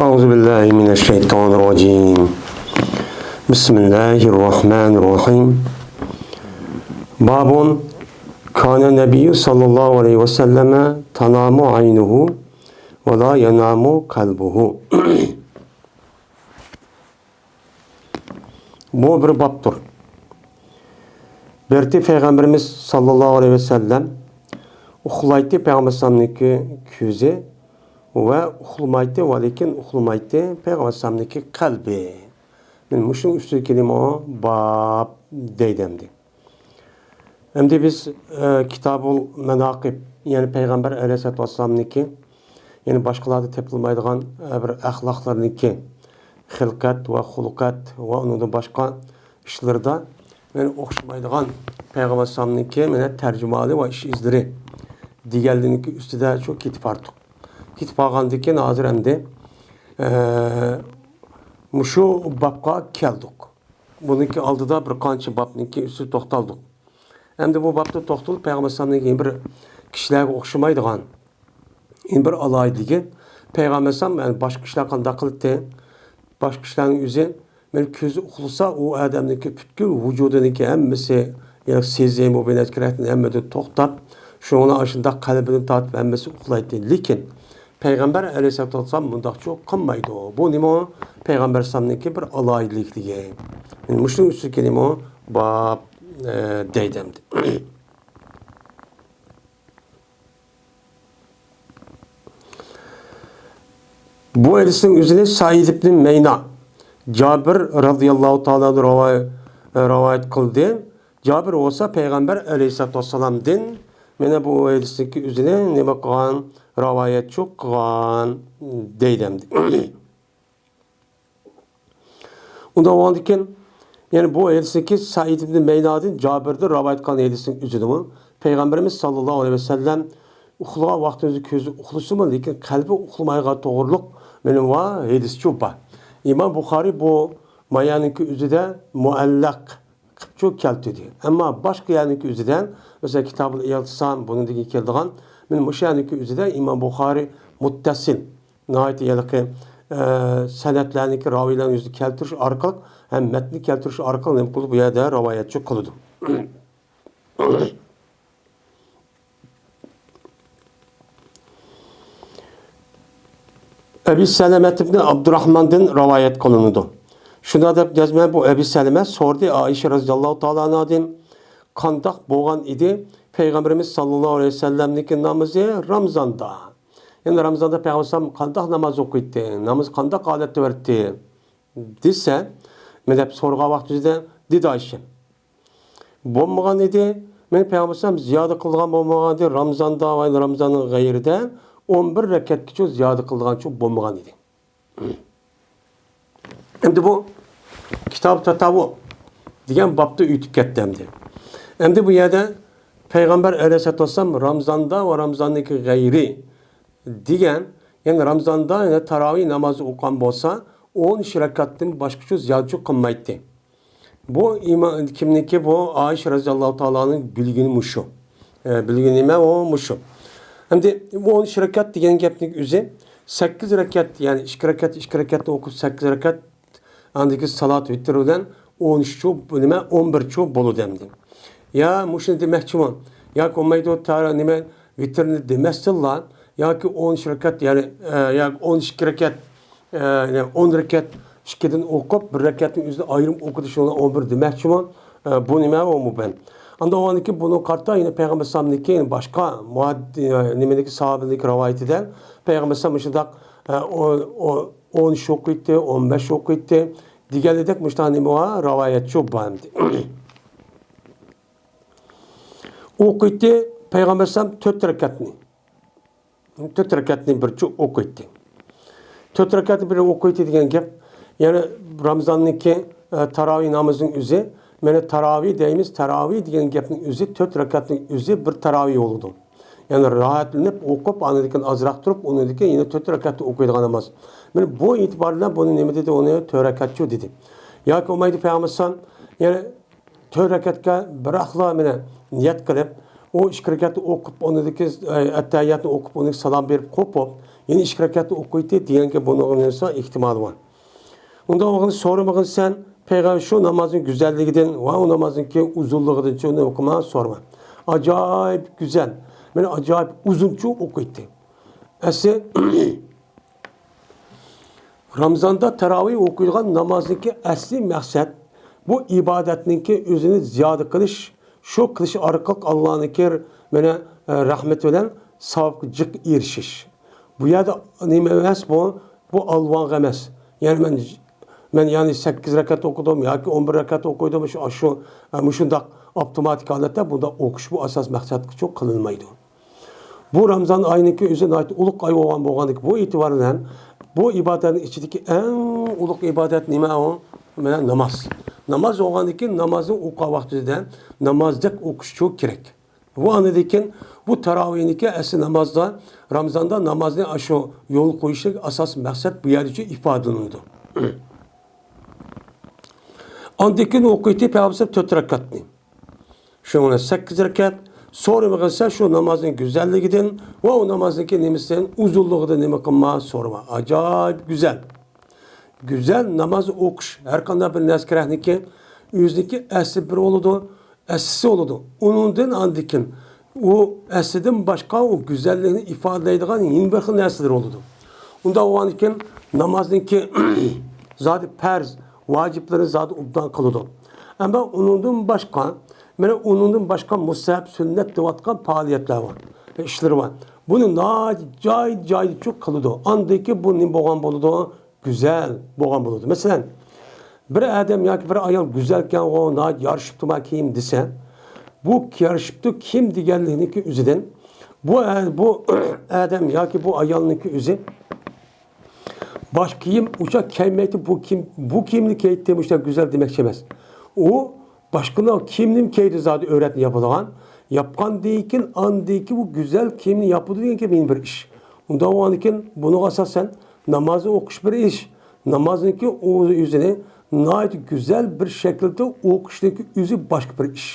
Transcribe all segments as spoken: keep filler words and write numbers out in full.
أعوذ بالله من الشيطان الرجيم. بسم الله الرحمن الرحيم. باب كان النبي صلى الله عليه وسلم تنام عينه ولا ينام قلبه. بۇ بىر بابتۇر. بىرتى پەيغەمبىرىمىز ساللاللاھۇ ئەلەيھى ۋەسەللەم ئۇخلايتتى، پەيغەمبەر ئەلەيھىسسالامنىڭكى كۆزى ۋە ئۇخلىمايتتى، ۋە لېكىن ئۇخلىمايتتى پەيغەمبەر ئەلەيھىسسالامنىڭكى قەلبى. مانا مۇشۇنىڭ ئۈستىگە كېلىمۇ باب دەيدۇ ئەمدى. ئەمدى بىز، ئە، كىتابۇل ماناقىب، يەنى پەيغەمبەر ئەلەيھىسسالاتۇ ۋەسسالامنىڭكى، يەنى باشقىلاردا تېپىلمايدىغان، ئە، بىر ئەخلاقلىرىنىڭكى، خىلقەت ۋە خۇلقەت ۋە ئۇنىڭدىن باشقا ئىشلىرىدا، يەنى ئوخشىمايدىغان پەيغەمبەر ئەلەيھىسسالامنىڭكى، مانا، تەرجىمىھالى ۋە ئىش ئىزلىرى دېگەنلىرىنىڭكى ئۈستىدە شۇ كېتىپ باردۇق. كېتىپ قالغاندىن كېيىن ھازىر ئەمدى، ئە، مۇشۇ بابقا كەلدۇق. بۇنىڭكى ئالدىدا بىر قانچە بابنىڭكى ئۈستىدە توختالدۇق. ئەمدى بۇ بابتا توختىلىپ، پەيغەمبەر ئەلەيھىسسالامنىڭكى بىر كىشىلەرگە ئوخشىمايدىغان بىر ئالاھىدىلىكى، پەيغەمبەر ئەلەيھىسسالام، يەنى باشقا كىشىلەر قانداق قىلاتتى؟ باشقا كىشىلەرنىڭ ئۆزى، مانا، كۆزى ئۇخلىسا، ئۇ ئادەمنىڭكى پۈتكۈل ۋۇجۇدىنىڭكى ھەممىسى، يەنى سېزىم، بۇ بىنەچكىرەكتىن ھەممىدىن توختاپ، شۇڭا ئاشۇنداق قەلبىدىن تارتىپ ھەممىسى ئۇخلايتتى. لېكىن پەيغەمبەر ئەلەيھىسسالاتۇ ۋەسسالام مۇنداقچۇ قىلمايدۇ. بۇ نېمە؟ پەيغەمبەر ئەلەيھىسسالامنىڭكى بىر ئالاھىدىلىكلىكى. مۇشۇنىڭ ئۈستىگە نېمە؟ باب، ئە، دەيدۇ ئەمدى. بۇ ھەدىسنىڭ ئۆزىنى سەئىد ئىبنى مەينا، جابىر رازىياللاھۇ تائالا ئەنھۇ راۋاي-، راۋايەت قىلدى. جابىر بولسا پەيغەمبەر ئەلەيھىسسالاتۇ ۋەسسالامدىن، مانا بۇ ھەدىسنىڭكى ئۆزىنى نېمە قىلغان؟ راۋايەتچۇ قىلغان دەيدۇ ئەمدى. ئۇنداق بولغاندىكىن، يەنى بۇ ھەدىسنىڭكى سەئىد ئىبنى مەينادىن جابىردىن راۋايەت قىلغان ھەدىسنىڭ ئۆزىدىمۇ پەيغەمبىرىمىز ساللاللاھۇ ئەلەيھى ۋەسەللەم ئۇخلىغان ۋاقتىمىزدا كۆزى ئۇخلىسىمۇ، لېكىن قەلبى ئۇخلىمايدىغان توغرۇلۇق مەلۇم ۋە ھەدىسچۇ بار. ئىمام بۇخارىي بۇ مايانىڭكى ئۆزىدە مۇئەللەق قىپچۇ كەلتۈردى. ئەمما باشقا يەرنىڭكى ئۆزىدە، مەسىلەن، كىتابۇل ئىئتىسام بۇنىڭدىن كېيىن كېلىدىغان، مانا مۇشۇ يەرنىڭكى ئۆزىدە ئىمام بۇخارىي مۇتتەسىل، ناھايىتى ھېلىقى، ئە، سەنەدلەرنىڭكى راۋىيلەرنىڭ ئۆزىنى كەلتۈرۈش ئارقىلىق ھەم مەتننى كەلتۈرۈش ئارقىلىق نېمە قىلىدۇ؟ بۇ يەردە راۋايەتچۇ قىلىدۇ. ئەبى سەلەمەت ئىبنى ئابدۇراھماندىن راۋايەت قىلىنىدۇ. شۇنداق دەپ يازىمەن، بۇ ئەبى سەلەمە سورىدى، ئائىشە رەزىياللاھۇ تائالا ئەنھادىن، قانداق بولغان ئىدى پەيغەمبىرىمىز ساللاللاھۇ ئەلەيھى ۋەسەللەمنىڭكى نامىزى رامزاندا؟ يەنى رامزاندا پەيغەمبەر ئەلەيھىسسالام قانداق ناماز ئوقۇيتتى؟ نامىز قانداق ھالەتتە بېرەتتى؟ دېسە، مەن دەپ سورىغان ۋاقتىدا دېدى ئائىشە، بولمىغان ئىدى. مەن پەيغەمبەر ئەلەيھىسسالام زىيادە قىلىدىغان بولمىغان ئىدى. رامزاندا ۋە رامزاننىڭ غەيرىدە ئون بىر رەكەتكىچە زىيادە قىلىدىغانچۇ بولمىغان ئىدى. ئەمدى بۇ كىتاب تاتاۋۇ دېگەن بابتا ئۆتۈپ كەتتى ئەمدى. ئەمدى بۇ يەردە پەيغەمبەر ئەلەيھىسسالاتۇ ۋەسسالام رامزاندا ۋە رامزاننىڭكى غەيرى دېگەن، يەنى رامزاندا يەنە تاراۋىھ نامازى ئوقۇغان بولسا، ئون ئۈچ رەكەتتىن باشقىچە زىيادىچۇ قىلمايتتى. بۇ ئىما-، كىمنىڭكى؟ بۇ ئائىشە رەزىياللاھۇ تائالانىڭ بىلگىنى مۇشۇ. ئە، بىلگىنى نېمە؟ ئۇ مۇشۇ. ئەمدى بۇ ئون ئۈچ رەكەت دېگەن گەپنىڭ ئۆزى، سەككىز رەكەت، يەنى ئىككى رەكەت، ئىككى رەكەتنى ئوقۇپ، سەككىز رەكەت، ئاندىن كېيىن سالات ۋىتر بىلەن ئون ئۈچ، بۇ نېمە، ئون بىر بولىدۇ ئەمدى. يا مۇشۇنى دېمەكچىمۇ؟ ياكى بولمايدۇ، تا-، نېمە، ۋىترنى دېمەستىنلا، ياكى ئون ئۈچ رەكەت، يەنى، ئە، ياكى ئون ئىككى رەكەت، ئە، يەنى ئون رەكەت ئىككىدىن ئوقۇپ، بىر رەكەتنىڭ ئۆزىنى ئايرىم ئوقۇدى، شۇنى ئون بىر دېمەكچىمۇ؟ ئە، بۇ نېمە، ئۇ مۇبەن. ئاندىن ئاندىن كېيىن بۇنىڭغا قارىتا يەنە پەيغەمبەر ئەلەيھىسسالامنىڭكى يەنە باشقا مۇھەد-، ئە، نېمىدىكى ساھابىنىڭكى رىۋايىتىدە پەيغەمبەر ئەلەيھىسسالام مۇشۇنداق، ئە، ئون، ئون، ئون ئۈچ ئوقۇيتتى، ئون بەش ئوقۇيتتى دېگەندەك مۇشۇنداق نېمە بار، رىۋايەتچۇ بار ئەمدى. ئوقۇيتتى پەيغەمبەر ئەلەيھىسسالام تۆت رەكەتنى. تۆت رەكەتنى بىرچە ئوقۇيتتى. تۆت رەكەتنى بىر ئوقۇيتتى دېگەن گەپ، يەنى رامزاننىڭكى، ئە، تاراۋىھ نامىزىنىڭ ئۆزى، مانا تاراۋىھ دەيمىز، تاراۋىھ دېگەن گەپنىڭ ئۆزى، تۆت رەكەتنىڭ ئۆزى بىر تاراۋىھ بولىدۇ. يەنى راھەتلىنىپ ئوقۇپ، ئاندىن كېيىن ئازراق تۇرۇپ، ئۇنىڭدىن كېيىن يەنە تۆت رەكەتنى ئوقۇيدىغان ناماز. مانا بۇ ئېتىبار بىلەن بۇنى نېمە دېدى؟ ئۇنى تۆت رەكەتچۇ دېدى. ياكى بولمايدۇ پەيغەمبەر ئەلەيھىسسالام، يەنى تۆت رەكەتكە بىراقلا مانا نىيەت قىلىپ، ئۇ ئىككى رەكەتنى ئوقۇپ، ئۇنىڭدىكى، ئە، ئەتتەھىياتنى ئوقۇپ، ئۇنىڭدىكى سالام بېرىپ قوپۇپ، يەنە ئىككى رەكەتنى ئوقۇيتتى دېگەنگە بۇنىڭغا نېمىسى ئېھتىمالى بار. ئۇنداق بولغاندا سورىمىغىن سەن، پەيغەمبەر شۇ نامازنىڭ گۈزەللىكىدىن ۋە ئۇ نامازنىڭكى ئۇزۇنلۇقىدىنچۇ نېمە قىلما سورىما. ئاجايىپ گۈزەل، مانا ئاجايىپ ئۇزۇنچۇ ئوقۇيتتى. ئەسلى رامزاندا تاراۋىھ ئوقۇيدىغان نامازنىڭكى ئەسلى مەقسەت، بۇ ئىبادەتنىڭكى ئۆزىنى زىيادە قىلىش، شۇ قىلىش ئارقىلىق ئاللانىڭكى مانا، ئە، رەھمىتى بىلەن ساۋابقا جىق ئېرىشىش. بۇ يەردە نېمە ئەمەس بۇ؟ بۇ ئالۋاڭغا ئەمەس. يەنى مەن، مەن يەنى سەككىز رەكەت ئوقۇدۇم ياكى ئون بىر رەكەت ئوقۇيدۇم، شۇ، شۇ، ئە، مۇشۇنداق ئاپتوماتىك ھالەتتە بۇنداق ئوقۇش بۇ ئاساس مەقسەتكىچۇ قىلىنمايدۇ. بۇ رامزان ئاينىڭكى ئۆزى ناھايىتى ئۇلۇغ ئاي بولغان، بولغاندىكىن بۇ ئېتىبار بىلەن بۇ ئىبادەتنىڭ ئىچىدىكى ئەڭ ئۇلۇغ ئىبادەت نېمە ئۇ؟ مانا ناماز. ناماز بولغاندىكىن نامازنى ئوقۇغان ۋاقتىدا نامازدەك ئوقۇشچۇ كېرەك. بۇ ئاندىن كېيىن بۇ تاراۋىھنىڭكى ئەسلى نامازدا، رامزاندا نامازنى ئاشۇ يولغا قويۇشتىكى ئاساسىي مەقسەت بۇ يەردىچۇ ئىپادىلىنىدۇ. ئاندىن كېيىن ئوقۇيتتى پەيغەمبەر تۆت رەكەتنى. شۇنىڭ بىلەن سەككىز رەكەت. سورىمىغىنسەن شۇ نامازنىڭ گۈزەللىكىدىن ۋە ئۇ نامازنىڭكى نېمىسىدىن، ئۇزۇنلۇقىدىن نېمە قىلما، سورىما. ئاجايىپ گۈزەل. گۈزەل ناماز ئوقۇش، ھەر قانداق بىر نەرسە كېرەكنىكى، ئۆزىنىڭكى ئەسلى بىر بولىدۇ، ئەسلىسى بولىدۇ. ئۇنىڭدىن ئاندىن كېيىن ئۇ ئەسلىدىن باشقا ئۇ گۈزەللىكنى ئىپادىلەيدىغان يەنە بىر خىل نەرسىلەر بولىدۇ. ئۇنداق بولغاندىن كېيىن نامازنىڭكى زادى پەرز، ۋاجىپلىرىنى زادى ئوبدان قىلىدۇ. ئەمما ئۇنىڭدىن باشقا، مانا ئۇنىڭدىن باشقا مۇستەھەب، سۈننەت دەۋاتقان پائالىيەتلەر بار، ئىشلىرى بار. بۇنى ناھايىتى جاي-جايىدىچۇ قىلىدۇ. ئاندىن كېيىن بۇ نېمە بولغان بولىدۇ؟ گۈزەل بولغان بولىدۇ. مەسىلەن، بىر ئادەم ياكى بىر ئايال گۈزەلكەنغۇ، ناھايىتى يارىشىپتۇما كىيىم دېسە، بۇ يارىشىپتۇ كىيىم دېگەنلىكنىڭكى ئۆزىدىن، بۇ ئە-، بۇ ئادەم ياكى بۇ ئايالنىڭكى ئۆزى باشقا كىيىم ئۇچاق كىيمەيتتى، بۇ كىيىم، بۇ كىيىمنى كىيەيتتى، مۇشۇنداق گۈزەل دېمەكچى ئەمەس. ئۇ باشقىنىڭ كىيىمىنى كىيىدۇ زادى، ئۆرەتنى ياپىدىغان. ياپقاندىن كېيىن، ئاندىن كېيىن بۇ گۈزەل كىيىمنى ياپىدۇ دېگەن گەپ يەنە بىر ئىش. ئۇنداق بولغاندىن كېيىن بۇنىڭغا ئاساسەن نامازنى ئوقۇش بىر ئىش. نامازنىڭكى ئۆ-، ئۆزىنى ناھايىتى گۈزەل بىر شەكىلدە ئوقۇشنىڭكى ئۆزى باشقا بىر ئىش.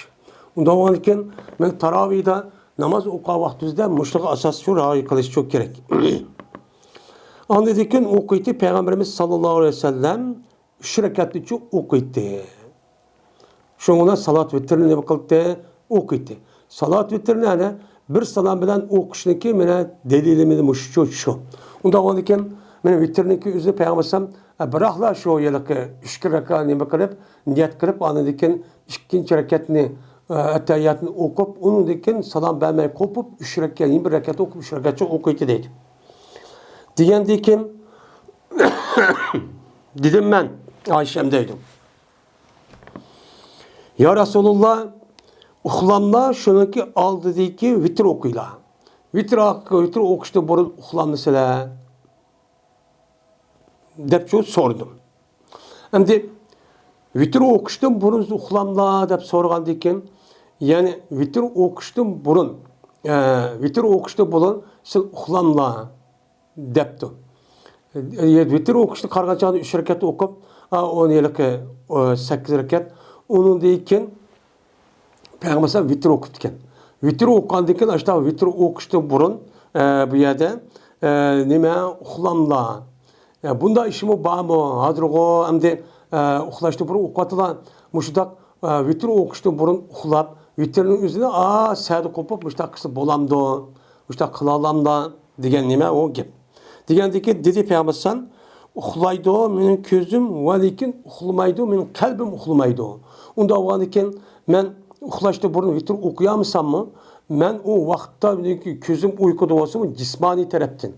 ئۇنداق بولغاندىن كېيىن مەن تاراۋىھدا ناماز ئوقۇغان ۋاقتىمىزدا مۇشۇنىڭغا ئاساسەن شۇ رىئايە قىلىشچۇ كېرەك. ئاندىن كېيىن ئوقۇيتتى پەيغەمبىرىمىز ساللاللاھۇ ئەلەيھى ۋەسەللەم ئۈچ رەكەتنىچۇ ئوقۇيتتى. شۇنىڭ بىلەن سالات ۋىتىرنى نېمە قىلدى؟ ئوقۇيتتى. سالات ۋىتىرنى ئەنە بىر سالام بىلەن ئوقۇشنىڭكى مانا دەلىلىمىز مۇشۇچۇ شۇ. ئۇنداق بولغاندىن كېيىن مانا ۋىتىرنىڭكى ئۆزىنى پەيغەمبەر ئەلەيھىسسالام، ئە، بىراقلا شۇ ھېلىقى ئۈچ رەكەت نېمە قىلىپ، نىيەت قىلىپ، ئاندىن كېيىن ئىككىنچى رەكەتنى، ئە، ئەتتەھىياتنى ئوقۇپ، ئۇنىڭدىن كېيىن سالام بەرمەي قوپۇپ، ئۈچ رەكەت، يەنە بىر رەكەت ئوقۇپ، ئۈچ رەكەتچە ئوقۇيتتى دەيدۇ. دېگەندىن كېيىن دېدىم مەن، ئايشەم دەيدۇ. يا رەسۇلۇللا، ئۇخلاملا شۇنىڭكى ئالدىدىكى ۋىتىر ئوقۇيلا. ۋىتىر، ۋىتىر ئوقۇشتىن بۇرۇن ئۇخلاملا سىلەر دەپچۇ سورىدىم. ئەمدى ۋىتىر ئوقۇشتىن بۇرۇن ئۇخلاملا دەپ سورىغاندىن كېيىن، يەنى ۋىتىر ئوقۇشتىن بۇرۇن، ئە، ۋىتىر ئوقۇشتىن بۇرۇن سىز ئۇخلاملا دەپتۇ. ئە، ۋىتىر ئوقۇشنى قارىغان چاغدا ئۈچ رەكەت ئوقۇپ، ئا، ئۇنى ھېلىقى، ئۇ، سەككىز رەكەت، ئۇنىڭدىن كېيىن پەيغەمبەر ئەلەيھىسسالام ۋىتىر ئوقۇپتىكەن. ۋىتىر ئوقۇغاندىن كېيىن، ئاشۇنداق ۋىتىر ئوقۇشتىن بۇرۇن، ئە، بۇ يەردە، ئە، نېمە، ئۇخلاملا. ئە، بۇنداق ئىشمۇ بارمۇ؟ ھازىرغۇ ئەمدى، ئە، ئۇخلاشتىن بۇرۇن ئوقۇۋاتىلا. مۇشۇنداق، ئە، ۋىتىر ئوقۇشتىن بۇرۇن ئۇخلاپ، ۋىتىرنىڭ ئۆزىنى، ئا، سەدە قوپۇپ، مۇشۇنداق قىلسا بولامدۇ؟ مۇشۇنداق قىلالامدا؟ دېگەن نېمە ئۇ گەپ. دېگەندىكى دېدى پەيغەمبەر ئەلەيھىسسالام، ئۇخلايدۇ مېنىڭ كۆزۈم، ۋە لېكىن ئۇخلىمايدۇ مېنىڭ قەلبىم ئۇخلىمايدۇ. ئۇنداق بولغاندىكىن مەن ئۇخلاشتىن بۇرۇن ۋىتىر ئوقۇيالمىساممۇ، مەن ئۇ ۋاقىتتا كۆزۈم ئۇيقۇدا بولسىمۇ جىسمانىي تەرەپتىن.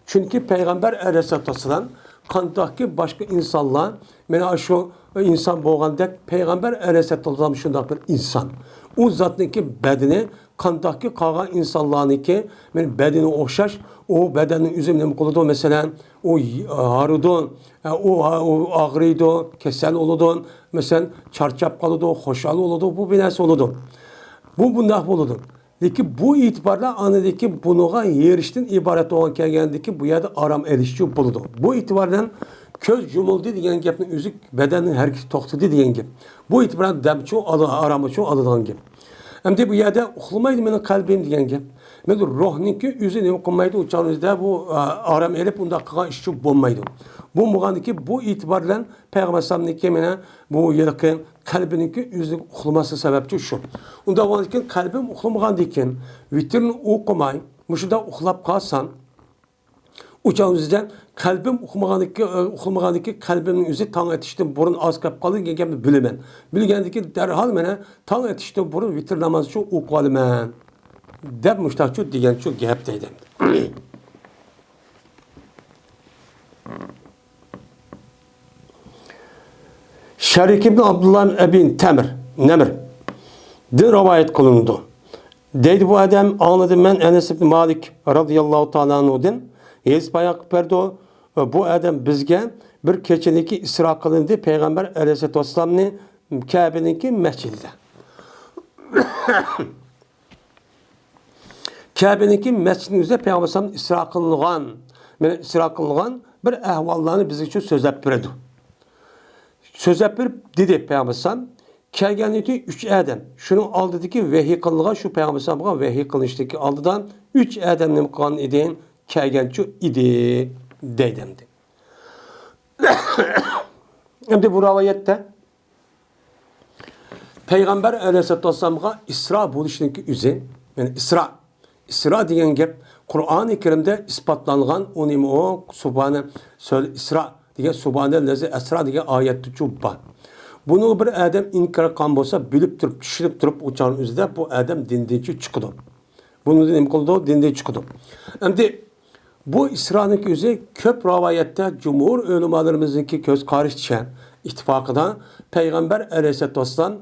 چۈنكى پەيغەمبەر ئەلەيھىسسالاتۇ ۋەسسالام قانداقكى باشقا ئىنسانلار، مانا شۇ ئىنسان بولغاندەك پەيغەمبەر ئەلەيھىسسالام شۇنداق بىر ئىنسان. ئۇ زاتنىڭكى بەدىنى قانداقكى قالغان ئىنسانلارنىڭكى، مانا بەدىنى ئوخشاش، ئۇ بەدەننىڭ ئۆزى نېمە قىلىدۇ، مەسىلەن، ئۇ ھارىدۇ، ئۇ، ئۇ ئاغرىيدۇ، كېسەل بولىدۇ، مەسىلەن، چارچاپ قالىدۇ، خۇشال بولىدۇ، بۇ بىر نەرسە بولىدۇ. بۇ بۇنداق بولىدۇ. لېكىن بۇ ئېتىباردا ئاندىن بۇنىڭغا ھېرىشتىن ئىبارەت بولغان كەلگەندىكى بۇ يەردە ئارام ئېلىشچۇ بولىدۇ. بۇ ئېتىبار بىلەن كۆز يۇمۇلدى دېگەن گەپنىڭ ئۆزى بەدەننىڭ ھەرىكىتى توختىدى دېگەن گەپ. بۇ ئېتىبار بىلەن دەمچۇ ئالا-، ئارامچۇ ئالىدىغان گەپ. ئەمدى بۇ يەردە «ئۇخلىمايدۇ مېنىڭ قەلبىم» دېگەن گەپ. مەن روھنىڭكى ئۆزى نېمە قىلمايدۇ، ئۇ چاغنىڭ ئۆزىدە بۇ، ئا، ئارام ئېلىپ ئۇنداق قىلغان ئىشچۇ بولمايدۇ. بۇ بولغاندىكىن بۇ ئېتىبار بىلەن پەيغەمبەر ئەلەيھىسسالامنىڭكى مانا بۇ ھېلىقى قەلبىنىڭكى ئۆزى ئۇخلىماسلىق سەۋەبچى شۇ. ئۇنداق بولغاندىكىن قەلبىم ئۇخلىمىغاندىكىن ۋىتىرنى ئوقۇماي مۇشۇنداق ئۇخلاپ قالسام، ئۇ چاغنىڭ ئۆزىدە قەلبىم ئۇخلىمىغاندىكى، ئۇخلىمىغاندىكى قەلبىمنىڭ ئۆزى تاڭ ئېتىشتىن بۇرۇن ئاز قېلىپ قالدى دېگەن گەپنى بىلىمەن. بىلگەندىكىن دەرھال مانا تاڭ ئېتىشتىن بۇرۇن ۋىتىر نامازچۇ ئوقۇۋالىمەن دەپ مۇشتاقچۇ دېگەنچۇ گەپ دەيدۇ. شەرىك ئىبن ئابدۇللا ئەبى تەمر، نەمر دىن رىۋايەت قىلىنىدۇ. دەيدۇ بۇ ئادەم، ئاڭلىدىم مەن ئەنەس ئىبن مالىك رازىياللاھۇ تائالا ئەنھۇدىن ھەدىس بايان قىلىپ بەردى. بۇ ئادەم بىزگە بىر كېچىنىڭكى ئىسرا قىلىندى پەيغەمبەر ئەلەيھىسسالاتۇ ۋەسسالامنى كەبىنىڭكى مەسچىدىدە. كەبىنىڭكى مەسچىتنىڭ ئۆزىدە پەيغەمبەر ئەلەيھىسسالام ئىسرا قىلىنغان، مانا ئىسرا قىلىنغان بىر ئەھۋاللارنى بىزگە شۇ سۆزلەپ بېرىدۇ. سۆزلەپ بېرىپ دېدى پەيغەمبەر ئەلەيھىسسالام، كەلگەن ئىدى ئۈچ ئادەم. شۇنىڭ ئالدىدىكى ۋەھىي قىلىنغان، شۇ پەيغەمبەر ئەلەيھىسسالامغا ۋەھىي قىلىنىشتىكى ئالدىدا ئۈچ ئادەم نېمە قىلغان ئىدى؟ كەلگەنچۇ ئىدى دەيدۇ ئەمدى. ئەمدى بۇ رىۋايەتتە پەيغەمبەر ئەلەيھىسسالاتۇ ۋەسسالامغا ئىسرا بولۇشنىڭكى ئۆزى، يەنى ئىسرا، ئىسرا دېگەن گەپ قۇرئانى كەرىمدە ئىسپاتلانغان، ئۇ نېمە ئۇ؟ سۇبھانە، سۆل ئىسرا دېگەن، سۇبھانەللەزى ئەسرا دېگەن ئايەتتىچۇ بار. بۇنى بىر ئادەم ئىنكار قىلغان بولسا، بىلىپ تۇرۇپ، چۈشىنىپ تۇرۇپ، ئۇ چاغنىڭ ئۆزىدە بۇ ئادەم دىندىنچۇ چىقىدۇ. بۇنىڭدىن نېمە قىلىدۇ؟ دىندىن چىقىدۇ. ئەمدى بۇ ئىسرانىڭكى ئۆزى كۆپ رىۋايەتتە جۇمھۇر ئۆلىمالىرىمىزنىڭكى كۆز قارىشىچە، ئىتتىپاقىدا پەيغەمبەر ئەلەيھىسسالاتۇ ۋەسسالام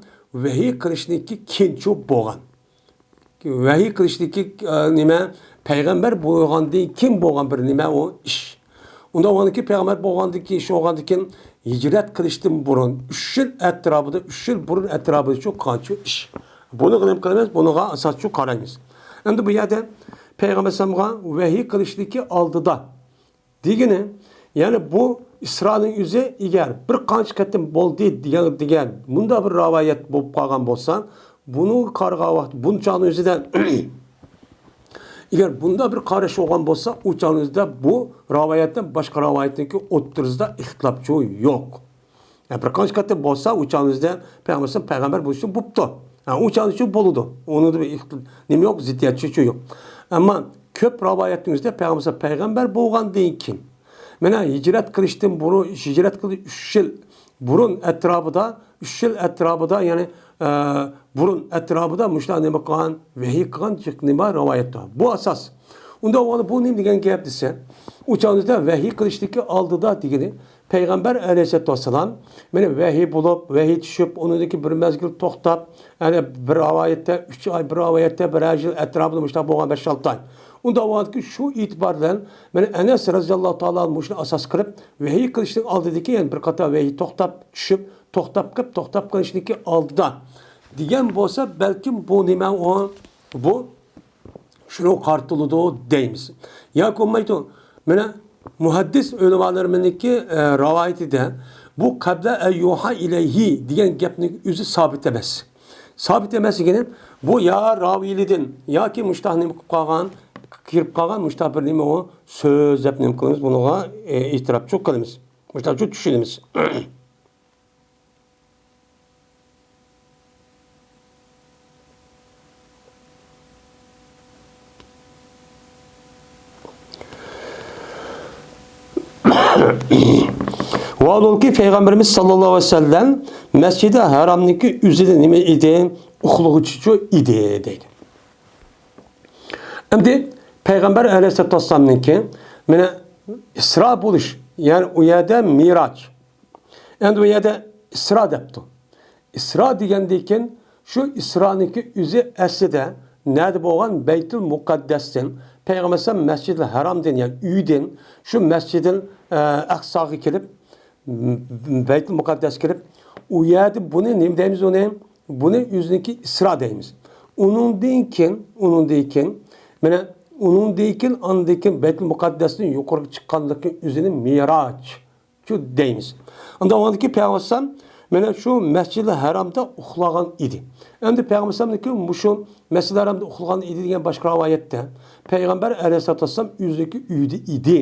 ۋەھىي قىلىشنىڭكى كېيىنچۇ بولغان. ۋەھىي قىلىشنىڭكى، ئە، نېمە، پەيغەمبەر بولغاندىن كېيىن بولغان بىر نېمە ئۇ ئىش. ئۇنداق بولغاندىكىن پەيغەمبەر بولغاندىن كېيىن، شۇ بولغاندىكىن ھىجرەت قىلىشتىن بۇرۇن ئۈچ يىل ئەتراپىدا، ئۈچ يىل بۇرۇن ئەتراپىدا شۇ قانچە ئىش. بۇنىڭغا نېمە قىلىمىز؟ بۇنىڭغا ئاساس شۇ قارايمىز. ئەمدى بۇ يەردە پەيغەمبەر ئەلەيھىسسالامغا ۋەھىي قىلىشتىكى ئالدىدا دېگىنى، يەنى بۇ ئىسرانىڭ ئۆزى ئەگەر بىر قانچە قېتىم بولدى دېگەن، دېگەن مۇنداق بىر رىۋايەت بولۇپ قالغان بولسا، بۇنىڭغا قارىغان ۋاقىت بۇ چاغنىڭ ئۆزىدە ئەگەر بۇنداق بىر قاراش بولغان بولسا، ئۇ چاغنىڭ ئۆزىدە بۇ رىۋايەتتىن باشقا رىۋايەتنىڭكى ئوتتۇرىسىدا ئىختىلاپچۇ يوق. يا بىر قانچە قېتىم بولسا، ئۇ چاغنىڭ ئۆزىدە پەيغەمبەر، پەيغەمبەر بولۇشى بوپتۇ. ھە، ئۇ چاغنىڭ ئۈچۈن بولىدۇ. ئۇنىڭدا بىر ئىختىل-، نېمە يوق، زىددىيەتچۇ يوق. ئەمما كۆپ رىۋايەتنىڭ ئۆزىدە پەيغەمبەر، پەيغەمبەر بولغاندىن كېيىن، مانا ھىجرەت قىلىشتىن بۇرۇن، ھىجرەت قىلىش ئۈچ يىل بۇرۇن ئەتراپىدا، ئۈچ يىل ئەتراپىدا، يەنى، ئە، بۇرۇن ئەتراپىدا مۇشۇنداق نېمە قىلغان، ۋەھىي قىلغان جىق نېمە رىۋايەت بار. بۇ ئاساس. ئۇنداق بولغاندا بۇ نېمە دېگەن گەپ دېسە، ئۇ چاغدا ۋەھىي قىلىشتىكى ئالدىدا دېگىنى، پەيغەمبەر ئەلەيھىسسالاتۇ ۋەسسالام، مانا ۋەھىي بولۇپ، ۋەھىي چۈشۈپ، ئۇنىڭدىن كېيىن بىر مەزگىل توختاپ، يەنى بىر رىۋايەتتە ئۈچ ئاي، بىر رىۋايەتتە بىر يىل ئەتراپىدا مۇشۇنداق بولغان بەش-ئالتە ئاي. ئۇنداق بولغاندىكىن شۇ ئېتىبار بىلەن مانا ئەنەس رەزىياللاھۇ تائالا مۇشۇنى ئاساس قىلىپ، ۋەھىي قىلىشنىڭ ئالدىدىكى، يەنى بىر قاتار ۋەھىي توختاپ چۈشۈپ، توختاپ قېلىپ، توختاپ قېلىشنىڭكى ئالدىدا دېگەن بولسا، بەلكىم بۇ نېمە ئۇ، بۇ شۇنىڭغا قارىتىلىدۇ دەيمىز. ياكى بولمايدۇ. مانا مۇھەددىس ئۆلىمالىرىمىزنىڭكى، ئە، رىۋايىتىدە بۇ قەبلە ئەن يۇھا ئىلەيھى دېگەن گەپنىڭ ئۆزى سابىت ئەمەس. سابىت ئەمەس دېگىنى بۇ يا راۋىيلىدىن ياكى مۇشتاق نېمە قىلىپ قالغان، كىرىپ قالغان مۇشتاق بىر نېمە ئۇ سۆز دەپ نېمە قىلىمىز، بۇنىڭغا، ئە، ئېتىراپچۇ قىلىمىز. مۇشتاقچۇ چۈشىنىمىز. ۋاھالۇلكى پەيغەمبىرىمىز ساللاللاھۇ ئەلەيھى ۋەسەللەم مەسچىدى ھەرامنىڭكى ئۆزىدە نېمە ئىدى؟ ئۇخلىغۇچىچۇ ئىدى دەيدۇ. ئەمدى پەيغەمبەر ئەلەيھىسسالاتۇ ۋەسسالامنىڭكى مانا ئىسرا بولۇش، يەنى ئۇ يەردە مىراج. ئەمدى بۇ يەردە ئىسرا دەپتۇ. ئىسرا دېگەندىن كېيىن، شۇ ئىسرانىڭكى ئۆزى ئەسلىدە نەدە بولغان؟ بەيتۇل مۇقەددەستىن، پەيغەمبەر ئەلەيھىسسالام مەسجىدىل ھەرامدىن، يەنى ئۆيدىن شۇ مەسجىدىل، ئە، ئەقساغا كېلىپ، م-، بەيتۇل مۇقەددەسكە كېلىپ، ئۇ يەردە بۇنى نېمە دەيمىز ئۇنى؟ بۇنى ئۆزىنىڭكى ئىسرا دەيمىز. ئۇنىڭدىن كېيىن، ئۇنىڭدىن كېيىن، مانا، ئۇنىڭدىن كېيىن، ئاندىن كېيىن بەيتۇل مۇقەددەستىن يۇقىرىغا چىققانلىقى ئۆزىنى مىراج شۇ دەيمىز. ئۇنداق بولغاندىكىن پەيغەمبەر ئەلەيھىسسالام مانا شۇ مەسجىدىل ھەرامدا ئۇخلىغان ئىدى. ئەمدى پەيغەمبەر ئەلەيھىسسالامنىڭكى مۇشۇ مەسجىدىل ھەرامدا ئۇخلىغان ئىدى دېگەن باشقا رىۋايەتتە، پەيغەمبەر ئەلەيھىسسالاتۇ ۋەسسالام ئۆزىنىڭكى ئۆيىدە ئىدى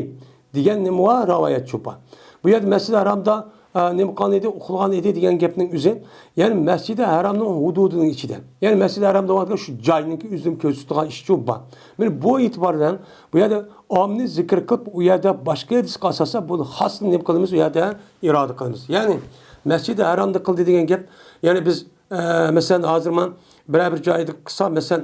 دېگەن نېمە بار؟ رىۋايەت شۇ بار. بۇ يەردە مەسجىدىل ھەرامدا، ئە، نېمە قىلغان ئىدى؟ ئۇخلىغان ئىدى دېگەن گەپنىڭ ئۆزى، يەنى مەسجىدىل ھەرامنىڭ ھۇدۇدىنىڭ ئىچىدە. يەنى مەسجىدىل ھەرام دېگەن شۇ جاينىڭكى ئۆزىدىن كۆزىتىدىغان ئىش شۇ بار. مانا بۇ ئېتىبار بىلەن بۇ يەردە ئاممىنى زىكىر قىلىپ، ئۇ يەردە باشقا ھەدىسكە ئاساسەن بۇنى خاس نېمە قىلىمىز؟ ئۇ يەردە ئىرادە قىلىمىز. يەنى مەسجىدىل ھەرامدا قىلدى دېگەن گەپ، يەنى بىز، ئە، مەسىلەن، ھازىر مانا بىرەر بىر جايدا قىلسا، مەسىلەن،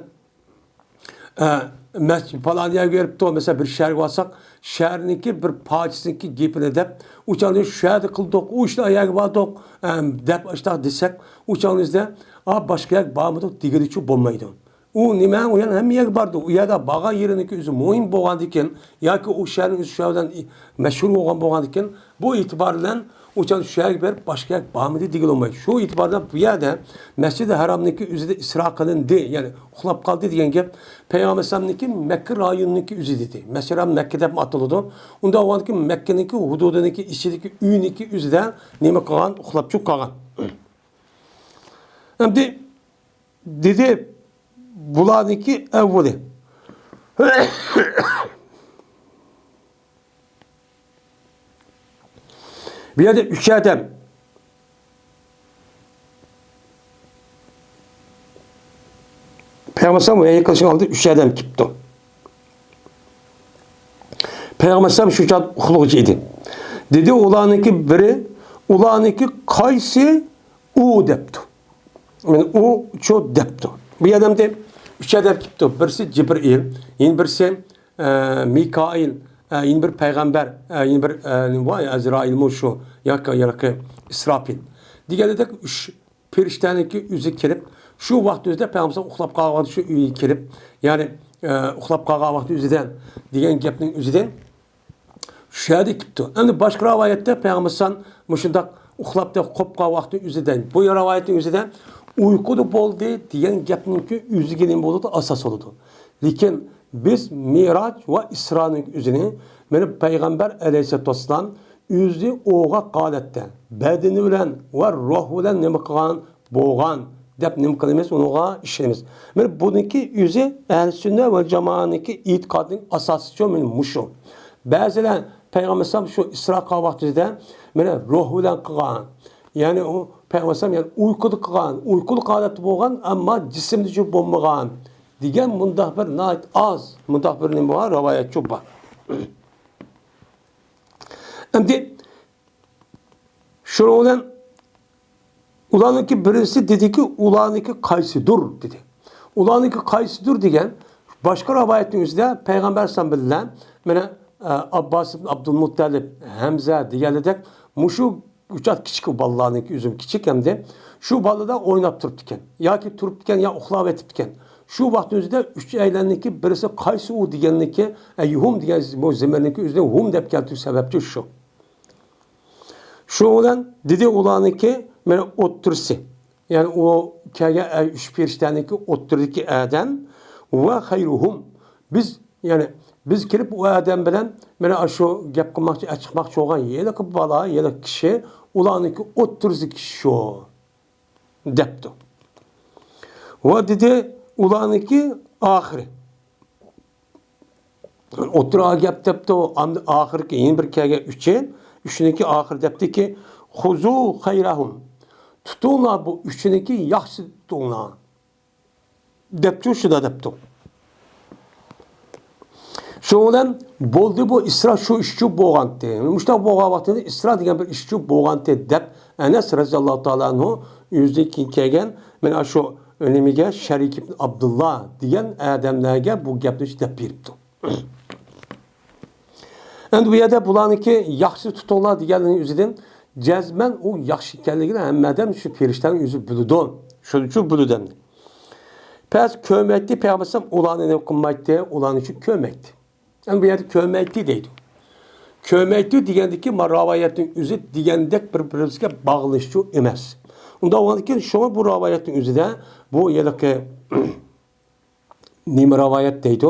ئە، مەس-، پالان يەرگە بېرىپتۇ، مەسىلەن، بىر شەھەرگە بارساق، شەھەرنىڭكى بىر پارچىسىنىڭكى گېپىنى دەپ، ئۇ چاغدا شۇ يەردە قىلدۇق، ئۇ ئىشتا يەرگە باردۇق، ئە، دەپ ئاشتاق دېسەك، ئۇ چاغدا بىزدە، ئا، باشقا يەرگە بارمىدۇق دېگىلىچۇ بولمايدۇ. ئۇ نېمە؟ ئۇ يەنە ھەممە يەرگە بارىدۇ. ئۇ يەردە بارغان يېرىنىڭكى ئۆزى مۇھىم بولغاندىكىن، ياكى ئۇ شەھەرنىڭ ئۆزى شۇ بىلەن مەشھۇر بولغان بولغاندىكىن، بۇ ئېتىبار بىلەن ئۇ چاغدا شۇ يەرگە بېرىپ، باشقا يەرگە بارمىدى دېگىلى بولمايدۇ. شۇ ئېتىبار بىلەن بۇ يەردە مەسجىدى ھەرامنىڭكى ئۆزىدە ئىسرا قىلىندى، يەنى ئۇخلاپ قالدى دېگەن گەپ پەيغەمبەر ئەلەيھىسسالامنىڭكى مەككە رايونىنىڭكى ئۆزى ئىدى. مەسچىدى ھەرام مەككە دەپمۇ ئاتىلىدۇ. ئۇنداق بولغاندىكىن مەككىنىڭكى ھۇدۇدىنىڭكى ئىچىدىكى ئۆينىڭكى ئۆزىدە نېمە قىلغان؟ ئۇخلاپ چۇ قالغان. ئەمدى دېدى، بۇلارنىڭكى ئەۋۋىلى. بۇ يەردە ئۈچ ئادەم. پەيغەمبەر ئەلەيھىسسالام ۋەھىي قىلىشنىڭ ئالدىدا ئۈچ ئادەم كېلىپتۇ. پەيغەمبەر ئەلەيھىسسالام شۇ چاغدا ئۇخلىغۇچى ئىدى. دېدى، ئۇلارنىڭكى بىرى، ئۇلارنىڭكى قايسى ئۇ دەپتۇ. مانا ئۇ شۇ دەپتۇ. بۇ ئادەمدە ئۈچ ئادەم كېلىپتۇ. بىرسى جىبرىئىل، يەنە بىرسى، ئە، مىكائىل، ئە، يەنە بىر پەيغەمبەر، ئە، يەنە بىر، ئە، نېمە بار؟ ئەزرائىلمۇ شۇ، ياكى ھېلىقى ئىسراپىل. دېگەندەك ئۈچ پەرىشتەنىڭكى ئۆزى كېلىپ، شۇ ۋاقىت ئۆزىدە پەيغەمبەر ئۇخلاپ قالغان شۇ ئۆيگە كېلىپ، يەنى، ئە، ئۇخلاپ قالغان ۋاقىت ئۆزىدە دېگەن گەپنىڭ ئۆزىدىن شۇ يەردە كېلىپتۇ. ئەمدى باشقا رىۋايەتتە پەيغەمبەر ئەلەيھىسسالام مۇشۇنداق ئۇخلاپ قوپقان ۋاقتى ئۆزىدە، بۇ رىۋايەتنىڭ ئۆزىدە ئۇيقۇدا بولدى دېگەن گەپنىڭكى ئۆزىگە نېمە بولىدۇ؟ ئاساس بولىدۇ. لېكىن بىز مىراج ۋە ئىسرانىڭ ئۆزىنى، مانا پەيغەمبەر ئەلەيھىسسالاتۇ ۋەسسالام ئۆزى ئويغاق ھالەتتە، بەدىنى بىلەن ۋە روھ بىلەن نېمە قىلغان؟ بولغان دەپ نېمە قىلىمىز؟ ئۇنىڭغا ئىشىنىمىز. مانا بۇنىڭكى ئۆزى ئەھلى سۈننە ۋە جامائەنىڭكى ئېتىقادىنىڭ ئاساسىچۇ مانا مۇشۇ. بەزىلەر پەيغەمبەر ئەلەيھىسسالام شۇ ئىسرا قىلغان ۋاقتىدا مانا روھ بىلەن قىلغان. يەنى ئۇ پەيغەمبەر ئەلەيھىسسالام، يەنى ئۇيقۇدا قىلغان، ئۇيقۇلۇق ھالەتتە بولغان، ئەمما جىسىمدىچۇ بولمىغان دېگەن مۇنداق بىر ناھايىتى ئاز، مۇنداق بىر نېمە بار؟ رىۋايەتچۇ بار. ئەمدى شۇنىڭ بىلەن ئۇلارنىڭكى بىرسى دېدىكى، ئۇلارنىڭكى قايسىدۇر دېدى. ئۇلارنىڭكى قايسىدۇر دېگەن باشقا رىۋايەتنىڭ ئۆزىدە پەيغەمبەر ئەلەيھىسسالام بىلەن مانا، ئە، ئابباس ئىبن ئابدۇلمۇتتەلىپ، ھەمزە دېگەنلىدەك مۇشۇ ئۈچ ئات كىچىك بالىلارنىڭكى ئۆزىمۇ كىچىك ئەمدى. شۇ بالىلار ئويناپ تۇرۇپتىكەن. ياكى تۇرۇپتىكەن يا ئۇخلاۋېتىپتىكەن. شۇ ۋاقىتنىڭ ئۆزىدە ئۈچ ئەيلەننىڭكى بىرسى قايسى ئۇ دېگەننىكى، ئەييۇھۇم دېگەن بۇ زېمىرنىڭكى ئۆزىدە ھۇم دەپ كەلتۈرۈش سەۋەبچى شۇ. شۇنىڭ بىلەن دېدى ئۇلارنىڭكى، مانا ئوتتۇرىسى. يەنى ئۇ كەلگەن ئە-، ئۈچ پەرىشتەنىڭكى ئوتتۇرىدىكى ئادەم ۋە خەيرۇھۇم. بىز، يەنى بىز كېلىپ ئۇ ئادەم بىلەن مانا شۇ گەپ قىلماقچى، چىقماقچى بولغان ھېلىقى بالا، ھېلىقى كىشى، ئۇلارنىڭكى ئوتتۇرىسىدىكى شۇ دەپتۇ. ۋە دېدى، ئۇلارنىڭكى ئاخىرى. ئوتتۇرا گەپ دەپتۇ، ئاندىن ئاخىرقى يەنە بىر كەلگەن ئۈچى، ئۈچىنىڭكى ئاخىرى دەپتىكى، خۇزۇ خەيرەھۇم. تۇتۇڭلار بۇ ئۈچىنىڭكى ياخشى تۇتۇڭلار. دەپتۇ، شۇنداق دەپتۇ. شۇنىڭ بىلەن بولدى بۇ ئىسرا شۇ ئىشچۇ بولغانتى. مۇشۇنداق بولغان ۋاقتىدا ئىسرا دېگەن بىر ئىشچۇ بولغانتى دەپ ئەنەس رەزىياللاھۇ تائالا ئەنھۇ ئۆزىدىن كېيىن كەلگەن مانا شۇ نېمىگە شەرىك ئىبن ئابدۇللا دېگەن ئادەملەرگە بۇ گەپنى دەپ بېرىپتۇ. ئەمدى بۇ يەردە بۇلارنىڭكى ياخشى تۇتۇڭلار دېگەننىڭ ئۆزىدىن جەزمەن ئۇ ياخشى ئىكەنلىكىنى ھەممە ئادەم شۇ پەرىشتەنىڭ ئۆزى بىلىدۇ. شۇنىڭ ئۈچۈن بىلىدۇ ئەمدى. پەس كۆرمەيتتى، پەيغەمبەر ئەلەيھىسسالام ئۇلارنى نېمە قىلمايتتى، ئۇلارنى شۇ كۆرمەيتتى. ئەمدى بۇ يەردە كۆرمەيتتى دەيدۇ. كۆرمەيتتى دېگەندىكى ما راۋايەتنىڭ ئۆزى دېگەندەك بىر-بىرىمىزگە باغلىنىشچۇ ئەمەس. ئۇنداق بولغاندىكىن شۇڭا بۇ راۋايەتنىڭ ئۆزىدە بۇ ھېلىقى نېمە راۋايەت دەيدۇ؟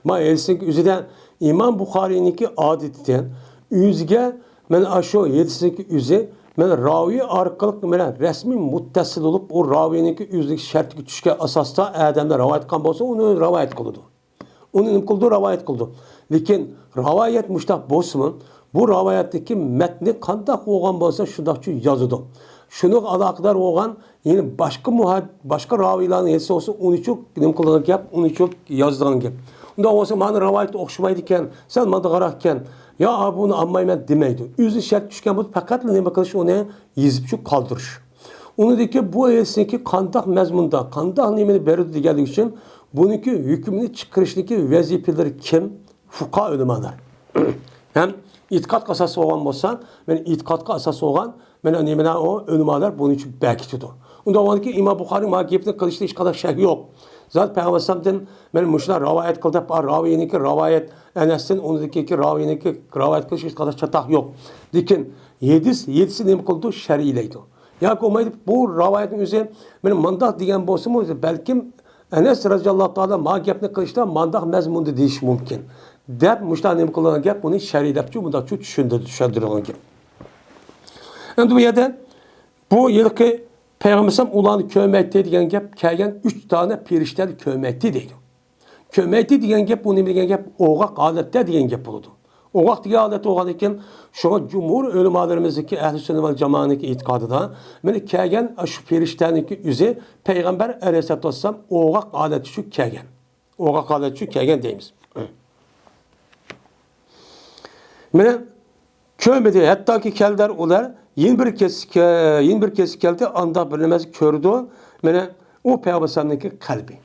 ما ھەدىسنىڭ ئۆزىدە ئىمام بۇخارىينىڭكى ئادىتىدىن ئۆزىگە مانا ئاشۇ ھەدىسنىڭ ئۆزى مانا راۋى ئارقىلىق مانا رەسمىي مۇتتەسىل بولۇپ، ئۇ راۋىنىڭكى ئۆزىنىڭ شەرتىگە چۈشكەن ئاساستا ئادەملەر رىۋايەت قىلغان بولسا، ئۇنى رىۋايەت قىلىدۇ. ئۇنى نېمە قىلىدۇ؟ رىۋايەت قىلىدۇ. لېكىن رىۋايەت مۇشۇنداق بولسىمۇ، بۇ رىۋايەتتىكى مەتنى قانداق بولغان بولسا، شۇنداقچە يازىدۇ. شۇنىڭغا ئالاقىدار بولغان يەنە باشقا مۇھەد-، باشقا راۋىيلارنىڭ ھېسسى بولسا، ئۇنىچۇ نېمە قىلىدىغان گەپ، ئۇنىچۇ يازىدىغان گەپ. ئۇنداق بولسا، مانا رىۋايەت ئوخشىمايدىكەن، سەل ماندىغاراق ئىكەن، يا بۇنى ئالمايمەن دېمەيدۇ. ئۆزى شەرت چۈشكەن بولسا، پەقەتلا نېمە قىلىش، ئۇنى يېزىپچۇ قالدۇرۇش. ئۇنىڭدىكى بۇ ھەدىسنىڭكى قانداق مەزمۇندا، قانداق نېمىنى بېرىدۇ دېگەنلىك ئۈچۈن، بۇنىڭكى ھۆكمىنى چىقىرىشنىڭكى ۋەزىپىلىرى كىم؟ فۇقاھا ئۆلىمالار. ھەم ئېتىقادقا ئاساس بولغان بولسا، مانا ئېتىقادقا ئاساس بولغان، مانا نېمىلەر ئۇ ئۆلىمالار بۇنى ئۈچۈن بەكىتىدۇ. ئۇنداق بولغاندىكىن ئىمام بۇخارىي ما گەپنى قىلىشتا ھېچقانداق شەك يوق. زات پەيغەمبەر ئەلەيھىسسالامدىن مانا مۇشۇلار رىۋايەت قىلدى دەپ، راۋىينىڭكى رىۋايەت، ئەنەستىن، ئۇنىڭدىكى راۋىينىڭكى رىۋايەت قىلىش ھېچقانداق چاتاق يوق. لېكىن ھەدىس، ھەدىسنى نېمە قىلىدۇ؟ شەرھلەيدۇ. ياكى بولمايدۇ، بۇ رىۋايەتنىڭ ئۆزى مانا مانداق دېگەن بولسىمۇ، بەلكىم ئەنەس رەزىياللاھۇ تائالا ما گەپنى قىلىشتا مانداق مەزمۇندا دېيىشى مۇمكىن، دەپ مۇشۇنداق نېمە قىلغان گەپ، ئۇنى شەرھلەپچۇ، مۇنداقچۇ چۈشەندۈرۈلگەن گەپ. ئەمدى بۇ يەردە بۇ ھېلىقى پەيغەمبەر ئەلەيھىسسالام ئۇلارنى كۆرمەيتتى دېگەن گەپ كەلگەن، ئۈچ دانە پېرىشتەنى كۆرمەيتتى دەيدۇ. كۆرمەيتتى دېگەن گەپ، بۇ نېمە دېگەن گەپ؟ ئوغاق ھالەتتە دېگەن گەپ بولىدۇ. ئوغاق دېگەن ھالەت بولغاندىكىن، شۇڭا جۇمھۇر ئۆلىمالىرىمىزنىڭكى، ئەھلى سۈننە ۋەل جامائەنىڭكى ئېتىقادىدا، مانا كەلگەن شۇ پېرىشتەنىڭكى ئۆزى پەيغەمبەر ئەلەيھىسسالاتۇ ۋەسسالام ئوغاق ھالەتتە شۇ كەلگەن. ئوغاق ھالەتتە شۇ كەلگەن دەيمىز. مانا كۆرمىدى، ھەتتاكى كەلدى ئۇلار، يەنە بىر كېسى، يەنە بىر كېسى كەلدى، ئاندا بىر نېمە كۆردى. مانا ئۇ پەيغەمبەر ئەلەيھىسسالامنىڭكى قەلبى.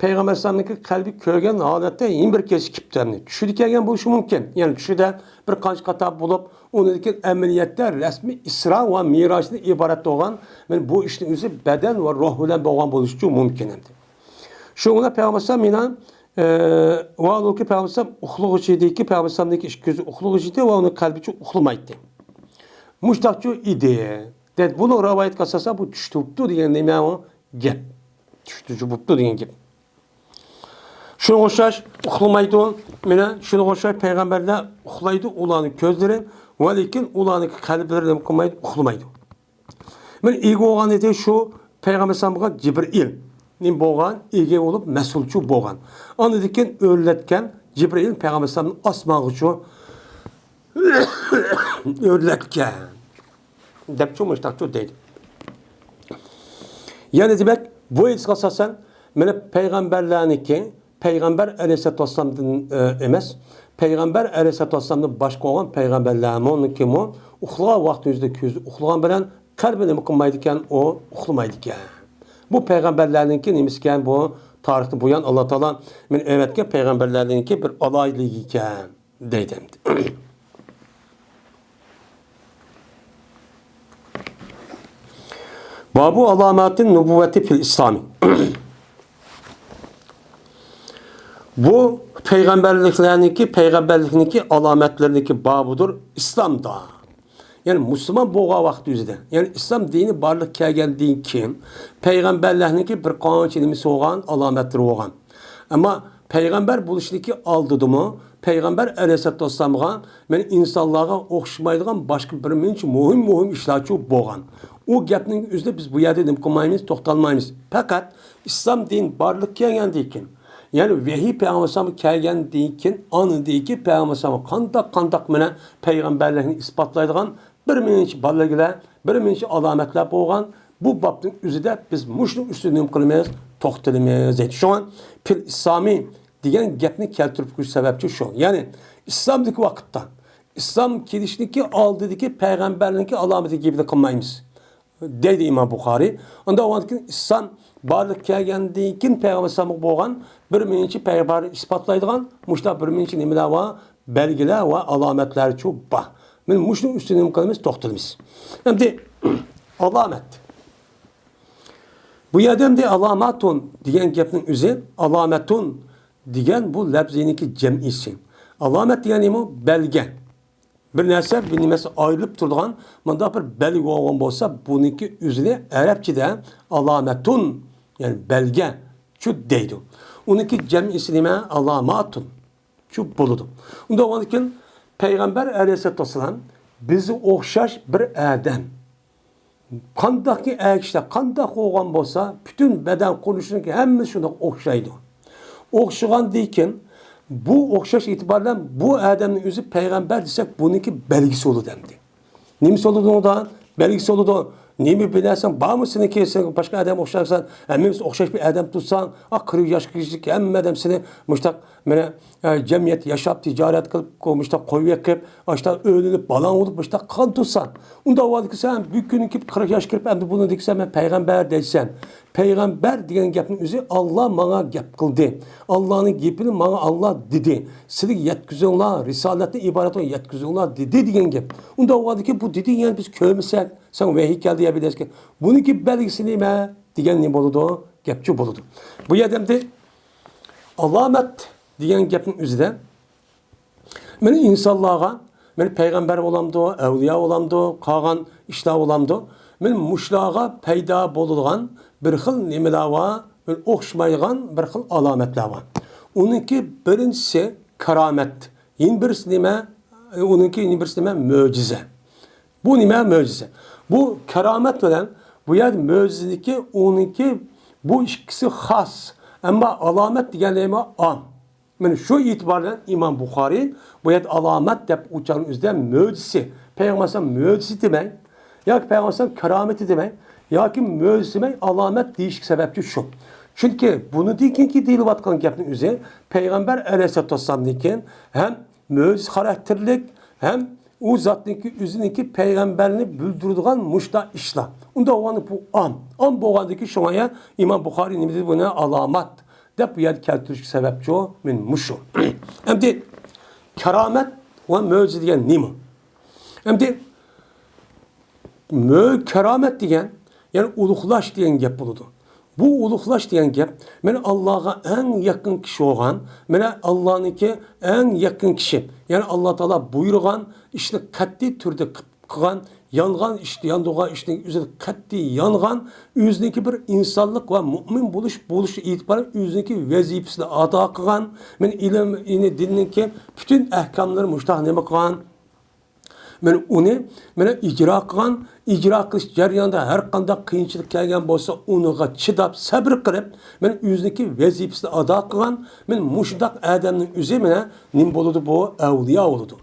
پەيغەمبەر ئەلەيھىسسالامنىڭكى قەلبى كۆرگەن ھالەتتە يەنە بىر كېسى كېلىپتۇ. ئەمدى چۈشىدە كەلگەن بولۇشى مۇمكىن. يەنى چۈشىدە بىر قانچە قاتا بولۇپ، ئۇنىڭدىن كېيىن ئەمەلىيەتتە رەسمىي ئىسرا ۋە مىراجدىن ئىبارەت بولغان، مانا بۇ ئىشنىڭ ئۆزى بەدەن ۋە روھ بىلەن بولغان بولۇشى مۇمكىن ئەمدى. شۇ بىلەن پەيغەمبەر ئەلەيھىسسالام مانا، ئە، ۋاھالۇكى پەيغەمبەر ئەلەيھىسسالام ئۇخلىغۇچى ئىدىكى، پەيغەمبەر ئەلەيھىسسالامنىڭكى ئىككى كۆزى ئۇخلىغۇچى ئىدى ۋە ئۇنىڭ قەلبى ئۇخلىمايتتى. مۇشۇنداقچۇ ئىدى. دەپ، بۇنىڭ رىۋايەتكە ئاساسەن بۇ چۈشتە بوپتۇ دېگەن نېمە ئۇ؟ گەپ. چۈشتە بوپتۇ دېگەن گەپ. شۇنىڭغا ئوخشاش ئۇخلىمايدۇ. مانا شۇنىڭغا ئوخشاش پەيغەمبەرلەر ئۇخلايدۇ، ئۇلارنىڭ كۆزلىرى، ۋە لېكىن ئۇلارنىڭ قەلبلىرى نېمە قىلمايدۇ؟ ئۇخلىمايدۇ. مانا ئىگە بولغان ئىدى شۇ پەيغەمبەر ئەلەيھىسسالامغا جىبرىئىل. نېمە بولغان؟ ئىگە بولۇپ مەسئۇلچۇ بولغان. ئاندىن كېيىن ئۆرلەتكەن جىبرىئىل پەيغەمبەر ئەلەيھىسسالامنى ئاسمانغىچۇ ئۆرلەتكەن. دەپچۇ مۇشتاقچۇ دەيدۇ. يەنى دېمەك، بۇ ھەدىسكە ئاساسەن، مانا پەيغەمبەرلەرنىڭكى، پەيغەمبەر ئەلەيھىسسالاتۇ ۋەسسالامدىن، ئە، ئەمەس، پەيغەمبەر ئەلەيھىسسالاتۇ ۋەسسالامدىن باشقا بولغان پەيغەمبەرلەرنىڭكىمۇ ئۇخلىغان ۋاقتى يۈزىدە كۆزى ئۇخلىغان بىلەن قەلبى نېمە قىلمايدىكەن، ئۇ ئۇخلىمايدىكەن. بۇ پەيغەمبەرلەرنىڭكى نېمىسىكەن، بۇ تارىختىن بۇيان ئاللا تائالا مانا ئەۋەتكەن پەيغەمبەرلەرنىڭكى بىر ئالاھىدىلىكى ئىكەن. دەيدۇ ئەمدى. بابۇ ئالاماتىن نۇبۇۋۋەتى فىل ئىسلامى. بۇ پەيغەمبەرلىكلەرنىڭكى، پەيغەمبەرلىكنىڭكى ئالامەتلىرىنىڭكى بابىدۇر ئىسلامدا. يەنى مۇسۇلمان بولغان ۋاقىت ئۆزىدە، يەنى ئىسلام دىنى بارلىققا كەلگەندىن كېيىن پەيغەمبەرلەرنىڭكى بىر قانچە نېمىسى بولغان، ئالامەتلىرى بولغان. ئەمما پەيغەمبەر بولۇشنىڭكى ئالدىدىمۇ، پەيغەمبەر ئەلەيھىسسالاتۇ ۋەسسالامغا، مەن ئىنسانلارغا ئوخشىمايدىغان باشقا بىر مۇنچە مۇھىم، مۇھىم ئىشلارچۇ بولغان. ئۇ گەپنىڭ ئۆزىدە بىز بۇ يەردە نېمە قىلمايمىز، توختالمايمىز. پەقەت ئىسلام دىن بارلىققا كەلگەندىن كېيىن، يەنى ۋەھىي پەيغەمبەر ئەلەيھىسسالامغا كەلگەندىن كېيىن، ئاندىن كېيىن پەيغەمبەر ئەلەيھىسسالامغا قانداق، قانداق مانا پەيغەمبەرلىكنى ئىسپاتلايدىغان بىر مۇنچە بەلگىلەر، بىر مۇنچە ئالامەتلەر بولغان. بۇ بابنىڭ ئۆزىدە بىز مۇشۇنىڭ ئۈستىدە نېمە قىلىمىز؟ توختىلىمىز دەيدۇ. شۇڭا پىل ئىسلامى دېگەن گەپنى كەلتۈرۈپ قويۇش سەۋەبچى شۇ. يەنى ئىسلامدىكى ۋاقىتتا، ئىسلام كېلىشنىڭكى ئالدىدىكى پەيغەمبەرنىڭكى ئالامىتى گېپىنى قىلمايمىز. دەيدۇ ئىمام بۇخارىي. ئۇنداق بولغاندىكىن ئىسلام بارلىققا كەلگەندىن كېيىن پەيغەمبەر ئەلەيھىسسالامغا بولغان بىر مۇنچە پەيغەمبەرنى ئىسپاتلايدىغان مۇشۇنداق بىر مۇنچە نېمىلەر بار، بەلگىلەر ۋە ئالامەتلەرچۇ بار. مانا مۇشۇنىڭ ئۈستىدە نېمە قىلىمىز؟ توختىلىمىز. ئەمدى ئالامەت. بۇ يەردە ئەمدى ئالاماتۇن دېگەن گەپنىڭ ئۆزى، ئالامەتۇن دېگەن بۇ لەپزىنىڭكى جەمئىسى. ئالامەت دېگەن نېمە؟ بەلگە. بىر نەرسە، بىر نېمىسى ئايرىلىپ تۇرىدىغان مۇنداق بىر بەلگە بولغان بولسا، بۇنىڭكى ئۆزىنى ئەرەبچىدە ئالامەتۇن، يەنى بەلگە، شۇ دەيدۇ. ئۇنىڭكى جەمئىسى نېمە؟ ئالاماتۇن، شۇ بولىدۇ. ئۇنداق بولغاندىكىن، پەيغەمبەر ئەلەيھىسسالاتۇ ۋەسسالام بىزگە ئوخشاش بىر ئادەم. قانداقكى ئەر كىشىلەر قانداق بولغان بولسا، پۈتۈن بەدەن قۇرۇلۇشىنىڭكى ھەممىسى شۇنداق ئوخشايدۇ. ئوخشىغاندىن كېيىن، بۇ ئوخشاش ئېتىبارى بىلەن بۇ ئادەمنىڭ ئۆزى پەيغەمبەر دېسەك، بۇنىڭكى بەلگىسى بولىدۇ ئەمدى. نېمىسى بولىدۇ ئۇنىڭدا؟ بەلگىسى بولىدۇ. نېمە بىلەرسەن، بارمۇ سېنىڭكى، سەن باشقا ئادەم ئوخشايسەن، ھەممىمىز ئوخشاش بىر ئادەم تۇرساڭ، ئا، قىرىق ياشقا كىرىشلىك ھەممە ئادەم سېنى مۇشتاق، مانا، ئە، جەمئىيەت ياشاپ، تىجارەت قىلىپ، مۇشتاق قويۇپ بېقىپ، ئاشتا ئۆيلىنىپ، بالاڭ بولۇپ، مۇشتاق قىلغان تۇرساڭ، ئۇنداق ۋاقىتتا سەن بىر كۈنى كېلىپ قىرىق ياشقا كىرىپ، ئەمدى بۇنى دېسەم، مەن پەيغەمبەر دەيسەن. پەيغەمبەر دېگەن گەپنىڭ ئۆزى، ئاللا ماڭا گەپ قىلدى. ئاللانىڭ گېپىنى ماڭا ئاللا دېدى. سىلىگە يەتكۈزۈڭلار، رىسالەتنى ئىبارەتنى يەتكۈزۈڭلار دېدى دېگەن گەپ. ئۇنداق ۋاقىتتا بۇ دېدى، يەنە بىز كۆرمىسەك، سەن ۋەھىي كەلدى يا بىلەسكى. بۇنىڭكى بەلگىسى نېمە دېگەن نېمە بولىدۇ؟ گەپچۇ بولىدۇ. بۇ يەردە ئەمدى ئالامەت دېگەن گەپنىڭ ئۆزىدە مانا ئىنسانلارغا، مانا پەيغەمبەر بولامدۇ، ئەۋلىيا بولامدۇ، قالغان ئىشلار بولامدۇ، مانا مۇشۇلارغا پەيدا بولىدىغان بىر خىل نېمىلەر بار، بىر ئوخشىمايدىغان بىر خىل ئالامەتلەر بار. ئۇنىڭكى بىرىنچىسى كارامەت، يەنە بىرسى نېمە؟ ئۇنىڭكى يەنە بىرسى نېمە؟ مۆجىزە. بۇ نېمە؟ مۆجىزە. بۇ كارامەت بىلەن بۇ يەردە مۆجىزىنىڭكى، ئۇنىڭكى، بۇ ئىككىسى خاس. ئەمما ئالامەت دېگەن نېمە؟ ئام. مانا شۇ ئېتىبار بىلەن ئىمام بۇخارىي بۇ يەردە ئالامەت دەپ ئۇچارنىڭ ئۆزىدە مۆجىزىسى، پەيغەمبەر ئەلەيھىسسالام مۆجىزىسى دېمەي، ياكى پەيغەمبەر ئەلەيھىسسالام كارامىتى دېمەي، ياكى مۆجىزىسى دېمەي، ئالامەت دېيىشكە سەۋەبچى شۇ. چۈنكى بۇنىڭدىن كېيىنكى دېيىلىۋاتقان گەپنىڭ ئۆزى پەيغەمبەر ئەلەيھىسسالاتۇ ۋەسسالامدىن كېيىن ھەم مۆجىزە خاراكتېرلىك، ھەم ئۇ زاتنىڭكى ئۆزىنىڭكى پەيغەمبەرنى بىلدۈرىدىغان مۇشۇنداق ئىشلار. ئۇنداق بولغاندا بۇ ئام. ئام بولغاندىن كېيىن شۇڭا يا ئىمام بۇخارىي نېمە دېدى؟ بۇنى ئالامەت دەپ بۇ يەردە كەلتۈرۈشكە سەۋەبچۇ مەن مۇشۇ. ئەمدى كارامەت ۋە مۆجىزە دېگەن نېمە؟ ئەمدى مۆ-، كارامەت دېگەن، يەنى ئۇلۇغلاش دېگەن گەپ بولىدۇ. بۇ ئۇلۇغلاش دېگەن گەپ، مانا ئاللاغا ئەڭ يېقىن كىشى بولغان، مانا ئاللانىڭكى ئەڭ يېقىن كىشى، يەنى ئاللا تائالا بۇيرۇغان ئىشنى قەتئىي تۈردە قىلىپ قىلغان، يانغان ئىشنى، ياندۇرغان ئىشنى ئۆزى قەتئىي يانغان، ئۆزىنىڭكى بىر ئىنسانلىق ۋە مۆمىن بولۇش، بولۇشى ئېتىبارى ئۆزىنىڭكى ۋەزىپىسىنى ئادا قىلغان، مانا ئىلىم، يەنى دىننىڭكى پۈتۈن ئەھكاملىرى مۇشتاق نېمە قىلغان؟ مانا ئۇنى، مانا ئىجرا قىلغان، ئىجرا قىلىش جەريانىدا ھەر قانداق قىيىنچىلىق كەلگەن بولسا، ئۇنىڭغا چىداپ، سەبرى قىلىپ، مانا ئۆزىنىڭكى ۋەزىپىسىنى ئادا قىلغان، مانا مۇشۇنداق ئادەمنىڭ ئۆزى، مانا نېمە بولىدۇ؟ بۇ ئەۋلىيا بولىدۇ.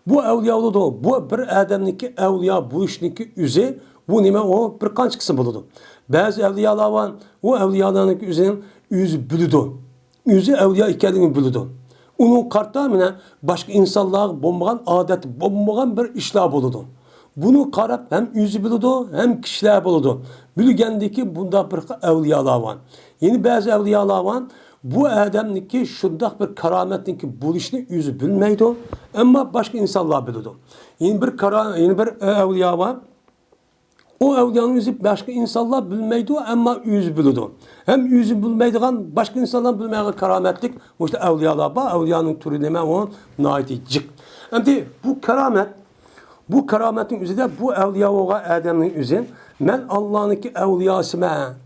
بۇ ئەۋلىيا بولىدۇ. بۇ بىر ئادەمنىڭكى ئەۋلىيا بولۇشنىڭكى ئۆزى، بۇ نېمە؟ ئۇ بىر قانچە قىسىم بولىدۇ. بەزى ئەۋلىيالار بار، ئۇ ئەۋلىيالارنىڭكى ئۆزىنىڭ ئۆزى بىلىدۇ. ئۆزى ئەۋلىيا ئىكەنلىكىنى بىلىدۇ. ئۇنىڭغا قارىتا مانا باشقا ئىنسانلارغا بولمىغان، ئادەتتە بولمىغان بىر ئىشلار بولىدۇ. بۇنى قاراپ ھەم ئۆزى بىلىدۇ، ھەم كىشىلەر بىلىدۇ. بىلگەندىكى بۇنداق بىر خىل ئەۋلىيالار بار. يەنە بەزى ئەۋلىيالار بار، بۇ ئادەمنىڭكى شۇنداق بىر كارامەتنىڭكى بولۇشىنى ئۆزى بىلمەيدۇ، ئەمما باشقا ئىنسانلار بىلىدۇ. يەنە بىر كارا-، يەنە بىر ئەۋلىيا بار. ئۇ ئەۋلىيانىڭ ئۆزى باشقا ئىنسانلار بىلمەيدۇ، ئەمما ئۆزى بىلىدۇ. ھەم ئۆزى بىلمەيدىغان، باشقا ئىنسانلار بىلمەيدىغان كارامەتلىك مۇشۇ ئەۋلىيالار بار. ئەۋلىيانىڭ تۈرى نېمە؟ ئۇ ناھايىتى جىق. ئەمدى بۇ كارامەت، بۇ كارامەتنىڭ ئۆزىدە بۇ ئەۋلىيا بولغان ئادەمنىڭ ئۆزى، مەن ئاللانىڭكى ئەۋلىياسىمەن.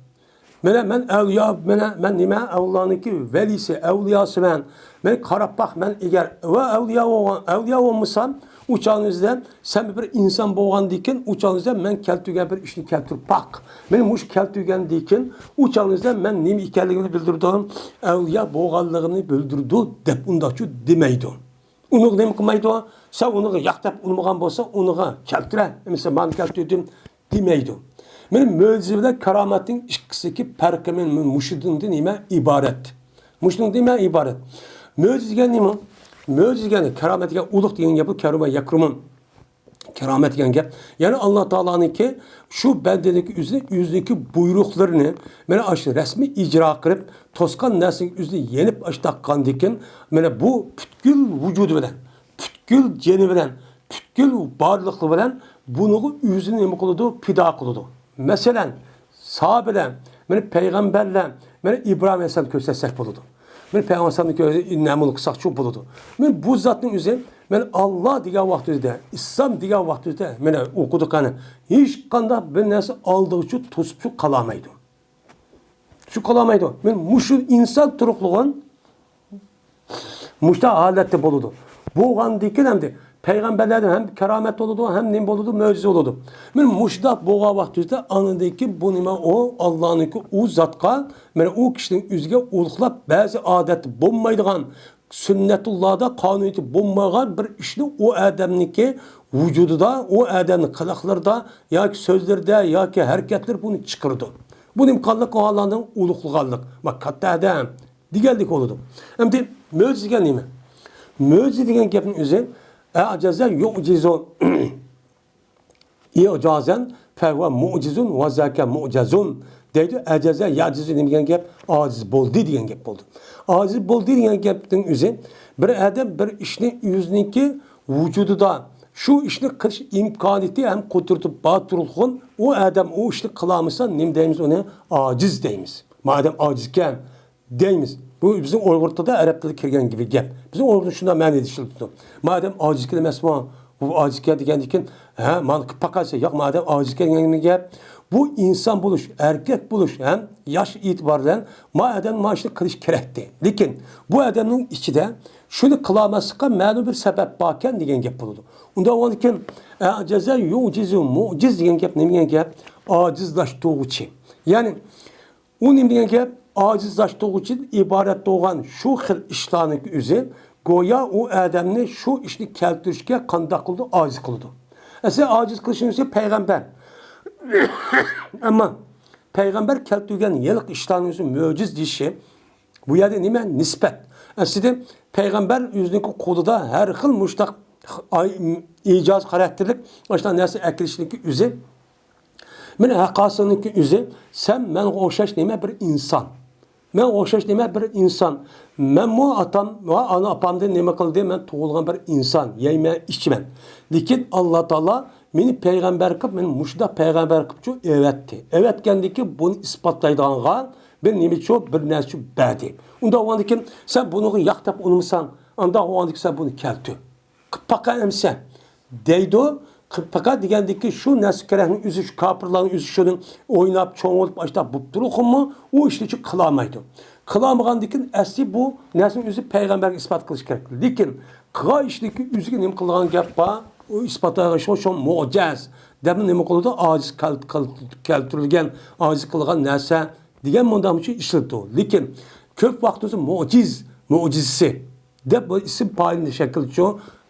مانا مەن ئەۋلىيا، مانا مەن نېمە؟ ئەۋلىيانىڭكى ۋەلىسى، ئەۋلىياسىمەن. مەن قاراپ باق، مەن ئەگەر ۋە ئەۋلىيا بولغان، ئەۋلىيا بولمىسام، ئۇ چاغنىڭىزدا سەن بىر ئىنسان بولغاندىكىن، ئۇ چاغنىڭىزدا مەن كەلتۈرگەن بىر ئىشنى كەلتۈرۈپ باق. مەن مۇشۇ كەلتۈرگەندىكىن، ئۇ چاغنىڭىزدا مەن نېمە ئىكەنلىكىمنى بىلدۈرىدۇ، ئەۋلىيا بولغانلىقىمنى بىلدۈرىدۇ دەپ ئۇنداقچۇ دېمەيدۇ. ئۇنىڭغا نېمە قىلمايدۇ؟ سەن ئۇنىڭغا ياق دەپ ئۇنىمىغان بولسا، ئۇنىڭغا كەلتۈرە. مەسىلەن، مانا كەلتۈردۈم دېمەيدۇ. مانا مۆجىزە بىلەن كارامەتنىڭ ئىككىسىدىكى پەرقى مانا مۇشۇدىن نېمە ئىبارەت؟ مۇشۇنىڭ نېمە ئىبارەت؟ مۆجىزە دېگەن نېمە؟ مۆجىزە دېگەن، كارامەت دېگەن، ئۇلۇغ دېگەن گەپ، كەرۇمە يەكرۇمۇن. كارامەت دېگەن گەپ. يەنى ئاللا تائالانىڭكى شۇ بەندىنىڭكى ئۆزىنى، ئۆزىنىڭكى بۇيرۇقلىرىنى مانا ئاشۇ رەسمىي ئىجرا قىلىپ، توسقان نەرسىنىڭ ئۆزىنى يېنىپ ئاشتاق قىلغاندىكىن، مانا بۇ پۈتكۈل ۋۇجۇدى بىلەن، پۈتكۈل جېنى بىلەن، پۈتكۈل بارلىقلىقى بىلەن بۇنىڭغا ئۆزىنى نېمە قىلىدۇ؟ پىدا قىلىدۇ. مەسىلەن، ساھابىلەر، مانا پەيغەمبەرلەر، مانا ئىبراھىم ئەلەيھىسسالامنى كۆرسەتسەك بولىدۇ. مانا پەيغەمبەر ئەلەيھىسسالامنى كۆر-، نەمۇنە قىلساقچۇ بولىدۇ. مانا بۇ زاتنىڭ ئۆزى، مانا ئاللا دېگەن ۋاقتىمىزدا، ئىسلام دېگەن ۋاقتىمىزدا، مانا ئوقۇدۇق قېنى، ھېچقانداق بىر نەرسە ئالدىغىچۇ توسۇپچۇ قالالمايدۇ. شۇ قالالمايدۇ. مانا مۇشۇ ئىنسان تۇرۇقلۇغۇن مۇشۇنداق ھالەتتە بولىدۇ. بولغاندىكىن ئەمدى پەيغەمبەرلەردىن ھەم كارامەت بولىدۇ، ھەم نېمە بولىدۇ، مۆجىزە بولىدۇ. مانا مۇشۇنداق بولغان ۋاقتىمىزدا ئاندىن كېيىن بۇ نېمە ئۇ، ئاللانىڭكى ئۇ زاتقا، مانا ئۇ كىشىنىڭ ئۆزىگە ئۇلۇغلاپ بەزى ئادەتتە بولمايدىغان، سۈننەتۇللادا قانۇنىيىتى بولمىغان بىر ئىشنى ئۇ ئادەمنىڭكى ۋۇجۇدىدا، ئۇ ئادەمنىڭ قىلىقلىرىدا ياكى سۆزلىرىدە ياكى ھەرىكەتلىرى بۇنى چىقىرىدۇ. بۇ نېمە قىلغانلىق؟ ئاللانىڭ ئۇلۇغلىغانلىق. ما، كاتتا ئادەم دېگەنلىك بولىدۇ. ئەمدى مۆجىزە دېگەن نېمە؟ مۆجىزە دېگەن گەپنىڭ ئۆزى، ئەجەزە يۇجىزۇ ئىجازەن فەھۇۋە مۇجىزۇن ۋە زاكە مۇجەزۇن دەيدۇ. ئەجەزە يەجىزۇ دېگەن گەپ ئاجىز بولدى دېگەن گەپ بولدى. ئاجىز بولدى دېگەن گەپنىڭ ئۆزى، بىر ئادەم بىر ئىشنى ئۆزىنىڭكى ۋۇجۇدىدا شۇ ئىشنى قىلىش ئىمكانىيىتى ھەم قۇدرىتى بار تۇرغان ئۇ ئادەم ئۇ ئىشنى قىلالمىسا نېمە دەيمىز؟ ئۇنى ئاجىز دەيمىز. ما ئادەم ئاجىزكەن دەيمىز. بۇ بىزنىڭ ئۇيغۇر تىلىدا، ئەرەب تىلىدا كىرگەن گىبى گەپ. بىزنىڭ ئۇيغۇردا شۇنداق مەنىدە ئىشلىتىدۇ. ما ئادەم ئاجىزكەن ئەمەسمۇ؟ بۇ ئاجىزكەن دېگەندىن كېيىن، ھە، مانا قىلىپ باقايسەن، ياق، ما ئادەم ئاجىزكەن دېگەن گەپ. بۇ ئىنسان بولۇش، ئەركەك بولۇش ھەم ياش ئېتىبارى بىلەن ما ئادەم ما ئىشنى قىلىش كېرەكتى. لېكىن بۇ ئادەمنىڭ ئىچىدە شۇنى قىلالماسلىققا مەلۇم بىر سەۋەب باركەن دېگەن گەپ بولىدۇ. ئۇنداق بولغاندىكىن، ئەجەزە يۇجىزۇ مۇجىز دېگەن گەپ نېمە دېگەن گەپ؟ ئاجىزلاشتۇرغۇچى. يەنى ئۇ نېمە دېگەن گەپ؟ ئاجىزلاشتۇرغۇچىدىن ئىبارەت بولغان شۇ خىل ئىشلارنىڭ ئۆزى گويا ئۇ ئادەمنى شۇ ئىشنى كەلتۈرۈشكە قانداق قىلىدۇ؟ ئاجىز قىلىدۇ. ئەسلى ئاجىز قىلىشنىڭ ئۆزى پەيغەمبەر. ئەمما پەيغەمبەر كەلتۈرگەن ھېلىقى ئىشلارنىڭ ئۆزى مۆجىز دېيىشى، بۇ يەردە نېمە؟ نىسبەت. ئەسلىدە پەيغەمبەر ئۆزىنىڭكى قولىدا ھەر خىل مۇشتاق ئاي-، ئىجاز خاراكتېرلىك مۇشتاق نەرسە ئەكېلىشنىڭكى ئۆزى مېنىڭ ھەققاسىنىڭكى ئۆزى، سەن مەنغا ئوخشاش نېمە بىر ئىنسان. مەنغا ئوخشاش نېمە بىر ئىنسان. مەنمۇ ئاتام ۋە ئانا ئاپامدىن نېمە قىلدى؟ مەن تۇغۇلغان بىر ئىنسان. يەيمەن، ئىچىمەن. لېكىن ئاللا تائالا مېنى پەيغەمبەر قىلىپ، مېنى مۇشۇنداق پەيغەمبەر قىلىپچۇ ئەۋەتتى. ئەۋەتكەندىن كېيىن بۇنى ئىسپاتلايدىغانغا بىر نېمىچۇ، بىر نەرسىچۇ بەردى. ئۇنداق بولغاندىن كېيىن سەن بۇنىڭغا ياق دەپ ئۇنىمىساڭ، ئانداق بولغاندىن كېيىن سەن بۇنى كەلتۈر. قىلىپ باققان ئەمسە دەيدۇ. قىلىپ باققان دېگەندىكى شۇ نەسلى كەرەكنىڭ ئۆزى، شۇ كاپىرلارنىڭ ئۆزى شۇنى ئويناپ، چوڭ بولۇپ، ئاشتاق بوپ تۇرۇقمۇ ئۇ ئىشنى شۇ قىلالمايدۇ. قىلالمىغاندىكىن ئەسلى بۇ نەرسىنىڭ ئۆزى پەيغەمبەرگە ئىسپات قىلىش كېرەك. لېكىن قىلغان ئىشنىڭكى ئۆزىگە نېمە قىلغان گەپ بار؟ ئۇ ئىسپاتلىغان شۇ، شۇ مۇجەز دەپ نېمە قىلىدۇ؟ ئاجىز كەل-، كەل-، كەلتۈرۈلگەن، ئاجىز قىلغان نەرسە دېگەن مۇنداق ئىشلىتىدۇ. لېكىن كۆپ ۋاقىت بولسا مۇجىز، مۇجىزىسى دەپ بۇ ئىسىم پائىلنى شەكىلچۇ،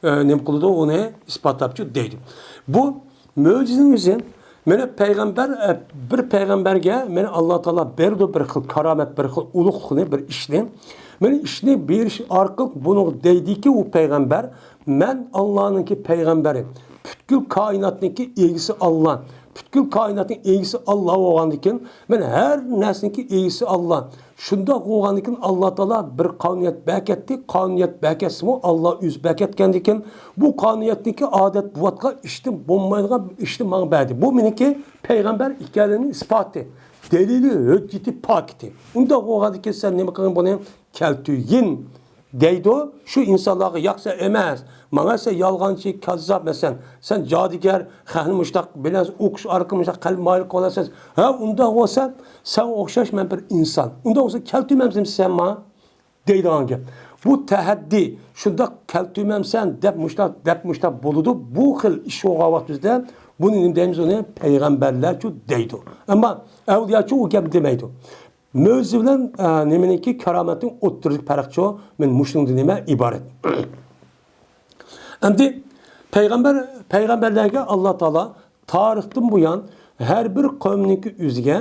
ئە، نېمە قىلىدۇ، ئۇنى ئىسپاتلاپچۇ دەيدۇ. بۇ مۆجىزىنىڭ ئۆزى، مانا پەيغەمبەر، ئە، بىر پەيغەمبەرگە مانا ئاللا تائالا بېرىدۇ بىر خىل كارامەت، بىر خىل ئۇلۇغلۇقنى، بىر ئىشنى. مانا ئىشنى بېرىش ئارقىلىق بۇنىڭغا دەيدىكى، ئۇ پەيغەمبەر، مەن ئاللانىڭكى پەيغەمبىرى، پۈتكۈل كائىناتنىڭكى ئىگىسى ئاللا، پۈتكۈل كائىناتنىڭ ئىگىسى ئاللا بولغاندىكىن، مەن ھەر نەرسىنىڭكى ئىگىسى ئاللا. شۇنداق بولغاندىكىن، ئاللا تائالا بىر قانۇنىيەت بەركەتتى. قانۇنىيەت بەركەتسىمۇ، ئاللا ئۆزى بەركەتكەندىكىن، بۇ قانۇنىيەتنىڭكى ئادەت بوۋاتقان ئىشتىن بولمايدىغان بىر ئىشنى ماڭا بەردى. بۇ مېنىڭكى پەيغەمبەر ئىكەنلىكىنىڭ ئىسپاتى، دەلىلى، ھۆججىتى، پاكىتى. ئۇنداق بولغاندىكىن، سەن نېمە قىلغىن بۇنى؟ كەلتۈرگىن دەيدۇ. شۇ ئىنسانلارغا ياقسا ئەمەس، ماڭا سەن يالغانچى، كاززاپ، مەسىلەن، سەن جادۇگەر، خەقنى مۇشتاق بىلەن ئوقۇش ئارقىلىق مۇشتاق قەلب مايىل قىلىۋالىسەن. ھە، ئۇنداق بولسا، سەن ئوخشاش مەن بىر ئىنسان. ئۇنداق بولسا، كەلتۈرمەمسەن سەن ماڭا؟ دەيدىغان گەپ. بۇ تەھەددىي، شۇنداق كەلتۈرمەمسەن دەپ مۇشتاق، دەپ مۇشتاق بولىدۇ. بۇ خىل ئىش بولغان ۋاقتىمىزدا بۇنى نېمە دەيمىز؟ ئۇنى پەيغەمبەرلەرچۇ دەيدۇ. ئەمما ئەۋلىياچۇ ئۇ گەپنى دېمەيدۇ. مۆجىزە بىلەن، ئە، نېمىنىڭكى، كارامەتنىڭ ئوتتۇرىدىكى پەرقچۇ، مەن مۇشۇنىڭدىن نېمە ئىبارەت. ئەمدى پەيغەمبەر، پەيغەمبەرلەرگە ئاللا تائالا تارىختىن بۇيان ھەر بىر قەۋمنىڭكى ئۆزىگە،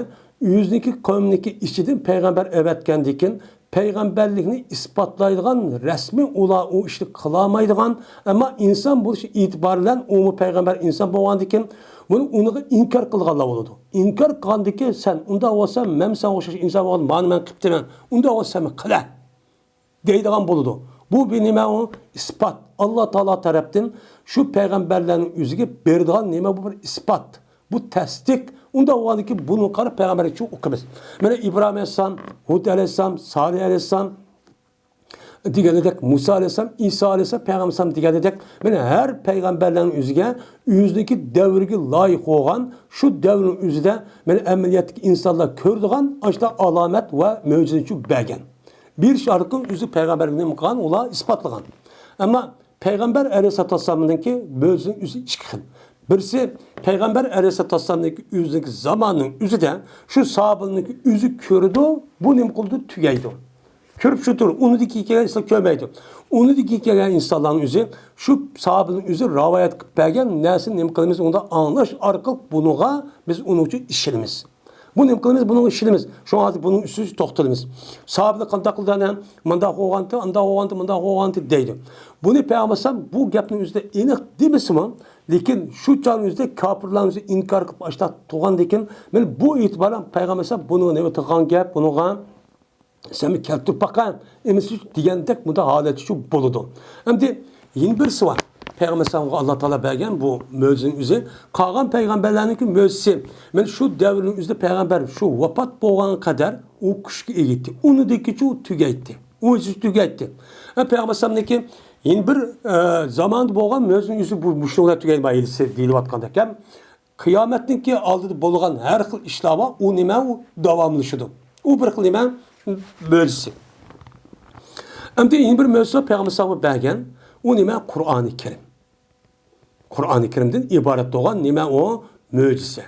ئۆزىنىڭكى قەۋمنىڭكى ئىچىدىن پەيغەمبەر ئەۋەتكەندىكىن، پەيغەمبەرلىكنى ئىسپاتلايدىغان رەسمىي ئۇلار ئۇ ئىشنى قىلالمايدىغان، ئەمما ئىنسان بولۇش ئېتىبارى بىلەن ئۇمۇ پەيغەمبەر ئىنسان بولغاندىكىن، بۇنى ئۇنىڭغا ئىنكار قىلغانلار بولىدۇ. ئىنكار قىلغاندىكى، سەن ئۇنداق بولسا، مەن ساڭا ئوخشاش ئىنسان بولغان، مانا مەن قىپتىمەن، ئۇنداق بولسا سەن قىلە دەيدىغان بولىدۇ. بۇ بىر نېمە ئۇ؟ ئىسپات. ئاللا تائالا تەرەپتىن شۇ پەيغەمبەرلەرنىڭ ئۆزىگە بېرىدىغان نېمە بۇ؟ بىر ئىسپات. بۇ تەستىق. ئۇنداق بولغاندىكىن بۇنىڭغا قاراپ پەيغەمبەرلەرگە ئوقۇيمىز. مانا ئىبراھىم ئەلەيھىسسالام، ھۇد ئەلەيھىسسالام، سالىھ ئەلەيھىسسالام دېگەنىدەك، مۇسا ئەلەيھىسسالام، ئىسا ئەلەيھىسسالام، پەيغەمبەر ئەلەيھىسسالام دېگەنىدەك، مانا ھەر پەيغەمبەرلەرنىڭ ئۆزىگە ئۆزىنىڭكى دەۋرىگە لايىق بولغان، شۇ دەۋرنىڭ ئۆزىدە مانا ئەمەلىيەتتىكى ئىنسانلار كۆرىدىغان ئاشۇنداق ئالامەت ۋە مۆجىزىنى بەرگەن. بېرىش ئارقىلىق ئۆزى پەيغەمبەرلىكنى نېمە قىلغان؟ ئۇلار ئىسپاتلىغان. ئەمما پەيغەمبەر ئەلەيھىسسالاتۇ ۋەسسالامنىڭكى مۆجىزىنىڭ ئۆزى ئىككى خىل. بىرسى، پەيغەمبەر ئەلەيھىسسالاتۇ ۋەسسالامنىڭكى ئۆزىنىڭكى زامانىنىڭ ئۆزىدە شۇ ساھابىلەرنىڭكى ئۆزى كۆرىدۇ، بۇ نېمە قىلىدۇ؟ تۈگەيدۇ. كۆرۈپ شۇ تۇر، ئۇنىڭدىن كېيىن كەلگەن ئىنسان كۆرمەيدۇ. ئۇنىڭدىن كېيىن كەلگەن ئىنسانلارنىڭ ئۆزى شۇ ساھابىنىڭ ئۆزى رىۋايەت قىلىپ بەرگەن نەرسىنى نېمە قىلىمىز؟ ئۇندا ئاڭلاش ئارقىلىق بۇنىڭغا بىز ئۇنىڭ ئۈچۈن ئىشىنىمىز. بۇ نېمە قىلىمىز؟ بۇنىڭغا ئىشىنىمىز. شۇڭا ھازىر بۇنىڭ ئۈستىدە توختىلىمىز. ساھابىلەر قانداق قىلدى ئەنە؟ مۇنداق بولغانتى، ئانداق بولغانتى، مۇنداق بولغانتى دەيدۇ. بۇنى پەيغەمبەر ئەلەيھىسسالام بۇ گەپنىڭ ئۆزىدە ئېنىق دېمىسىمۇ، لېكىن شۇ چاغنىڭ ئۆزىدە كاپىرلارنىڭ ئۆزى ئىنكار قىلىپ ئاشتاق تۇرغاندىكىن، مانا بۇ ئېتىبارەن پەيغەمبەر ئەلەيھىسسالام بۇنىڭغا نېمە قىلغان گەپ، بۇنىڭغا سەن بىر كەلتۈرۈپ باققىن، ئەمىسە دېگەندەك مۇنداق ھالەتچۇ بولىدۇ. ئەمدى يەنە بىرسى بار. پەيغەمبەر ئەلەيھىسسالامغا ئاللا تائالا بەرگەن بۇ مۆجىزىنىڭ ئۆزى. قالغان پەيغەمبەرلەرنىڭكى مۆجىزىسى، مانا شۇ دەۋرنىڭ ئۆزىدە پەيغەمبەر شۇ ۋاپات بولغانغا قەدەر ئۇ كۈچكە ئىگە ئىدى. ئۇنىڭدىن كېيىن ئۇ تۈگەيتتى. ئۇ ئۆزى تۈگەيتتى. ئە، پەيغەمبەر ئەلەيھىسسالامنىڭكى يەنە بىر، ئە، زاماندا بولغان مۆجىزىنىڭ ئۆزى بۇ مۇشۇنىڭ بىلەن تۈگەيدۇ، مايىلىسى دېيىلىۋاتقاندەك. ھەم قىيامەتنىڭكى ئالدىدا بولغان ھەر خىل ئىشلار بار، ئۇ نېمە؟ ئۇ داۋاملىشىدۇ. ئۇ بىر خىل نېمە؟ مۆجىزىسى. ئەمدى يەنە بىر مۆجىزە پەيغەمبەر ئەلەيھىسسالامغا بەرگەن، ئۇ نېمە؟ قۇرئانى كەرىم. قۇرئانى كەرىمدىن ئىبارەت بولغان نېمە ئۇ؟ مۆجىزە.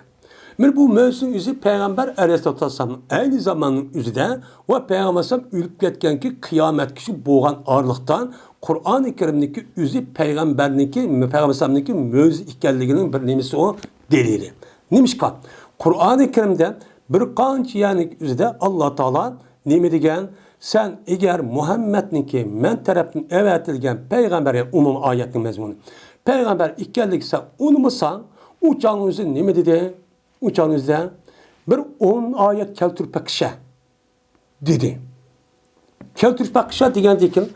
مانا بۇ مۆجىزىنىڭ ئۆزى پەيغەمبەر ئەلەيھىسسالاتۇ ۋەسسالام ئەينى زاماننىڭ ئۆزىدە ۋە پەيغەمبەر ئەلەيھىسسالام ئۆلۈپ كەتكەنكى قىيامەتكىچە بولغان ئارىلىقتا قۇرئانى كەرىمنىڭكى ئۆزى پەيغەمبەرنىڭكى، پەيغەمبەر ئەلەيھىسسالامنىڭكى مۆجىزە ئىكەنلىكىنىڭ بىر نېمىسى ئۇ؟ دەلىلى. نېمىشقا؟ قۇرئانى كەرىمدە بىر قانچە يەرنىڭ ئۆزىدە ئاللا تائالا نېمە دېگەن؟ سەن ئەگەر مۇھەممەدنىڭكى مەن تەرەپتىن ئەۋەتىلگەن پەيغەمبەر، يەنى ئومۇمىي ئايەتنىڭ مەزمۇنى، پەيغەمبەر ئىكەنلىكىنى سەن ئۇنىمىساڭ، ئۇ چاغنىڭ ئۆزى نېمە دېدى؟ ئۇ چاغنىڭ ئۆزىدە بىر ئون ئايەت كەلتۈرۈپ بېقىشە دېدى. كەلتۈرۈپ بېقىشە دېگەندىكىن،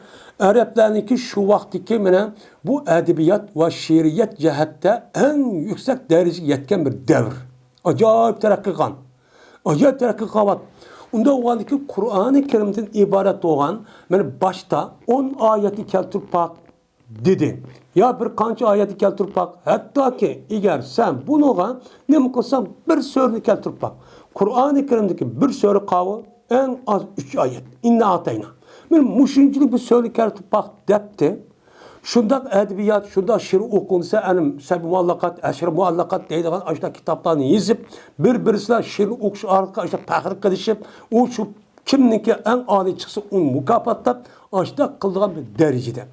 ئەرەبلەرنىڭكى شۇ ۋاقىتتىكى مانا بۇ ئەدەبىيات ۋە شېئىرىيەت جەھەتتە ئەڭ يۈكسەك دەرىجىگە يەتكەن بىر دەۋر. ئاجايىپ تەرەققىي قىلغان. ئاجايىپ تەرەققىي قىلغان ۋاقىت. ئۇنداق بولغاندىكىن قۇرئانى كەرىمدىن ئىبارەت بولغان، مانا باشتا ئون ئايەتنى كەلتۈرۈپ باق دېدى. يا بىر قانچە ئايەتنى كەلتۈرۈپ باق. ھەتتاكى ئەگەر سەن بۇنىڭغا نېمە قىلساڭ، بىر سۈرىنى كەلتۈرۈپ باق. قۇرئانى كەرىمدىكى بىر سۈرە قاۋۇ ئەڭ ئاز ئۈچ ئايەت. ئىننا ئاتاينا. مانا مۇشۇنچىلىك بىر سۈرىنى كەلتۈرۈپ باق دەپتۇ. شۇنداق ئەدەبىيات، شۇنداق شېئىر ئوقۇلسا، ئەنە سەبى مۇئەللەقات، ئەشرە مۇئەللەقات دەيدىغان ئاشۇنداق كىتابلارنى يېزىپ، بىر-بىرسى بىلەن شېئىر ئوقۇش ئارقىلىق ئاشۇنداق پەخىر قىلىشىپ، ئۇ شۇ كىمنىڭكى ئەڭ ئالىي چىقسا، ئۇنى مۇكاپاتلاپ، ئاشۇنداق قىلىدىغان بىر دەرىجىدە.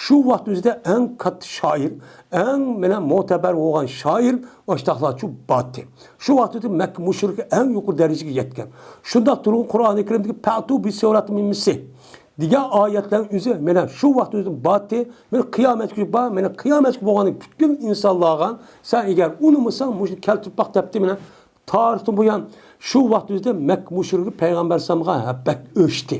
شۇ ۋاقىت ئۆزىدە ئەڭ كاتتا شائىر، ئەڭ مانا مۆتەبەر بولغان شائىر ئاشۇنداقلارچۇ بارتى. شۇ ۋاقىت ئۆزىدە مەككە مۇشرىكى ئەڭ يۇقىرى دەرىجىگە يەتكەن. شۇنداق تۇرغان قۇرئانى كەرىمدىكى پەتۇ بىسۇرەتىن مىن مىسلىھ دېگەن ئايەتلەرنىڭ ئۆزى مانا شۇ ۋاقىت ئۆزىدە بارتى، مانا قىيامەتكىچە بار، مانا قىيامەتكە بولغان پۈتكۈل ئىنسانلارغا سەن ئەگەر ئۇنىمىساڭ، مۇشۇنى كەلتۈرۈپ باق دەپتۇ. مانا تارىختىن بۇيان شۇ ۋاقىت ئۆزىدە مەككە مۇشرىكى پەيغەمبەر ئەلەيھىسسالامغا بەك ئۆچتى.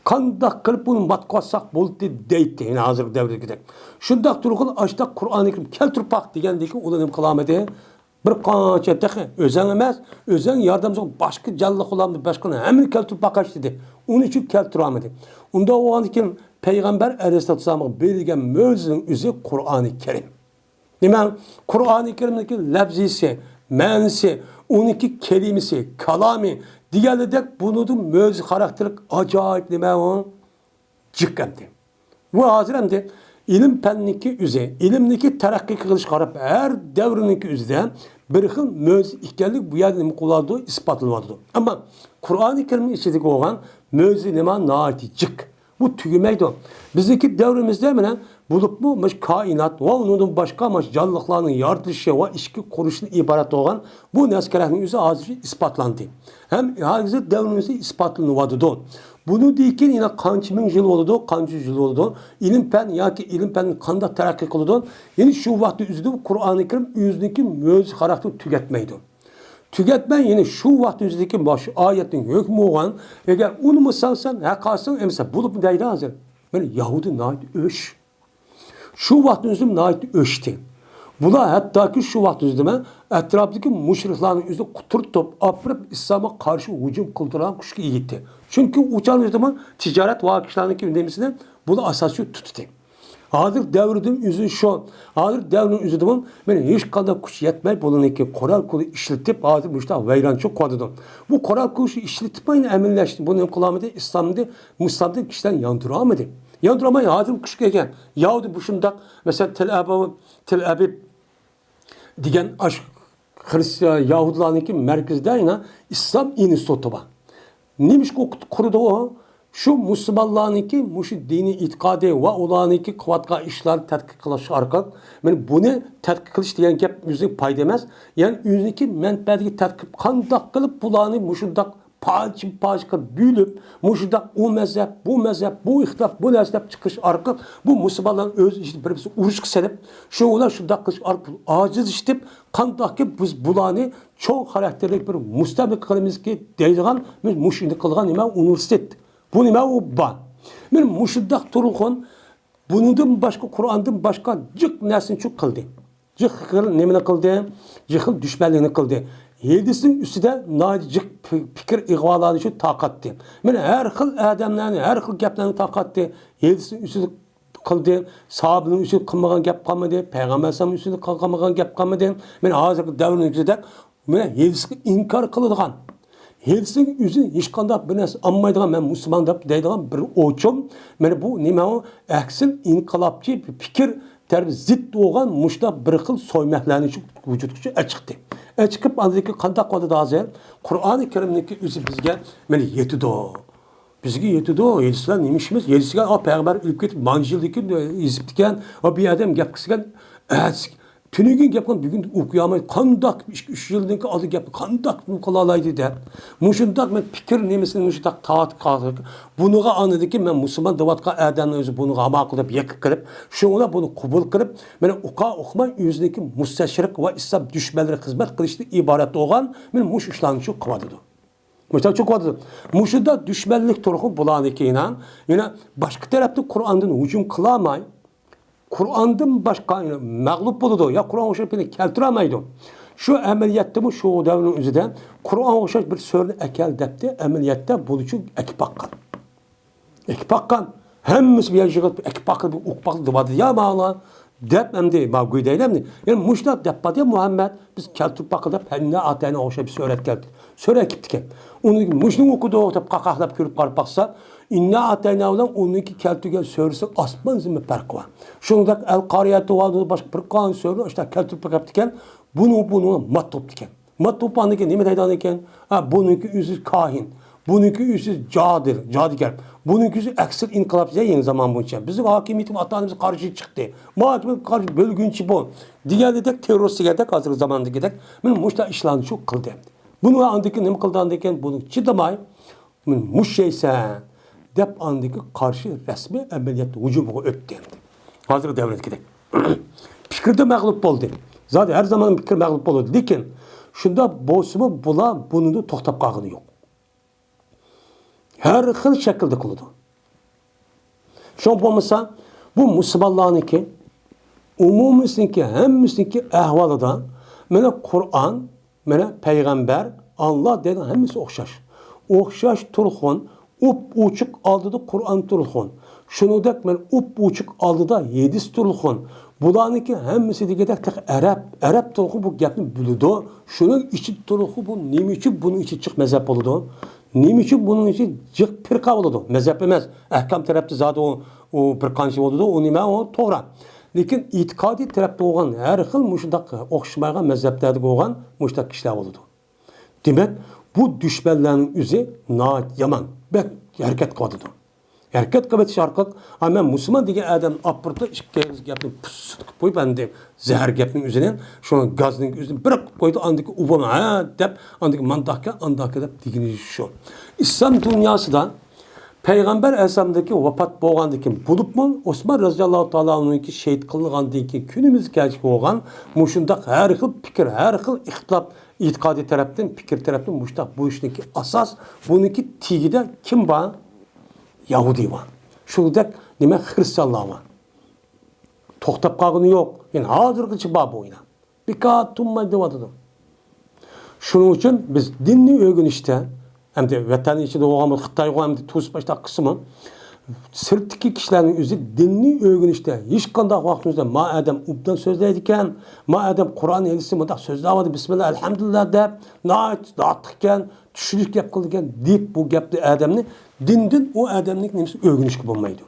قانداق قىلىپ بۇنى ماتقۇزساق بولدى دەيتتى، يەنە ھازىرقى دەۋردىكىدەك. شۇنداق تۇرغىلى ئاشۇنداق قۇرئانى كەرىم كەلتۈرۈپ باق دېگەندىكىن ئۇلار نېمە قىلالمىدى؟ بىر قانچە تېخى ئۆزەڭ ئەمەس، ئۆزەڭ ياردەمچى باشقا جانلىقلارنى، باشقىنى ھەممىنى كەلتۈرۈپ باقايچۇ دېدى. ئۇنىڭ ئۈچۈن كەلتۈرەلمىدى. ئۇنداق بولغاندىكىن پەيغەمبەر ئەلەيھىسسالاتۇ ۋەسسالامغا بېرىلگەن مۆجىزىنىڭ ئۆزى قۇرئانى كەرىم. دېمەك، قۇرئانى كەرىمنىڭكى لەپزىسى، مەنىسى، ئۇنىڭكى كەلىمىسى، كالامى دېگەنلىدەك بۇنىڭدا مۆجىزە خاراكتېرلىك ئاجايىپ نېمە ئۇ؟ جىق ئەمدى. بۇ ھازىر ئەمدى ئىلىم پەننىڭكى ئۆزى، ئىلىمنىڭكى تەرەققىي قىلىشىغا قاراپ ھەر دەۋرنىڭكى ئۆزىدە بىر خىل مۆجىزە ئىكەنلىك بۇ يەردە نېمە قىلىۋاتىدۇ؟ ئىسپاتلىنىۋاتىدۇ. ئەمما قۇرئانى كەرىمنىڭ ئىچىدىكى بولغان مۆجىزە نېمە؟ ناھايىتى جىق. بۇ تۈگىمەيدۇ. بىزنىڭكى دەۋرىمىزدە مانا بولۇپمۇ مۇشۇ كائىنات ۋە ئۇنىڭدىن باشقا مۇشۇ جانلىقلارنىڭ يارىتىلىشى ۋە ئىچكى قۇرۇلۇشىدىن ئىبارەت بولغان بۇ نەرسە كەرەكنىڭ ئۆزى ھازىر ئىسپاتلاندى. ھەم ھازىر دەۋرىمىزدە ئىسپاتلىنىۋاتىدۇ. بۇنىڭدىن كېيىن يەنە قانچە مىڭ يىل بولىدۇ، قانچە يۈز يىل بولىدۇ، ئىلىم پەن ياكى ئىلىم پەن قانداق تەرەققىي قىلىدۇ، يەنە شۇ ۋاقىتتا ئۆزىدە قۇرئانى كەرىم ئۆزىنىڭكى مۆجىزە خاراكتېرى تۈگەتمەيدۇ. تۈگەتمەي يەنە شۇ ۋاقىت ئۆزىدىكى مانا شۇ ئايەتنىڭ ھۆكمى بولغان، ئەگەر ئۇنىمىساڭ سەن ھەق ئالساڭ ئەمىسە بولۇپمۇ دەيدۇ ھازىر. مانا يەھۇدىي ناھايىتى ئۆچ. شۇ ۋاقىت ئۆزى ناھايىتى ئۆچتى. بۇلار ھەتتاكى شۇ ۋاقىت ئۆزىدە مەن ئەتراپتىكى مۇشرىكلارنى ئۆزى قۇترىتىپ ئاپىرىپ ئىسلامغا قارشى ھۇجۇم قىلدۇرغان كۈچكە ئىگە ئىدى. چۈنكى ئۇ چاغنىڭ ئۆزىدىمۇ تىجارەت ۋە كىشىلەرنىڭكى نېمىسىنى بۇلار ئاساسىي تۇتتى. ھازىر دەۋردىن ئۆزى شۇ. ھازىر دەۋرنىڭ ئۆزىدىمۇ مانا ھېچقانداق كۈچ يەتمەي، بۇلارنىڭكى قورال قۇلى ئىشلىتىپ، ھازىر مۇشۇنداق ۋەيرانچىلىق قىلىۋاتىدۇ. بۇ قورال قۇلى ئىشلىتىپ مانا ئەمەلىيلەشتى. بۇ نېمە قىلالمىدى؟ ئىسلامنى، مۇسۇلماندىن كىشىلەرنى ياندۇرالمىدى. ياندۇرالماي ھازىر كۈچ كەلگەن. ياھۇدى مۇشۇنداق، مەسىلەن، تېل ئەبىب، تېل ئەبىب دېگەن ئاشۇ خرىستىيان، ياھۇدىيلارنىڭكى مەركىزىدە يەنە ئىسلام ئىنستىتۇتى بار. نېمىشقا ئوقۇت-، قۇرىدۇ ئۇ؟ شۇ مۇسۇلمانلارنىڭكى مۇشۇ دىنىي ئېتىقادى ۋە ئۇلارنىڭكى قىلىۋاتقان ئىشلارنى تەتقىق قىلىش ئارقىلىق، مانا بۇنى تەتقىق قىلىش دېگەن گەپ ئۆزىگە پايدا ئەمەس. يەنى ئۆزىنىڭكى مەنپەئەتىگە تەتقىق، قانداق قىلىپ بۇلارنى مۇشۇنداق پارچە-پارچە قىلىپ بۆلۈپ، مۇشۇنداق ئۇ مەزھەپ، بۇ مەزھەپ، بۇ ئىختىلاپ، بۇ نەرسە دەپ چىقىرىش ئارقىلىق بۇ مۇسۇلمانلارنى ئۆز ئىچىدە بىر-بىرسىگە ئۇرۇشقا سېلىپ، شۇ بىلەن شۇنداق قىلىش ئارقىلىق ئاجىزلىشتۇرۇپ، قانداقكى بىز بۇلارنى چوڭ خاراكتېرلىك بىر مۇستەملىكە قىلىمىزكى دەيدىغان مۇشۇنى قىلغان نېمە ئۇنىۋېرسىتېت. بۇ نېمە ئۇ بار. مانا مۇشۇنداق تۇرغۇن بۇنىڭدىن باشقا، قۇرئاندىن باشقا جىق نەرسىنى شۇ قىلدى. جىق خىل نېمىنى قىلدى؟ جىق خىل دۈشمەنلىكنى قىلدى. ھەدىسنىڭ ئۈستىدە ناھايىتى جىق پى-، پىكىر ئىغۋالارنى شۇ تارقاتتى. مانا ھەر خىل ئادەملەرنى، ھەر خىل گەپلەرنى تارقاتتى. ھەدىسنىڭ ئۈستىدە قىلدى. ساھابىنىڭ ئۈستىدە قىلمىغان گەپ قالمىدى. پەيغەمبەر ئەلەيھىسسالامنىڭ ئۈستىدە قىلمىغان گەپ قالمىدى. مانا ھازىرقى دەۋرنىڭ ئۆزىدە مانا ھەدىسكە ئىنكار قىلىدىغان، ھەدىسنىڭ ئۆزىنى ھېچقانداق بىر نەرسە ئالمايدىغان، مەن مۇسۇلمان دەپ دەيدىغان بىر ئوچۇم، مانا بۇ نېمە ئۇ؟ ئەكسىل ئىنقىلابچى پىكىر تەرىپى زىت بولغان مۇشۇنداق بىر خىل سۆزلەملەرنى شۇ ۋۇجۇدقا شۇ ئەچىقتى. ئەچىقىپ ئاندىن كېيىن قانداق قىلدى ھازىر؟ قۇرئانى كەرىمنىڭكى ئۆزى بىزگە مانا يېتىدۇ. بىزگە يېتىدۇ، ھەدىسلەر نېمە ئىشىمىز؟ ھەدىسكە، ئا، پەيغەمبەر ئۆلۈپ كېتىپ مانچە يىلدىن كېيىن يېزىپتىكەن، ئا، بۇ ئادەم گەپ قىلسىكەن، ئەتىسى تۈنۈگۈن گەپ قىلغان بۈگۈن ئوقۇيالماي، قانداق ئىككى، ئۈچ يىلدىن كېيىن ئالدى گەپنى قانداق قىلالايدۇ دەپ. مۇشۇنداق مەن پىكىر نېمىسىنى مۇشۇنداق تارتىپ قالدىم. بۇنىڭغا ئاندىن كېيىن مەن مۇسۇلمان دەۋاتقان ئادەمنىڭ ئۆزى بۇنىڭغا ماقۇل دەپ يېقىپ قېلىپ، شۇڭا بۇنى قوبۇل قىلىپ، مانا ئوقا ئوقۇماي ئۆزىنىڭكى مۇستەشرىق ۋە ئىسلام دۈشمەنلىرىگە خىزمەت قىلىشتىن ئىبارەت بولغان مانا مۇشۇ ئىشلارنى شۇ قىلىۋاتىدۇ. مۇشۇنداق چۆكۈۋاتىدۇ. مۇشۇنداق دۈشمەنلىك تۇرغۇ بۇلارنىڭكى يەنە، يەنە باشقا تەرەپتىن قۇرئاندىن ھۇجۇم قىلالماي، قۇرئاندىن باشقا يەنە مەغلۇپ بولىدۇ يا قۇرئان ئوخشاش بىرنى كەلتۈرەلمەيدۇ. شۇ ئەمەلىيەتتىمۇ شۇ دەۋرنىڭ ئۆزىدە قۇرئان ئوخشاش بىر سۈرىنى ئەكەل دەپتى، ئەمەلىيەتتە بۇنى شۇ ئەكىپ باققان. ئەكىپ باققان. ھەممىسى بىر يەرگە يىغىلىپ ئەكىپ باققان، بىر ئوقۇپ باققان دېۋاتىدۇ يا ماڭا دەپ ئەمدى ما گۇي دەيلى ئەمدى. يەنى مۇشۇنداق دەپ باراتتى يا مۇھەممەد، بىز كەلتۈرۈپ باققان دەپ ھەننە ئاتەينى ئوخشاش بىر سۈرەت كەلتۈردى. سۈرەت كېلىپتىكەن. ئۇنى مۇشۇنى ئوقۇدۇق دەپ قاقاقلاپ كۈلۈپ قاراپ باقسا، ئىننا ئاتەينا بىلەن ئۇنىڭكى كەلتۈرگەن سۈرىسى ئاسمان زېمىن پەرقى بار. شۇنىڭدەك ئەل قارىيەتى بار، باشقا بىر قانچە سۈرىنى ئاشۇنداق كەلتۈرۈپ بېقىپتىكەن. بۇنى، بۇنى مات توپتىكەن. مات توپانىكى نېمە دەيدىغان ئىكەن؟ ھە، بۇنىڭكى ئۆزى كاھىن، بۇنىڭكى ئۆزى جادىر، جادىگەر، بۇنىڭكى ئۆزى ئەكسىل ئىنقىلابچى يېڭى زامان بويىچە. بىزنىڭ ھاكىمىيىتىمىز ئاتا ئانىمىزغا قارشى چىقتى. ما ھاكىمىيەتكە قارشى بۆلگۈنچى بۇ. دېگەندەك تېررورىست دېگەندەك ھازىرقى زاماندىكىدەك مانا مۇشۇنداق ئىشلارنى شۇ قىلدى. بۇنى ئاندىن كېيىن نېمە قىلدى ئاندىن كېيىن؟ بۇنى چىدىماي، مۇشۇ يەيسەن دەپ ئاندىكى قارشى رەسمىي ئەمەلىيەتتە ھۇجۇمغا ئۆتتى ئەمدى. ھازىرقى دەۋردىكىدەك. پىكىردە مەغلۇپ بولدى. زادى ھەر زامان پىكىر مەغلۇپ بولىدۇ. لېكىن شۇنداق بولسىمۇ بۇلار بۇنىڭدا توختاپ قالغىنى يوق. ھەر خىل شەكىلدە قىلىدۇ. شۇڭا بولمىسا بۇ مۇسۇلمانلارنىڭكى ئومۇمىيسىنىڭكى، ھەممىسىنىڭكى ئەھۋالىدا مانا قۇرئان، مانا پەيغەمبەر، ئاللا دەيدىغان ھەممىسى ئوخشاش. ئوخشاش تۇرغۇن، ئوپئوچۇق ئالدىدا قۇرئان تۇرغۇن. شۇنىڭدەك مانا ئوپئوچۇق ئالدىدا ھەدىس تۇرغۇن. بۇلارنىڭكى ھەممىسى دېگۈدەك تېخى ئەرەب، ئەرەب تۇرغۇن بۇ گەپنى بىلىدۇ. شۇنىڭ ئىچىدە تۇرغۇن بۇ نېمە ئۈچۈن بۇنىڭ ئىچى جىق مەزھەپ بولىدۇ؟ نېمە ئۈچۈن بۇنىڭ ئىچى جىق پىرقە بولىدۇ؟ مەزھەپ ئەمەس. ئەھكام تەرەپتە زادى ئۇ، ئۇ بىر قانچە بولىدۇ، ئۇ نېمە، ئۇ توغرا. لېكىن ئېتىقادىي تەرەپتە بولغان ھەر خىل مۇشۇنداق ئوخشىمايدىغان مەزھەپلەردە بولغان مۇشۇنداق كىشىلەر بولىدۇ. دېمەك، بۇ دۈشمەنلەرنىڭ ئۆزى ناھايىتى يامان، بەك ھەرىكەت قىلىۋاتىدۇ. ھەرىكەت قىلىۋېتىش ئارقىلىق، ھا، مەن مۇسۇلمان دېگەن ئادەمنى ئاپىرىپ ئىككى ئېغىز گەپنى پۇس قىلىپ قويۇپ، ئەمدى زەھەر گەپنىڭ ئۆزىنى، شۇ گازنىڭ ئۆزىنى بىر قىلىپ قويدى، ئاندىكى ئۇ بولما، ھە، دەپ، ئاندىكى مانداقكەن، ئانداقكەن دەپ دېگىنى شۇ. ئىسلام دۇنياسىدا پەيغەمبەر ئەلەيھىسسالامدىكى ۋاپات بولغاندىن كېيىن بولۇپمۇ، ئوسمان رەزىياللاھۇ تائالا ئەنھۇنىڭكى شېھىت قىلىنغاندىن كېيىن كۈنىمىزگىچە بولغان مۇشۇنداق ھەر خىل پىكىر، ھەر خىل ئىختىلاپ، ئېتىقادىي تەرەپتىن، پىكىر تەرەپتىن مۇشۇنداق بولۇشىدىكى ئاساس، بۇنىڭكى تېگىدە كىم بار؟ يەھۇدىي بار. شۇنىڭدەك نېمە خىرىستىيانلار بار. توختاپ قالغىنى يوق. يەنى ھازىرغىچە بار بۇ يەنە. بىكار تۇنماي دەۋاتىدۇ. شۇنىڭ ئۈچۈن بىز دىننى ئۆگىنىشتە، ئەمدى ۋەتەن ئىچىدە بولغان بۇ خىتايغا ئەمدى توسۇپ باشلاپ قىلسىمۇ، سىرتتىكى كىشىلەرنىڭ ئۆزى دىننى ئۆگىنىشتە ھېچقانداق ۋاقتىمىزدا، ما ئادەم ئوبدان سۆزلەيدىكەن، ما ئادەم قۇرئان ھەدىسى مۇنداق سۆزلەۋاتىدۇ، بىسمىللا، ئەلھەمدۇلىللا دەپ، ناھايىتى ناتىق ئىكەن، چۈشىنىشلىك گەپ قىلىدىكەن دەپ، بۇ گەپنى ئادەمنى دىندىن ئۇ ئادەمنىڭ نېمىسى ئۆگىنىشكە بولمايدۇ.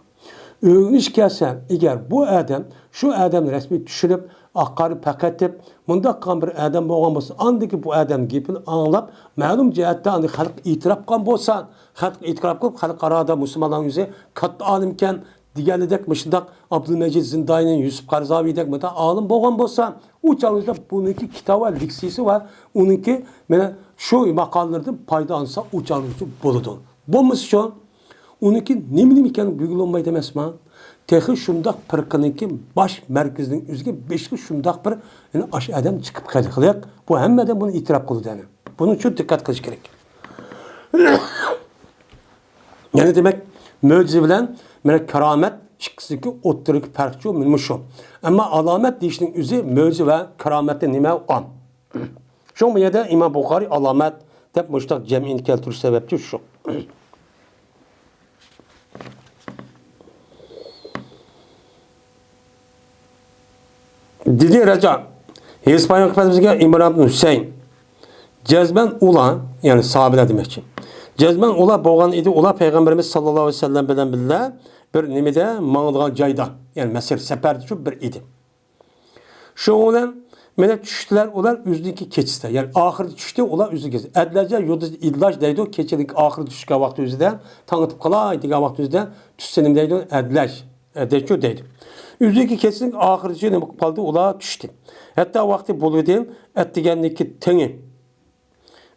ئۆگىنىش كەلسە، ئەگەر بۇ ئادەم شۇ ئادەمنى رەسمىي چۈشىنىپ، ئاقارىپ پەقەتىپ، مۇنداق قىلغان بىر ئادەم بولغان بولسا، ئاندىكى بۇ ئادەمنىڭ گېپىنى ئاڭلاپ، مەلۇم جەھەتتە ئاندىن خەلق ئېتىراپ قىلغان بولسا، خەلق ئېتىراپ قىلىپ، خەلقئارادا مۇسۇلمانلارنىڭ ئۆزى كاتتا ئالىمكەن دېگەنىدەك، مۇشۇنداق ئابدۇلمەجىد زىندانى، يۈسۈپ قەرزاۋىدەك مۇنداق ئالىم بولغان بولسا، ئۇ چاغدا بۇنىڭكى كىتاب ۋە لېكسىيىسى ۋە ئۇنىڭكى مانا شۇ ماقالىلىرىدىن پايدىلانسا، ئۇ چاغدا بولىدۇ. بولمىسىچۇ؟ ئۇنىڭكى نېمە نېمە ئىكەنلىكى بىلگىلى بولمايدۇ ئەمەسما؟ تېخى شۇنداق پىرقىنىڭكى باش مەركىزىنىڭ ئۆزىگە بېشىغا شۇنداق بىر، يەنى ئاش ئادەم چىقىپ قېلىقلىق، بۇ ھەممە ئادەم بۇنى ئېتىراپ قىلىدۇ، يەنى. بۇنىڭ ئۈچۈن دىققەت قىلىش كېرەك. يەنى دېمەك، مۆجىزە بىلەن مانا كارامەت ئىككىسىدىكى ئوتتۇرىدىكى پەرقچۇ مانا مۇشۇ. ئەمما ئالامەت دېيىشنىڭ ئۆزى مۆجىزە ۋە كارامەتتىن نېمە ئام؟ شۇڭا بۇ يەردە ئىمام بۇخارىي ئالامەت دەپ مۇشۇنداق جەمئىينى كەلتۈرۈش سەۋەبچى شۇ. دېدى رەجا، ھېسپايان قىپەتىمىزگە ئىمران ئىبن ھۈسەيىن. جەزمەن ئۇلار، يەنى ساھابىلەر دېمەكچى. جەزمەن ئۇلار بولغان ئىدى، ئۇلار پەيغەمبىرىمىز ساللاللاھۇ ئەلەيھى ۋەسەللەم بىلەن بىللە بىر نېمىدە ماڭىدىغان جايدا، يەنى مەسىر سەپەردە شۇ بىر ئىدى. شۇنىڭ بىلەن مانا چۈشتىلەر ئۇلار ئۆزىنىڭكى كېچىسىدە، يەنى ئاخىرىدا چۈشتى ئۇلار ئۆزىنىڭكى كېچىسى. ئەدلەجە يۇلدۇز ئىدلاش دەيدۇ، كېچىنىڭ ئاخىرىدا چۈشكەن ۋاقتى ئۆزىدە، تاڭ ئېتىپ قالاي دېگەن ۋاقتى ئۆزىدە چۈشسە نېمە دەيدۇ؟ ئەدلەش، ئەدلەشچۇ دەيدۇ. ئۆزىنىڭكى كېچىسىنىڭ ئاخىرىدا نېمە قىلىپ قالدى؟ ئۇلار چۈشتى. ھەتتا ۋاقتى بولۇۋىدى، ئەتىگەننىكى تېڭى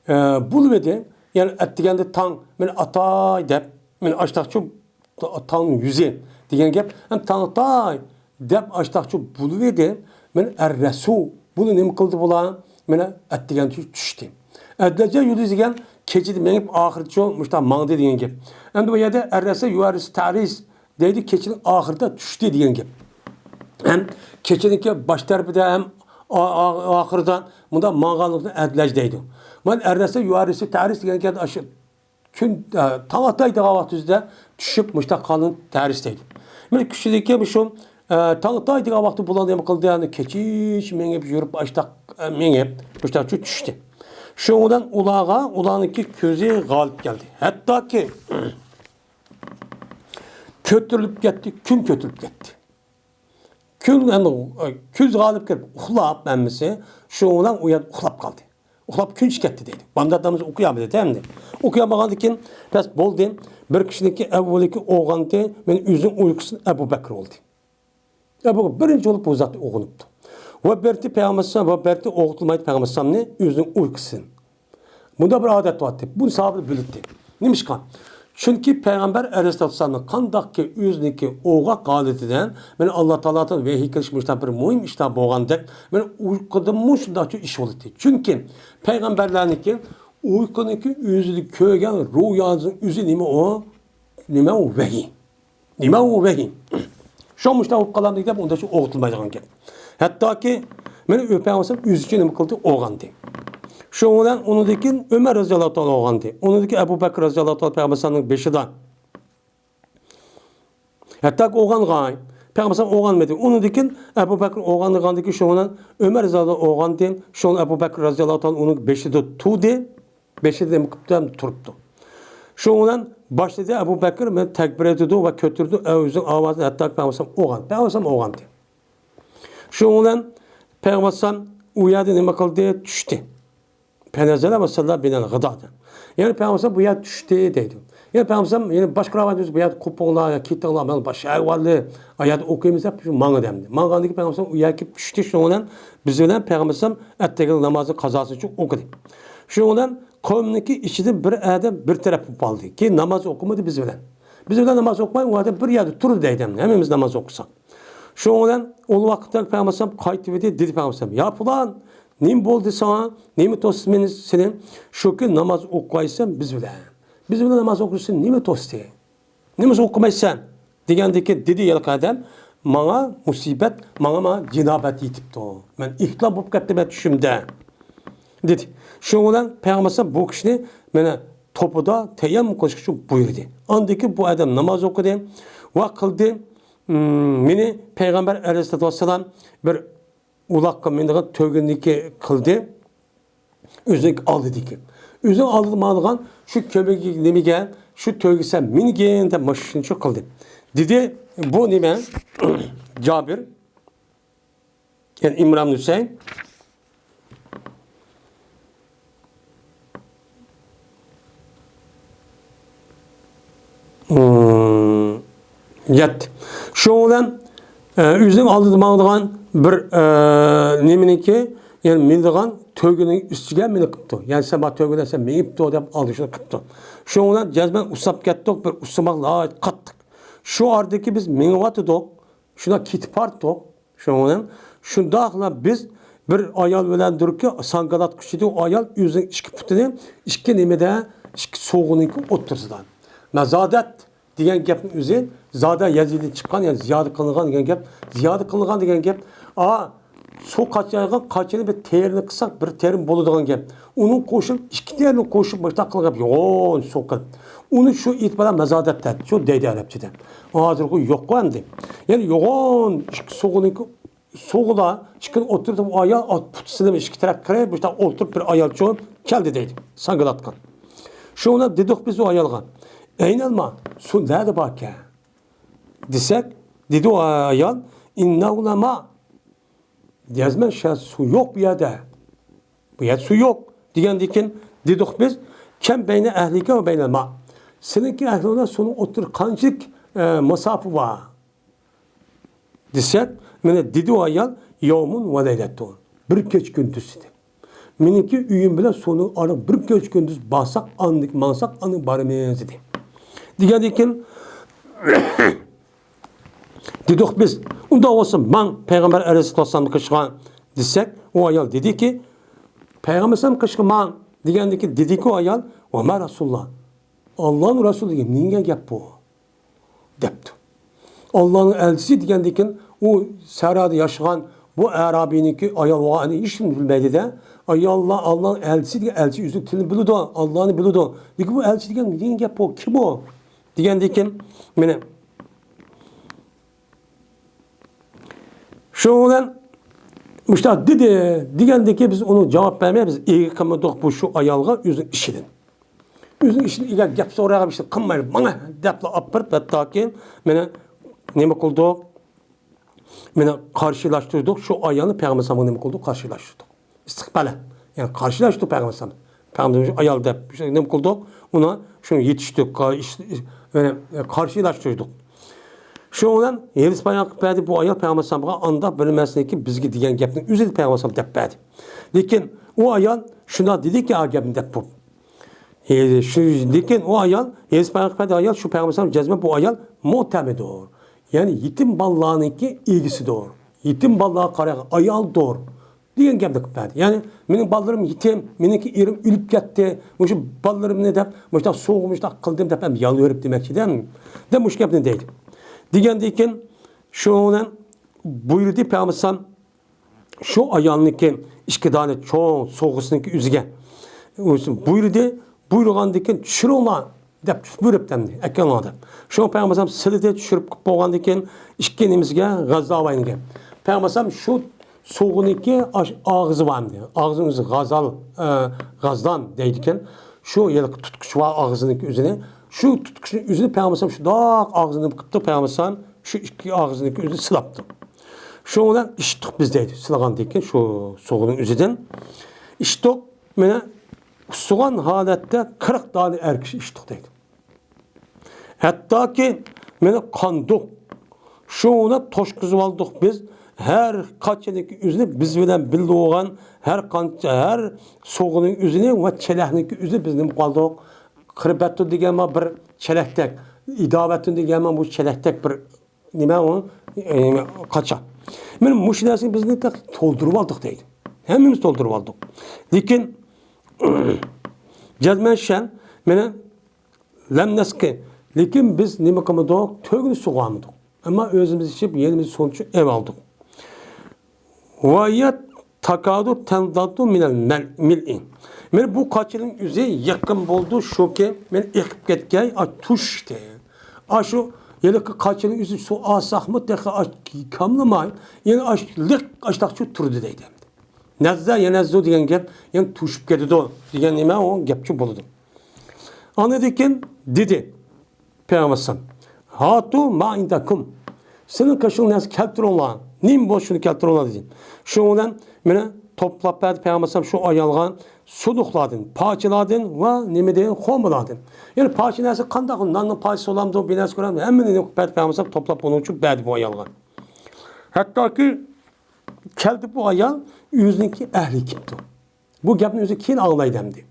ئە، بولۇۋىدى. يەنى ئەتىگەندە تاڭ، مانا ئاتاي دەپ، مانا ئاشتاقچۇ تاڭنىڭ يۈزى دېگەن گەپ. ھەم تاڭ ئاتاي دەپ ئاشتاقچۇ بولۇۋىدى. مانا ئەررەسۇ، بۇنى نېمە قىلدى بۇلار؟ مانا ئەتىگەندە چۈشتى. ئەدلەجە يۇلدۇز دېگەن كېچىدە مېڭىپ ئاخىرىچۇ مۇشتا ماڭدى دېگەن گەپ. ئەمدى بۇ يەردە ئەررەسە يۇئەررىسۇ تەرىس دەيدۇ، كېچىنىڭ ئاخىرىدا چۈشتى دېگەن گەپ. ھەم كېچىنىڭكى باش تەرىپىدە ھەم ئا-، ئا-، ئاخىرىدا مۇنداق ماڭغانلىقىنى ئەدلەج دەيدۇ. مانا ئەررەسە يۇئەررىسۇ تەرىس دېگەن گەپ ئاشۇ كۈن، ئە، تاڭ ئاتايدىغان ۋاقتىمىزدا چۈشۈپ مۇشتاق قالغان تەرىس دەيدۇ. مانا كۈچىدىكى مۇشۇ، ئە، تاڭ ئاتايدىغان ۋاقتى بۇلار نېمە قىلدى؟ يەنى كېچىچە مېڭىپ يۈرۈپ ئاشتاق، ئە، مېڭىپ مۇشتاق چۈشتى. شۇنىڭ بىلەن ئۇلارغا، ئۇلارنىڭكى كۆزى غالىب كەلدى. ھەتتاكى كۆتۈرۈلۈپ كەتتى، كۈن كۆتۈرۈلۈپ كەتتى. كۈن، يەنى، كۈز غالىب كېلىپ ئۇخلاپ ھەممىسى، شۇنىڭ بىلەن ئۇ يەردە ئۇخلاپ قالدى. ئۇخلاپ كۈن چىقىپ كەتتى دەيدۇ. بامدات نامىزى ئوقۇيالمىدى ئەمدى. ئوقۇيالمىغاندىن كېيىن، بەس بولدى، بىر كىشىنىڭكى ئەۋۋىلىكى ئويغاندى، مەن ئۆزىنىڭ ئۇيقۇسىدىن ئەبۇ بەكرى بولدى. ئەبۇ بەكرى بىرىنچى بولۇپ بۇ زاتتا ئويغىنىپتۇ. ۋە بەرتى پەيغەمبەر، ۋە بەرتى ئويغىتىلمايدۇ پەيغەمبەر ئەلەيھىسسالامنى ئۆزىنىڭ ئۇيقۇسىدىن. بۇنداق بىر ئادەت بارتى. بۇنى ساھابىلەر بىلەتتى. نېمىشقا؟ چۈنكى پەيغەمبەر ئەلەيھىسسالام قانداقكى ئۆزىنىڭكى ئويغاق ھالىتىدە، مانا ئاللا تائالادىن ۋەھىي كېلىش مۇشۇنداق بىر مۇھىم ئىشلار بولغاندەك، مانا ئۇيقۇدىمۇ شۇنداقچە ئىش بولاتتى. چۈنكى پەيغەمبەرلەرنىڭكى ئۇيقۇنىڭكى ئۆزىدە كۆرگەن رۇياسىنىڭ ئۆزى نېمە ئۇ؟ نېمە ئۇ؟ ۋەھىي. نېمە ئۇ ۋەھىي؟ شۇ مۇشۇنداق بولۇپ قالامدۇ دەپ، ئۇنداق ئويغىتىلمايدىغان گەپ. ھەتتاكى مانا پەيغەمبەر ئۆزىچە نېمە قىلدى؟ ئويغاندى. شۇنىڭ بىلەن ئۇنىڭدىن كېيىن ئۆمەر رەزىياللاھۇ تائالا ئويغاندى. ئۇنىڭدىن كېيىن ئەبۇ بەكرى رەزىياللاھۇ تائالا پەيغەمبەر ئەلەيھىسسالامنىڭ بېشىدا. ھەتتاكى ئويغانغان، پەيغەمبەر ئەلەيھىسسالام ئويغانمىدى. ئۇنىڭدىن كېيىن ئەبۇ بەكرى ئويغانغاندىن كېيىن شۇنىڭ بىلەن ئۆمەر رەزىياللاھۇ ئويغاندى. شۇنىڭ ئەبۇ بەكرى رەزىياللاھۇ تائالا ئۇنىڭ بېشىدا تۇردى. بېشىدا نېمە قىپتۇ؟ تۇرۇپتۇ. شۇنىڭ بىلەن باشلىدى ئەبۇ بەكرى، مانا تەكبىر ئېيتىدۇ ۋە كۆتۈرىدۇ ئۆزىنىڭ ئاۋازىنى، ھەتتا پەيغەمبەر ئويغان-، پەيغەمبەر ئويغاندى. شۇنىڭ بىلەن پەيغەمبەر ئۇ يەردە نېمە قىلدى؟ چۈشتى. فنزل وصلى بنا الغداة. يەنى پەيغەمبەر بۇ يەردە چۈشتى دەيدۇ. يەنى پەيغەمبەر يەنە باشقا رىۋايەتتە بۇ يەردە قوپۇڭلار يا كېتىڭلار، مەن باشقا ئەھۋالنى ئايەت ئوقۇيمىز دەپ شۇ ماڭدى ئەمدى. ماڭغاندىن كېيىن پەيغەمبەر ئۇ يەرگە كېلىپ چۈشتى. شۇنىڭ بىلەن بىز بىلەن پەيغەمبەر ئەتىگەن نامازى قازاسىنى ئوقۇدى. شۇنىڭ بىلەن قومنىڭكى ئىچىدىن بىر ئادەم بىر تەرەپ بولۇپ قالدى. كېيىن ناماز ئوقۇمىدى بىز بىلەن. بىز بىلەن ناماز ئوقۇماي، ئۇ ئادەم بىر يەردە تۇردى دەيدۇ، ھەممىمىز ناماز ئوقۇساق. شۇنىڭ بىلەن ئۇ ۋاقىتتا پەيغەمبەر قايتىۋىدى، دېدى پەيغەمبەر، يا پۇلان، نېمە بولدى ساڭا؟ نېمە توستى مېنى سېنى؟ شۇ كۈن ناماز ئوقۇيسەن بىز بىلەن. بىز بىلەن ناماز ئوقۇيسەن نېمە توستى؟ نېمىشقا ئوقۇمايسەن؟ دېگەندىكىن دېدى ھېلىقى ئادەم، ماڭا مۇسىبەت، ماڭا، ماڭا جىنابەت يېتىپتۇ. مەن ئېھتىلام بولۇپ كەتتىم مەن چۈشۈمدە. دېدى. شۇنىڭ بىلەن پەيغەمبەر بۇ كىشىنى مانا توپىدا تەيەممۇم قىلىش ئۈچۈن بۇيرۇدى. ئاندىن كېيىن بۇ ئادەم ناماز ئوقۇدى ۋە قىلدى. مېنى پەيغەمبەر ئەلەيھىسسالاتۇ ۋەسسالام بىر ئۇلاققا مىنىدىغان تۆگىنىڭكى قىلدى. ئۆزىنىڭ ئالدىدىكى. ئۆزىنىڭ ئالدىدا ماڭىدىغان شۇ كۆمەكلىك نېمىگە، شۇ تۆگە سەن مىنگىن دەپ ماشىنىچۇ قىلدى. دېدى، بۇ نېمە؟ جابىر، يەنى ئىمران ھۈسەيىن. يەتتە. شۇنىڭ بىلەن، ئە، ئۆزىنىڭ ئالدىدا ماڭىدىغان بىر، ئە، نېمىنىڭكى، يەنى مىنىدىغان تۆگىنىڭ ئۈستىگە مىنىپ قىپتۇ. يەنى سەن بار تۆگىدە سەن مېڭىپتۇ دەپ ئالدى شۇنى قىپتۇ. شۇنىڭ بىلەن جەزمەن ئۇسساپ كەتتۇق، بىر ئۇسسىماق ناھايىتى قاتتىق. شۇ ئارىدىكى بىز مېڭىۋاتىدۇق، شۇنداق كېتىپ باراتتۇق. شۇنىڭ بىلەن شۇنداقلا بىز بىر ئايال بىلەن تۇرۇپ ساڭگىلاتقۇچى ئىدى، ئۇ ئايال ئۆزىنىڭ ئىككى پۇتىنى ئىككى نېمىدە، ئىككى سوغۇنىڭكى ئوتتۇرىسىدا. مەزادەت دېگەن گەپنىڭ ئۆزى زادە يەزىدىن چىققان، يەنى زىيادە قىلىنغان دېگەن گەپ. زىيادە قىلىنغان دېگەن گەپ، ئا، سۇ قاچايغان قاچىنى بىر تېرىنى قىلساق، بىر تېرىن بولىدىغان گەپ. ئۇنىڭ قوشۇپ، ئىككى تېرىنى قوشۇپ، مۇشۇنداق قىلغان گەپ. يوغان سۇ قىلىپ. ئۇنى شۇ ئېيتىپ بىلەن مەزادەت دەپ، شۇ دەيدۇ ئەرەبچىدە. ھازىرغۇ يوققۇ ئەمدى. يەنى يوغان ئىككى سوغۇنىڭكى سوغۇدا ئىككىنى ئولتۇرۇپ ئايال پۇت سېلىپ ئىككى تەرەپ قىرىپ، مۇشۇنداق ئولتۇرۇپ بىر ئايالچۇ كەلدى دەيدۇ. ساڭگىلاتقان. شۇڭا دېدۇق بىز ئۇ ئايالغا، ئەينەل ما، سۇ نەدە باركەن؟ دېسەك، دېدى ئۇ ئايال، ئىننەھۇ لا ما. جەزمەن شە سۇ يوق بۇ يەردە. بۇ يەردە سۇ يوق. دېگەندىن كېيىن دېدۇق بىز، كەم بەينە ئەھلىكە ۋە بەينەل ما. سېنىڭكى ئەھلىڭ بىلەن سۇنىڭ ئوتتۇرا قانچىلىك، ئە، ماساپە بار؟ دېسەك، مانا دېدى ئۇ ئايال، يومۇن ۋە لەيلەتۇن. بىر كېچە كۈندۈز دېدى. مېنىڭكى ئۆيۈم بىلەن سۇنىڭ ئارىغا بىر كېچە كۈندۈز بارساق، ئاندىن ماڭساق، ئاندىن بارىمىز دېدى. دېگەندىن كېيىن دېدۇق بىز، ئۇنداق بولسا ماڭ پەيغەمبەر ئەلەيھىسسالاتۇ ۋەسسالامنىڭ قېشىغا دېسەك، ئۇ ئايال دېدىكى، پەيغەمبەر ئەلەيھىسسالام قېشىغا ماڭ دېگەندىن كېيىن دېدىكى ئۇ ئايال، ۋە ما رەسۇلۇللا. ئاللانىڭ رەسۇلى دېگەن نېمە گەپ بۇ؟ دەپتۇ. ئاللانىڭ ئەلچىسى دېگەندىن كېيىن ئۇ سەھرادا ياشىغان بۇ ئەرابىينىڭكى ئايال بولغان ھېچكىم بىلمەيدۇ-دە. ئاياللار ئاللانىڭ ئەلچىسى دېگەن ئەلچى ئۆزى تىلنى بىلىدۇ، ئاللانى بىلىدۇ. لېكىن بۇ ئەلچى دېگەن نېمە گەپ بۇ؟ كىم ئۇ؟ دېگەندىن كېيىن مانا شۇنىڭ بىلەن مۇشۇنداق دېدى دېگەندىن كېيىن بىز ئۇنىڭ جاۋاب بەرمەي، بىز ئىگە قىلمىدۇق بۇ شۇ ئايالغا ئۆزىنىڭ ئىشىدىن. ئۆزىنىڭ ئىشىنى ئىگە گەپ سورىغان ئىشنى قىلمايلى ماڭا دەپلا ئاپىرىپ، ھەتتاكى مانا نېمە قىلدۇق؟ مانا قارشىلاشتۇردۇق، شۇ ئايالنى پەيغەمبەر ئەلەيھىسسالامغا نېمە قىلدۇق؟ قارشىلاشتۇردۇق. ئىستىقبالەن. يەنى قارشىلاشتۇردۇق پەيغەمبەر ئەلەيھىسسالام. پەيغەمبەر ئەلەيھىسسالام ئايال دەپ شۇ نېمە قىلدۇق؟ ئۇنى شۇنى يېتىشتۇردۇق، قا-، ئىش-، ئىش-، يەنى قارشىلاشتۇردۇق. شۇنىڭ بىلەن ھېدىس بايان قىلىپ بەردى، بۇ ئايال پەيغەمبەر ئەلەيھىسسالامغا ئانداق بىر نەرسىنىكى بىزگە دېگەن گەپنىڭ ئۆزىنى پەيغەمبەر ئەلەيھىسسالام دەپ بەردى. لېكىن ئۇ ئايال شۇنداق دېدىكى، ئا گەپنى دەپ بوپ. ئى، شۇ، لېكىن ئۇ ئايال، ھېدىس بايان قىلىپ بەردى ئايال، شۇ پەيغەمبەر ئەلەيھىسسالام جەزمەن بۇ ئايال مۇتەمىدۇر. يەنى يېتىم بالىلارنىڭكى ئىگىسىدۇر. يېتىم بالىلارغا قارايدىغان ئايالدۇر. دېگەن گەپنى قىلىپ بەردى. يەنى مېنىڭ بالىلىرىم يېتىم، مېنىڭكى ئېرىم ئۆلۈپ كەتتى. مۇشۇ بالىلىرىمنى دەپ، مۇشۇنداق سوغۇم، مۇشۇنداق قىلدىم دەپ ھەم يالۋۇرۇپ دېمەكچىدە. دەپ مۇشۇ گەپنى دەيدۇ. دېگەندىن كېيىن شۇنىڭ بىلەن بۇيرۇدى پەيغەمبەر ئەلەيھىسسالام شۇ ئايالنىڭكى ئىككى دانە چوڭ سوغىسىنىڭكى ئۆزىگە بۇيرۇدى، بۇيرۇغاندىن كېيىن چۈشۈرۈڭلار دەپ بۇيرۇپتۇ ئەمدى، ئەكەلىڭلار دەپ. شۇڭا پەيغەمبەر ئەلەيھىسسالام سېلىدى، چۈشۈرۈپ بولغاندىن كېيىن ئىككى نېمىسىگە، غەززاۋاينىگە. پەيغەمبەر ئەلەيھىسسالام شۇ سوغىنىڭكى ئاش-، ئاغزى بار ئەمدى. ئاغزىنىڭ ئۆزى غازال، ئە، غازدان دەيدىكەن. شۇ ھېلىقى تۇتقۇچى بار ئاغزىنىڭكى ئۆزىنى. شۇ تۇتقۇچىنىڭ ئۆزىنى پەيغەمبەر ئەلەيھىسسالام شۇنداق ئاغزىنى قىپتۇ، پەيغەمبەر ئەلەيھىسسالام شۇ ئىككى ئاغزىنىڭكى ئۆزىنى سىلاپتۇ. شۇنىڭ بىلەن ئىچتۇق بىز دەيدۇ. سىلىغاندىن كېيىن شۇ سوغىنىڭ ئۆزىدىن ئىچتۇق. مانا ئۇسسىغان ھالەتتە قىرىق دانە ئەر كىشى ئىچتۇق دەيدۇ. ھەتتاكى مانا قاندۇق. شۇنى توشقۇزۇۋالدۇق بىز. ھەر قاچىنىڭكى ئۆزىنى بىز بىلەن بىللە بولغان ھەر قانچە، ھەر سوغىنىڭ ئۆزىنى ۋە چېلەكنىڭكى ئۆزىنى بىز نېمە قىلدۇق؟ قىربەتتۇ دېگەن بىر چېلەكتەك، ئىداۋەتتۇ دېگەن بۇ چېلەكتەك بىر نېمە ئۇ؟ ئە، قاچا. مانا مۇشۇ نەرسىنى بىز تولدۇرۇپ ئالدۇق دەيدۇ. ھەممىمىز تولدۇرۇپ ئالدۇق. لېكىن جەزمەن شەن، مانا لەم نەسقى. لېكىن بىز نېمە قىلمىدۇق؟ تۆگىنى سۇغارمىدۇق. ئەمما ئۆزىمىز ئىچىپ، يېنىمىز سۇنچۇ ئېۋالدۇق. ۋايەت تاكادۇ تەنزاتۇ مىنەل مەل-، مىلئى. مانا بۇ قاچىنىڭ ئۆزى يېقىن بولدى، شۇكى مانا ئېقىپ كەتكەي، ئا، توشتى. ئاشۇ ھېلىقى قاچىنىڭ ئۆزى سۇ ئالساقمۇ تېخى ئاش-، كاملىماي، يەنە ئاش-، لىق ئاشتاقچۇ تۇردى دەيدۇ. نەززە يەنەززۇ دېگەن گەپ، يەنە توشۇپ كېتىدۇ دېگەن نېمە، ئۇ گەپچۇ بولىدۇ. ئاندىن كېيىن دېدى پەيغەمبەر ئەلەيھىسسالام، «ھاتۇ ما ئىندەكۇم.» سېنىڭ قېشىڭدا نەرسە كەلتۈرۈڭلار. نېمە بولسا شۇنى كەلتۈرۈڭلار دېدى. شۇنىڭ بىلەن مانا توپلاپ بەردى پەيغەمبەر ئەلەيھىسسالام شۇ ئايالغا سۇدۇقلاردىن، پاچىلاردىن ۋە نېمىدىن، خورمىلاردىن. يەنى پاچە نەرسە قانداق، ناننىڭ پاچىسى بولامدۇ، بىر نەرسە كۆرەمدۇ، ھەممىنى بەردى پەيغەمبەر ئەلەيھىسسالام توپلاپ ئۇنىڭ ئۈچۈن بەردى بۇ ئايالغا. ھەتتاكى كەلدى بۇ ئايال، ئۆزىنىڭكى ئەھلى كېپتۇ. بۇ گەپنى ئۆزى كېيىن ئاڭلايدۇ ئەمدى.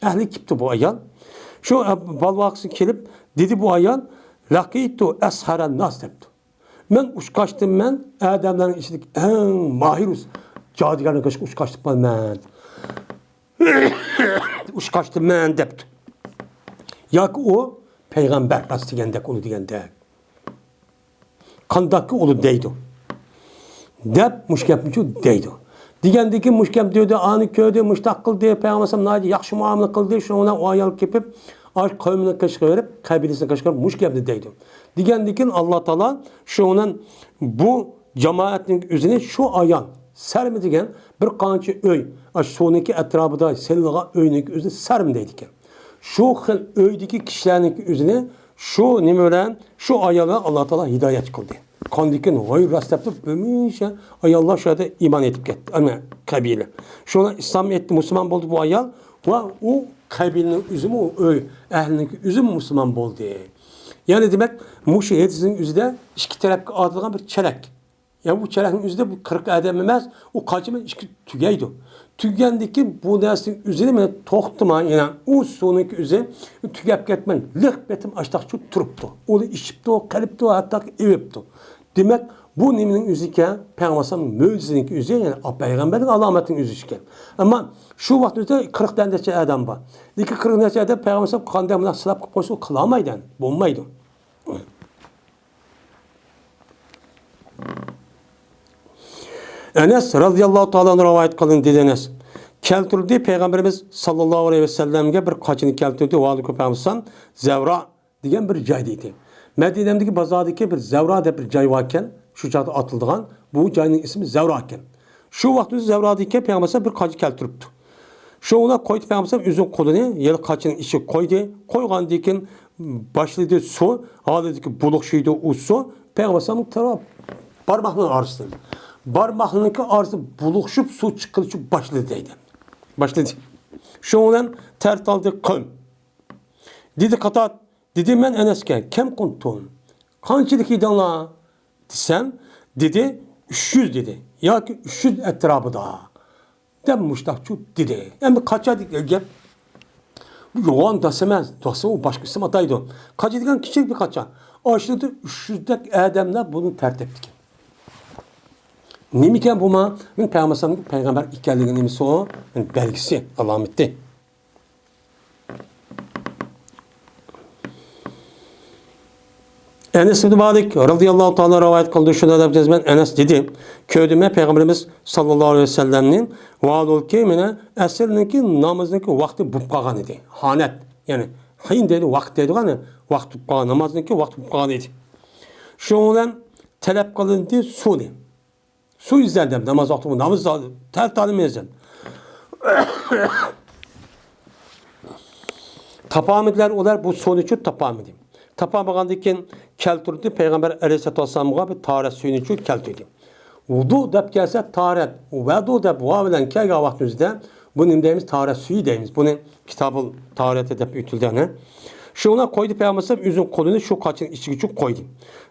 ئەھلى كېپتۇ بۇ ئايال. شۇ، ئە، بالىۋاقىسى كېلىپ دېدى بۇ ئايال، «لەقىتۇ ئەسھەرەن ناس» دەپتۇ. «مەن ئۇچقاچتىم، مەن ئادەملەرنىڭ ئىچىدىكى ئەڭ ماھىر ئۇس-، جادۇگەرنىڭ قېشىغا ئۇچقاچتىم مەن. ئۇچقاچتىم مەن» دەپتۇ. ياكى ئۇ پەيغەمبەر راست دېگەندەك، ئۇنى دېگەندەك. قانداقكى ئۇلۇ دەيدۇ. دەپ مۇشۇ گەپنىچۇ دەيدۇ. دېگەندىكىن مۇشۇ گەپ دېدى، ئانى كۆردى، مۇشتاق قىلدى، پەيغەمبەر ئەلەيھىسسالام ناھايىتى ياخشى مۇئامىلە قىلدى، شۇنىڭ بىلەن ئۇ ئايال كېپىپ، ئاش قەۋمىنىڭ قېشىغا بېرىپ، قەبىلىسىنىڭ قېشىغا بېرىپ مۇشۇ گەپنى دەيدۇ. دېگەندىكىن ئاللا تائالا شۇنىڭ بۇ جامائەتنىڭ ئۆزىنى شۇ ئايال سەرمە دېگەن بىر قانچە ئۆي، ئاشۇ سۇنىڭكى ئەتراپىدا سېلىنغان ئۆينىڭكى ئۆزىنى سەرمە دەيدىكەن. شۇ خىل ئۆيدىكى كىشىلەرنىڭكى ئۆزىنى شۇ نېمە بىلەن، شۇ ئايال بىلەن ئاللا تائالا ھىدايەت قىلدى. قاندىكىن ھوي راست دەپتۇ، ھەمىشە ئاياللار شۇ يەردە ئىمان ئېيتىپ كەتتى. ئەنە قەبىلە. شۇڭا ئىسلام ئېيتتى، مۇسۇلمان بولدى بۇ ئايال. ۋە ئۇ قەبىلىنىڭ ئۆزىمۇ، ئۆي ئەھلىنىڭكى ئۆزىمۇ مۇسۇلمان بولدى. يەنى دېمەك، مۇشۇ ھەدىسنىڭ ئۆزىدە ئىككى تەرەپكە ئايرىلغان بىر چېرەك. يەنى بۇ چېرەكنىڭ ئۆزىدە بۇ قىرىق ئادەم ئەمەس، ئۇ قانچە ئىككى تۈگەيدۇ. تۈگىگەندىن كېيىن بۇ نەرسىنىڭ ئۆزىنى مانا توختىماي، يەنە ئۇ سۇنىڭكى ئۆزى تۈگەپ كەتمەي، لىق پېتىم ئاشتاقچۇ تۇرۇپتۇ. ئۇنى ئىچىپتۇ، قىلىپتۇ، ھەتتا ئېۋىپتۇ. دېمەك، بۇ نېمىنىڭ ئۆزى ئىكەن؟ پەيغەمبەر ئەلەيھىسسالامنىڭ مۆجىزىنىڭكى ئۆزى، يەنى پەيغەمبەرنىڭ ئالامىتىنىڭ ئۆزى ئىكەن. ئەمما شۇ ۋاقىتتا قىرىق نەچچە ئادەم بار. لېكىن قىرىق نەچچە ئادەم پەيغەمبەر ئەلەيھىسسالام قانداق مۇنداق سىلاپ قىلىپ قويسا، قىلالمايدۇ، بولمايدۇ. ئەنەس رەزىياللاھۇ تائالا ئەنھۇ رىۋايەت قىلدى، دېدى ئەنەس. كەلتۈردى، پەيغەمبىرىمىز ساللاللاھۇ ئەلەيھى ۋەسەللەمگە بىر قاچىنى كەلتۈردى. ۋالىكۇم پەيغەمبەر زەۋرا دېگەن بىر جايدا ئىدى. مەدىنەمدىكى بازاردىكى بىر زەۋرا دەپ بىر جاي باركەن، شۇ چاغدا ئاتىلىدىغان. بۇ جاينىڭ ئىسمى زەۋرا ئىكەن. شۇ ۋاقىت ئۆزى زەۋرادىكى پەيغەمبەر بىر قاچا كەلتۈرۈپتۇ. شۇنىڭ بىلەن قويدى پەيغەمبەر ئۆزىنىڭ قولىنى يەنە قاچىنىڭ ئىچىگە قويدى. قويغاندىن كېيىن باشلىدى سۇ، ھالىدىكى بۇلۇقشىيدۇ ئۇ سۇ. پەيغەمبەر تەرەپ بارماقنىڭ ئارىسىدىن. بارماقنىڭكى ئارىسىدا بۇلۇقشىپ سۇ چىققىلىچۇ باشلىدى دەيدۇ. باشلىدى. شۇنىڭ بىلەن تەرەت ئالدى قەۋم. دېدى قاتاد، دېدى مەن ئەنەسكە، كەم كۇنتۇم؟ قانچىلىك ئىدىڭلار؟ دېسەم، دېدى، ئۈچ يۈز دېدى. ياكى ئۈچ يۈز ئەتراپىدا. دەپ مۇشتاقچۇ دېدى. ئەمدى قاچا دېگەن گەپ. بۇ يوغان داس ئەمەس. داسنى ئۇ باشقا ئىسىم ئاتايدۇ. قاچا دېگەن كىچىك بىر قاچا. ئاشۇنىڭدا ئۈچ يۈزدەك ئادەملەر بۇنى تەرەت ئېتىپتىكەن. نېمىكەن بۇ ما؟ مەن پەيغەمبەر پەيغەمبەر ئىكەنلىكى نېمىسى ئۇ؟ بەلگىسى، ئالامىتى. ئەنەس ئىبن مالىك رەزىياللاھۇ تائالا رىۋايەت قىلدى، شۇنداق دەپ جەزمەن ئەنەس دېدى، كۆردۈم مەن پەيغەمبىرىمىز ساللاللاھۇ ئەلەيھى ۋەسەللەمنى، ۋاھالۇلكى مانا ئەسىرنىڭكى نامىزىنىڭكى ۋاقتى بولۇپ قالغان ئىدى. ھانەت، يەنى خىن دەيدۇ، ۋاقىت دەيدىغان، ۋاقىت بولۇپ قالغان، نامازنىڭكى ۋاقتى بولۇپ قالغان ئىدى. شۇنىڭ بىلەن تەلەپ قىلىندى سۇنى. سۇ ئىزدەندىم، ناماز ۋاقتى، ناماز تەرەت ئالىمەن دېدىم. تاپالمىدىلەر ئۇلار، بۇ سۇنىچۇ تاپالمىدى. تاپالمىغاندىن كېيىن كەلتۈردى، پەيغەمبەر ئەلەيھىسسالاتۇ ۋەسسالامغا بىر تاھارەت سۈيىنىچۇ كەلتۈردى. ۋۇدۇ دەپ كەلسە تاھارەت، ۋەدۇ دەپ ۋاۋ بىلەن كەلگەن ۋاقتىمىزدا بۇنى نېمە دەيمىز؟ تاھارەت سۈيى دەيمىز. بۇنى كىتابۇل تاھارەت دەپ ئۆتۈلدى ئھە. شۇڭا قويدى پەيغەمبەر ئۆزىنىڭ قولىنى شۇ قاچىنىڭ ئىچىگىچۇ قويدى.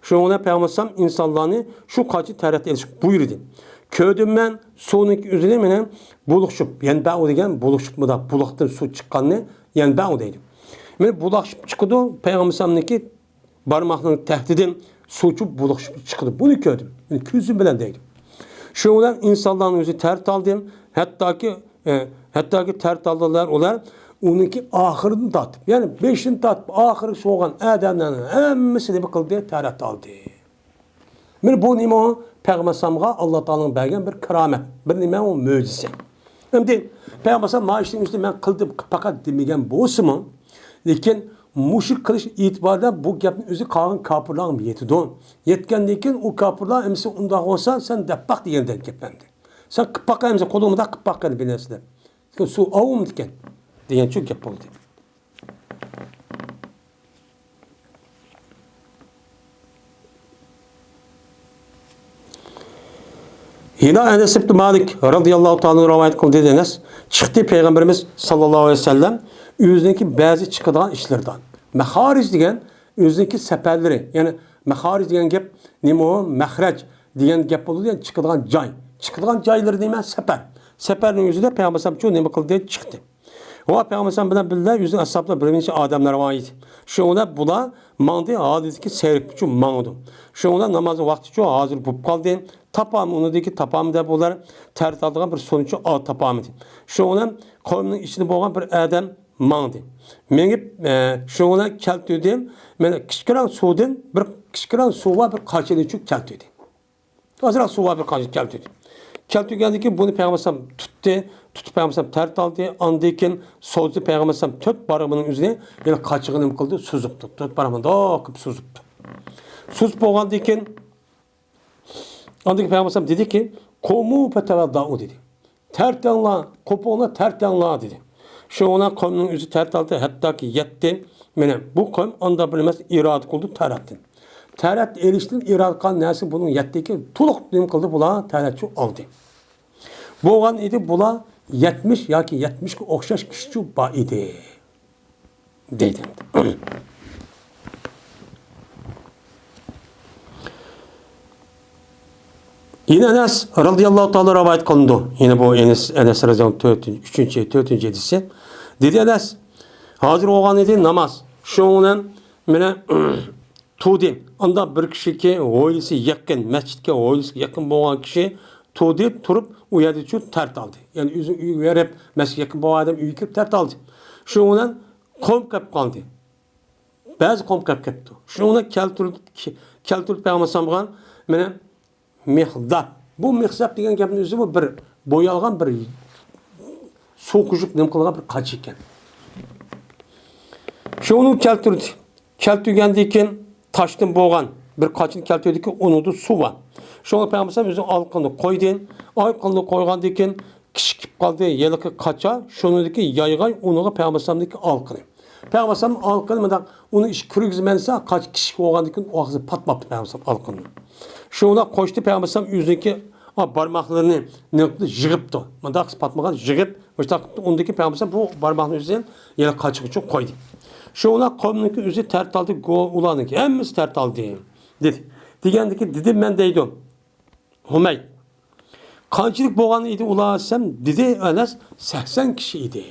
شۇنىڭ بىلەن پەيغەمبەر ئەلەيھىسسالام ئىنسانلارنى شۇ قاچىنى تەرەت ئېلىشقا بۇيرۇدى. كۆردۈم مەن سۇنىڭ ئۆزىنى مانا بۇلۇقشۇپ، يەنبەئۇ دېگەن بۇلۇقشۇپ، مۇنداق بۇلاقتىن سۇ چىققاننى يەنبەئۇ دەيدۇ. مانا بۇلاقشىپ چىقىدۇ، پەيغەمبەر ئەلەيھىسسالامنىڭكى بارماقنىڭ تەھتىدىن سۇچۇ بۇلۇقشۇپ چىقىدۇ. بۇنى كۆردۈم. مانا كۆزۈم بىلەن دەيدۇ. شۇنىڭ بىلەن ئىنسانلارنىڭ ئۆزى تەرەت ئالدى. ھەتتاكى، ئە، ھەتتاكى تەرەت ئالدىلار ئۇلار ئۇنىڭكى ئاخىرىدىن تارتىپ، يەنى بېشىدىن تارتىپ ئاخىرىغىچە بولغان ئادەملەرنىڭ ھەممىسىنى نېمە قىلدى؟ تەرەت ئالدى. مانا بۇ نېمە ئۇ؟ پەيغەمبەر ئەلەيھىسسالامغا ئاللا تائالانىڭ بەرگەن بىر كارامەت، بىر نېمە ئۇ؟ مۆجىزە. ئەمدى پەيغەمبەر ئەلەيھىسسالام مانا ئىشنى ئۆزىدە مەن قىلدىم، پەقەت دېمىگەن بولسىمۇ، لېكىن مۇشۇ قىلىش ئېتىبارىدا بۇ گەپنىڭ ئۆزى قالغان كاپىرلارغا يېتىدۇ. يەتكەندىن كېيىن ئۇ كاپىرلار ئەمىسە ئۇنداق بولسا سەن دەپ باق دېگەندەك گەپ ئەمدى. سەن قىلىپ باققىن ئەمىسە، قولۇڭ مۇنداق قىلىپ باققىن بىر نەرسە دەپ. لېكىن سۇ ئاۋۇمىدىكەن دېگەنچۇ گەپ بولدى. يەنە ئەنەس ئىبن مالىك رەزىياللاھۇ تائالا ئەنھۇ رىۋايەت قىلدى، دېدى ئەنەس، چىقتى پەيغەمبىرىمىز ساللاللاھۇ ئەلەيھى ۋەسەللەم ئۆزىنىڭكى بەزى چىقىدىغان ئىشلىرىدىن. مەخارىج دېگەن ئۆزىنىڭكى سەپەرلىرى، يەنى مەخارىج دېگەن گەپ نېمە ئۇ؟ مەخرەج دېگەن گەپ بولىدۇ، يەنى چىقىدىغان جاي. چىقىدىغان جايلىرى نېمە؟ سەپەر. سەپەرنىڭ ئۆزىدە پەيغەمبەر ئەلەيھىسسالام نېمە قىلدى؟ چىقتى. ۋە پەيغەمبەر بىلەن بىللە ئۆزىنىڭ ئەسھابلىرى بىر نەچچە ئادەملەر بار ئىدى. شۇنىڭ بىلەن بۇلار ماڭدى، ھازىردىكى سەيرىكچۇ ماڭىدۇ. شۇنىڭ بىلەن نامازنىڭ ۋاقتىچۇ ھازىر بولۇپ قالدى. تاپامى، ئۇنىڭدىكى تاپامى دەپ بۇلار تەرەت ئالىدىغان بىر سۇنىچۇ تاپامىدى. شۇنىڭ بىلەن قويۇننىڭ ئىچىدە بولغان بىر ئادەم ماڭدى. مېڭىپ، ئە، شۇنىڭ بىلەن كەلتۈردى. مانا كىچىكرەك سۇدىن بىر كىچىكرەك سۇ بار بىر قاچىنىچۇ كەلتۈردى. ئازراق سۇ بار بىر قاچىنى كەلتۈردى. كەلتۈرگەندىن كېيىن بۇنى پەيغەمبەر ئەلەيھىسسالام تۇتتى. تۇتۇپ پەيغەمبەر ئەلەيھىسسالام تەرەت ئالدى. ئاندىن كېيىن سوزدى پەيغەمبەر ئەلەيھىسسالام تۆت بارمىقىنىڭ ئۆزىنى، يەنى قاچىغا نېمە قىلدى؟ سوزۇپتۇ. تۆت بارمىقىنى مۇنداق قىلىپ سوزۇپتۇ. سوزۇپ بولغاندىن كېيىن، ئاندىن كېيىن پەيغەمبەر ئەلەيھىسسالام دېدىكى، «قۇمۇ فتەۋەددەئۇ» دېدى. «تەرەت ئېلىڭلار، قوپۇڭلار، تەرەت ئېلىڭلار» دېدى. شۇنىڭ بىلەن قومنىڭ ئۆزى تەرەت ئالدى، ھەتتاكى يەتتى. مانا بۇ قوم ئاندا بىر ئەمەس ئىرادە قىلدى تەرەتتىن. تەرەت ئېلىشتىن ئىرادە قىلغان نەرسە بۇنىڭ يەتتىكى تولۇق نېمە قىلدى بۇلار؟ تەرەتچۇ ئالدى. بولغان ئىدى بۇلار يەتمىش ياكى يەتمىشكە ئوخشاش كىشىچۇ بار ئىدى. دەيدۇ. يەنە ئەنەس رەزىياللاھۇ تائالا رىۋايەت قىلىنىدۇ. يەنە بۇ ئەنەس، ئەنەس رەزىياللاھۇ تۆتىنچى، ئۈچىنچى، تۆتىنچى ھەدىسى. دېدى ئەنەس، ھازىر بولغان ئىدى ناماز. شۇنىڭ بىلەن مانا تۇردى. ئاندا بىر كىشىكى ھويلىسى يېقىن، مەسچىتكە، ھويلىسىغا يېقىن بولغان كىشى تۇردى، تۇرۇپ ئۇ يەردىچۇ تەرەت ئالدى. يەنى ئۆزىنىڭ ئۆيىگە بېرىپ، مەسچىتكە يېقىن بولغان ئادەم ئۆيىگە كىرىپ تەرەت ئالدى. شۇنىڭ بىلەن قوم كەپ قالدى. بەزى قوم كەپ كەپتۇ. شۇنىڭ بىلەن كەلتۈرۈلدى، كەلتۈرۈلدى پەيغەمبەر ئەلەيھىسسالامغا مانا مىخزەب. بۇ مىخزەب دېگەن گەپنىڭ ئۆزى بۇ بىر بويالغان بىر سۇ قۇيۇپ نېمە قىلغان بىر قاچا ئىكەن. شۇنى كەلتۈردى. كەلتۈرگەندىن كېيىن تاشتىن بولغان بىر قاچىنى كەلتۈردىكى، ئۇنىڭدا سۇ بار. شۇڭا پەيغەمبەر ئەلەيھىسسالام ئۆزىنىڭ ئالىقىنى قويدى. ئالىقىنى قويغاندىن كېيىن كىشىكىپ قالدى. ھېلىقى قاچا شۇنىڭدىكى يايغاي ئۇنىغا پەيغەمبەر ئەلەيھىسسالامدىكى ئالىقىنى. پەيغەمبەر ئەلەيھىسسالام ئالىقىنى مۇنداق ئۇنى ئىچىگە كىرگۈزمەن دېسە، قاچا كىشىك بولغاندىكىن ئاغزى پاتماپتۇ پەيغەمبەر ئەلەيھىسسالام ئالىقىنى. شۇنىڭ بىلەن قوشتى پەيغەمبەر ئەلەيھىسسالام ئۆزىنىڭكى بارماقلىرىنى نېمە قىلدى؟ يىغىپتۇ. مۇنداق قىلىپ پاتمىغان، يىغىپ، مۇشۇنداق قىلىپتۇ. ئۇندىن كېيىن پەيغەمبەر ئەلەيھىسسالام بۇ بارماقنى ئۆزى يەنە قاچىغا ئۇچۇپ قويدى. شۇنىڭ بىلەن قومنىڭكى ئۆزى تەرەت ئالدى، گو-، ئۇلارنىڭكى ھەممىسى تەرەت ئالدى. دېدى. دېگەندىكىن دېدىم مەن دەيدۇ. ھۇمەيد. قانچىلىك بولغان ئىدى ئۇلار دېسەم، دېدى ئەنەس، سەكسەن كىشى ئىدى.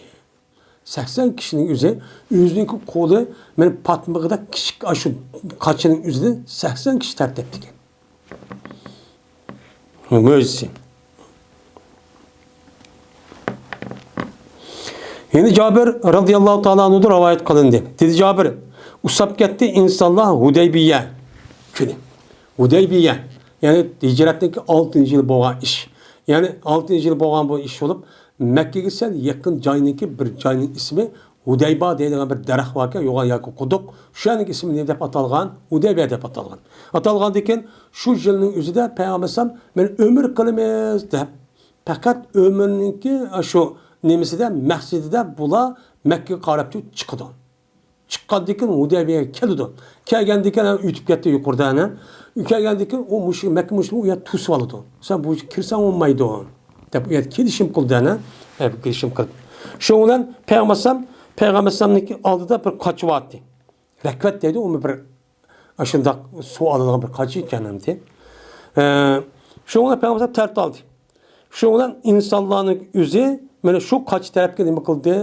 سەكسەن كىشىنىڭ ئۆزى، ئۆزىنىڭكى قولى مانا پاتمىغۇدەك كىچىك ئاشۇ قاچىنىڭ ئۆزىدىن سەكسەن كىشى تەرەت تەپتىكەن. مۆجىزىسى. يەنە جابىر رەزىياللاھۇ تائالا ئەنھۇدىن رىۋايەت قىلىندى. دېدى جابىر، ئۇسساپ كەتتى ئىنسانلار ھۇدەيبىيە كۈنى. ھۇدەيبىيە، يەنى ھىجرەتنىڭكى ئالتىنچى يىلى بولغان ئىش. يەنى ئالتىنچى يىلى بولغان بۇ ئىش بولۇپ، مەككىگە سەل يېقىن جاينىڭكى بىر جاينىڭ ئىسمى ھۇدەيبا دەيدىغان بىر دەرەخ باركەن، يوغان ياكى قۇدۇق. شۇ يەرنىڭ ئىسمى نېمە دەپ ئاتالغان؟ ھۇدەيبىيە دەپ ئاتالغان. ئاتالغاندىن كېيىن شۇ يىلنىڭ ئۆزىدە پەيغەمبەر ئەلەيھىسسالام، مەن ئۆمرە قىلىمىز دەپ، پەقەت ئۆمرىنىڭكى شۇ نېمىسىدە، مەقسىتىدە بۇلار مەككىگە قاراپ چىقىدۇ. چىققاندىن كېيىن ھۇدەيبىيەگە كېلىدۇ. كەلگەندىن كېيىن ئۆتۈپ كەتتى يۇقىرىدا ئەنە. كەلگەندىن كېيىن ئۇ مۇشرىك، مەككە مۇشرىكى ئۇ يەردە توسۇۋالىدۇ. سەن بۇ يەرگە كىرسەڭ بولمايدۇ دەپ ئۇ يەردە كېلىشىم قىلدى ئەنە. ھە، بۇ كېلىشىم قىلدى. شۇنىڭ بىلەن پەيغەمبەر ئەلەيھىسسالام، پەيغەمبەر ئەلەيھىسسالامنىڭكى ئالدىدا بىر قاچا بار ئىدى. رەكۋەت دەيدۇ، ئۇمۇ بىر ئاشۇنداق سۇ ئالىدىغان بىر قاچا ئىكەن ئەمدى. ئە، شۇنىڭ بىلەن پەيغەمبەر ئەلەيھىسسالام تەرەت ئالدى. شۇنىڭ بىلەن ئىنسانلارنىڭ ئۆزى مانا شۇ قاچا تەرەپكە نېمە قىلدى؟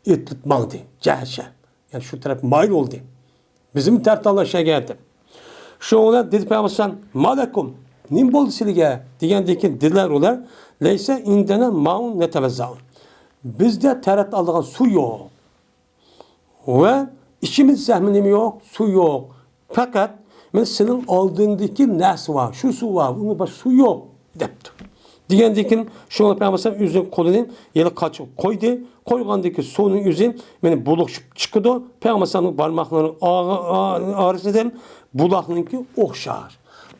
ئېتىلىپ ماڭدى. جەشە. يەنى شۇ تەرەپكە مايىل بولدى. بىزمۇ تەرەت ئالدى شەگە دەپ. شۇنىڭ بىلەن دېدى پەيغەمبەر ئەلەيھىسسالام، ما لەكۇم؟ نېمە بولدى سىلىگە؟ دېگەندىن كېيىن دېدىلەر ئۇلار، لەيسە ئىندەنا مائۇن نەتەۋەززەئۇ. بىزدە تەرەت ئالىدىغان سۇ يوق. ۋە ئىچىمىز زەھمى نېمە يوق؟ سۇ يوق. پەقەت مانا سېنىڭ ئالدىڭدىكى نەرسە بار، شۇ سۇ بار، ئۇنىڭ باشقا سۇ يوق، دەپتۇ. دېگەندىن كېيىن شۇڭا پەيغەمبەر ئەلەيھىسسالام ئۆزىنىڭ قولىنى يەنە قاچىغا قويدى. قويغاندىن كېيىن سۇنىڭ ئۆزى مانا بۇلۇقشىپ چىقىدۇ. پەيغەمبەر ئەلەيھىسسالامنىڭ بارماقلىرىنىڭ ئا-، ئا-، ئارىسىدىن بۇلاقنىڭكى ئوخشاش.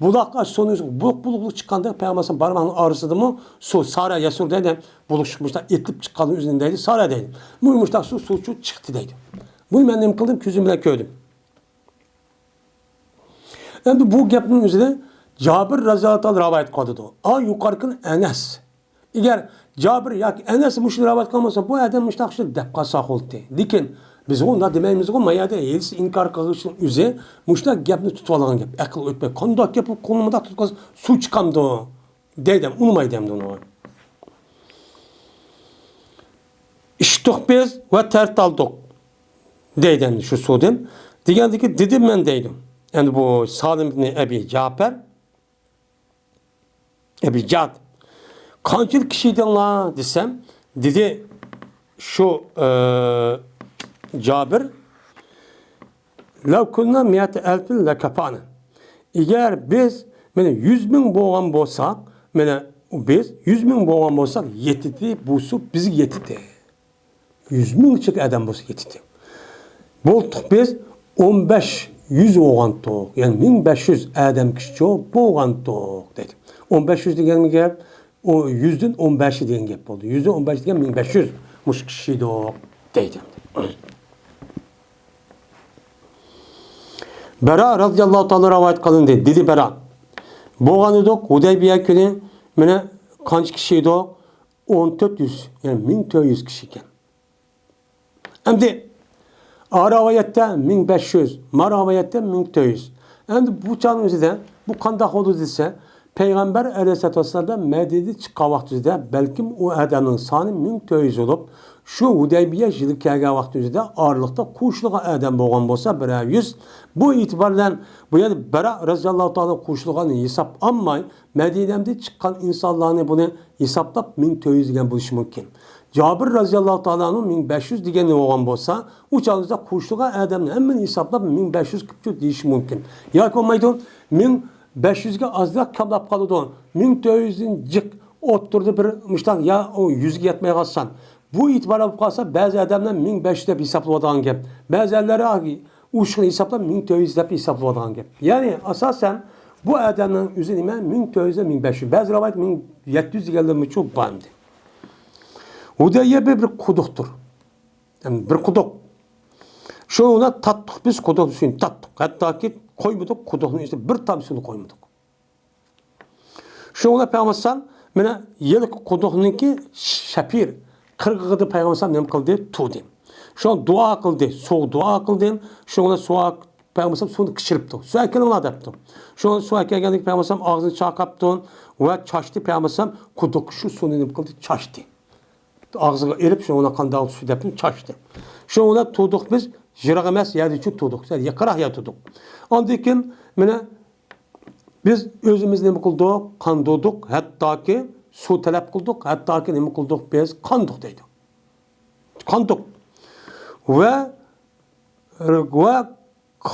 بۇلاق ئاشۇ سۇنىڭ ئۆزى بۇلۇق-بۇلۇق چىققاندا پەيغەمبەر ئەلەيھىسسالام بارماقنىڭ ئارىسىدىمۇ سۇ سارا يەسۇر دەيدۇ. بۇلۇقشىپ مۇشۇنداق ئېتىلىپ چىققاننىڭ ئۆزىنى دەيدۇ، سارا دەيدۇ. مۇ-، مۇشۇنداق سۇ، سۇ چىقتى دەيدۇ. بۇنى مەن نېمە قىلدىم؟ كۆزۈم بىلەن كۆردۈم. ئەمدى بۇ گەپنىڭ ئۆزىدە جابىر رەزىياللاھۇ تائالا رىۋايەت قىلىۋاتىدۇ. ئا، يۇقىرىقىنى ئەنەس. ئەگەر جابىر ياكى ئەنەس مۇشۇنى رىۋايەت قىلغان بولسا، بۇ ئادەم مۇشۇنداق شۇ دەپ قالسا بولدى. لېكىن بىز ئۇنداق دېمەيمىزغۇ، ما يەردە ھەدىس ئىنكار قىلغۇچىنىڭ ئۆزى مۇشۇنداق گەپنى تۇتۇۋالغان گەپ. ئەقىل ئۆتمەي، قانداق گەپ، قولنى مۇنداق تۇتقان سۇ چىقامدۇ؟ دەيدۇ، ئۇنىمايدۇ ئەمدى ئۇنى. ئىچتۇق بىز ۋە تەرەت ئالدۇق، دەيدۇ ئەمدى شۇ سۇدىن. دېگەندىكى، دېدىم مەن، دەيدۇ. ئەمدى بۇ سالىم ئىبنى ئەبى جەپەر، ئەبى جەد. قانچىلىك كىشى ئىدىڭلار دېسەم، دېدى شۇ، ئە، جابىر، لەۋ كۇننا مىئەتە ئەلفىن لەكەفانا. ئەگەر بىز، مانا، يۈز مىڭ بولغان بولساق، مانا، بىز يۈز مىڭ بولغان بولساق، يېتىدى، بۇ سۇ بىزگە يېتىدى. يۈز مىڭچىلىك ئادەم بولسا يېتىدى. بولدۇق بىز ئون بەش يۈز بولغانتۇق، يەنى مىڭ بەش يۈز ئادەم كىشىچۇ بولغانتۇق، دەيدۇ. ئون بەش يۈز دېگەن گەپ، ئۇ يۈزدىن ئون بەش دېگەن گەپ بولدى. يۈزدىن ئون بەش دېگەن مىڭ بەش يۈز مۇشۇ كىشى ئىدۇق، دەيدۇ. بەرا رەزىياللاھۇ تائالا رىۋايەت قىلىندى. دېدى بەرا، بولغان ئىدۇق، ھۇدەيبىيە كۈنى، مانا، قانچە كىشى ئىدۇق؟ ئون تۆت يۈز، يەنى مىڭ تۆت يۈز كىشى ئىكەن. ئەمدى ئا رىۋايەتتە مىڭ بەش يۈز، ما رىۋايەتتە مىڭ تۆت يۈز. ئەمدى بۇ چاغنىڭ ئۆزىدە بۇ قانداق بولدى دېسە، پەيغەمبەر ئەلەيھىسسالاتۇ ۋەسسالام مەدىنىدىن چىققان ۋاقتىدا بەلكىم ئۇ ئادەمنىڭ سانى مىڭ تۆت يۈز بولۇپ، شۇ ھۇدەيبىيە يىلى كەلگەن ۋاقتىدا ئارىلىقتا قوشۇلغان ئادەم بولغان بولسا بىرەر يۈز، بۇ ئېتىبار بىلەن بۇ يەردە بەرا رەزىياللاھۇ تائالا قوشۇلغان ھېساب ئالماي، مەدىنەدىن چىققان ئىنسانلارنى بۇنى ھېسابلاپ مىڭ تۆت يۈز دېگەن بولۇشى مۇمكىن. جابىر رەزىياللاھۇ تائالا ئەنھۇ مىڭ بەش يۈز دېگەن بولغان بولسا، ئۇ چاغدا قوشۇلغان ئادەمنى ھەممىنى ھېسابلاپ مىڭ بەش يۈز قىپچۇ دېيىشى مۇمكىن. ياكى بولمايدۇ، مىڭ بەش يۈزگە ئازراق كاملاپ قالىدۇ. مىڭ تۆت يۈزدىن جىق ئوتتۇرىدا بىر مۇشتاق يا ئۇ يۈزگە يەتمەي قالسان. بۇ ئېتىبار بولۇپ قالسا، بەزى ئادەملەر مىڭ بەش يۈز دەپ ھېسابلاۋاتىدىغان گەپ. بەزى ئادەملەر ئۇ ئىشقا ھېسابلاپ مىڭ تۆت يۈز دەپ ھېسابلاۋاتىدىغان گەپ. يەنى ئاساسەن بۇ ئادەمنىڭ ئۆزى نېمە؟ مىڭ تۆت يۈز، مىڭ بەش يۈز. بەزى رىۋايەت مىڭ يەتتە يۈز دېگەنلىرىمۇچۇ بار ئىدى. ھۇدەيبىيە بىر قۇدۇقتۇر. يەنى بىر قۇدۇق. شۇنى تارتتۇق بىز، قۇدۇقنىڭ سۈيىنى تارتتۇق. ھەتتاكى قويمىدۇق، قۇدۇقنىڭ ئىچىدە بىر تامچە سۇنى قويمىدۇق. شۇنىڭ بىلەن پەيغەمبەر ئەلەيھىسسالام مانا ھېلىقى قۇدۇقنىڭكى شەپىر قىرغىقىدا پەيغەمبەر ئەلەيھىسسالام نېمە قىلدى؟ تۇردى. شۇڭا دۇئا قىلدى، سۇغا دۇئا قىلدى. شۇنىڭ بىلەن سۇغا پەيغەمبەر ئەلەيھىسسالام سۇنى كىچىرىپتۇ. سۇ ئەكېلىڭلار دەپتۇ. شۇڭا سۇ ئەكەلگەندىكىن پەيغەمبەر ئەلەيھىسسالام ئاغزىنى چايقاپتۇ ۋە چاچتى. پەيغەمبەر ئەلەيھىسسالام قۇدۇققا شۇ سۇنى نېمە قىلدى؟ چاچتى. ئاغزىغا ئېلىپ، شۇنىڭ بىلەن قانداق سۇ دەپتۇ؟ چاچتى. شۇنىڭ بىلەن تۇردۇق بىز، يىراق ئەمەس يەردىچۇ تۇردۇق. يېقىنراق يەردە تۇردۇق. ئاندىن كېيىن مانا بىز ئۆزىمىز نېمە قىلدۇق؟ قاندۇردۇق، ھەتتاكى سۇ تەلەپ قىلدۇق، ھەتتاكى نېمە قىلدۇق؟ بىز قاندۇق دەيدۇ. قاندۇق. ۋە، ۋە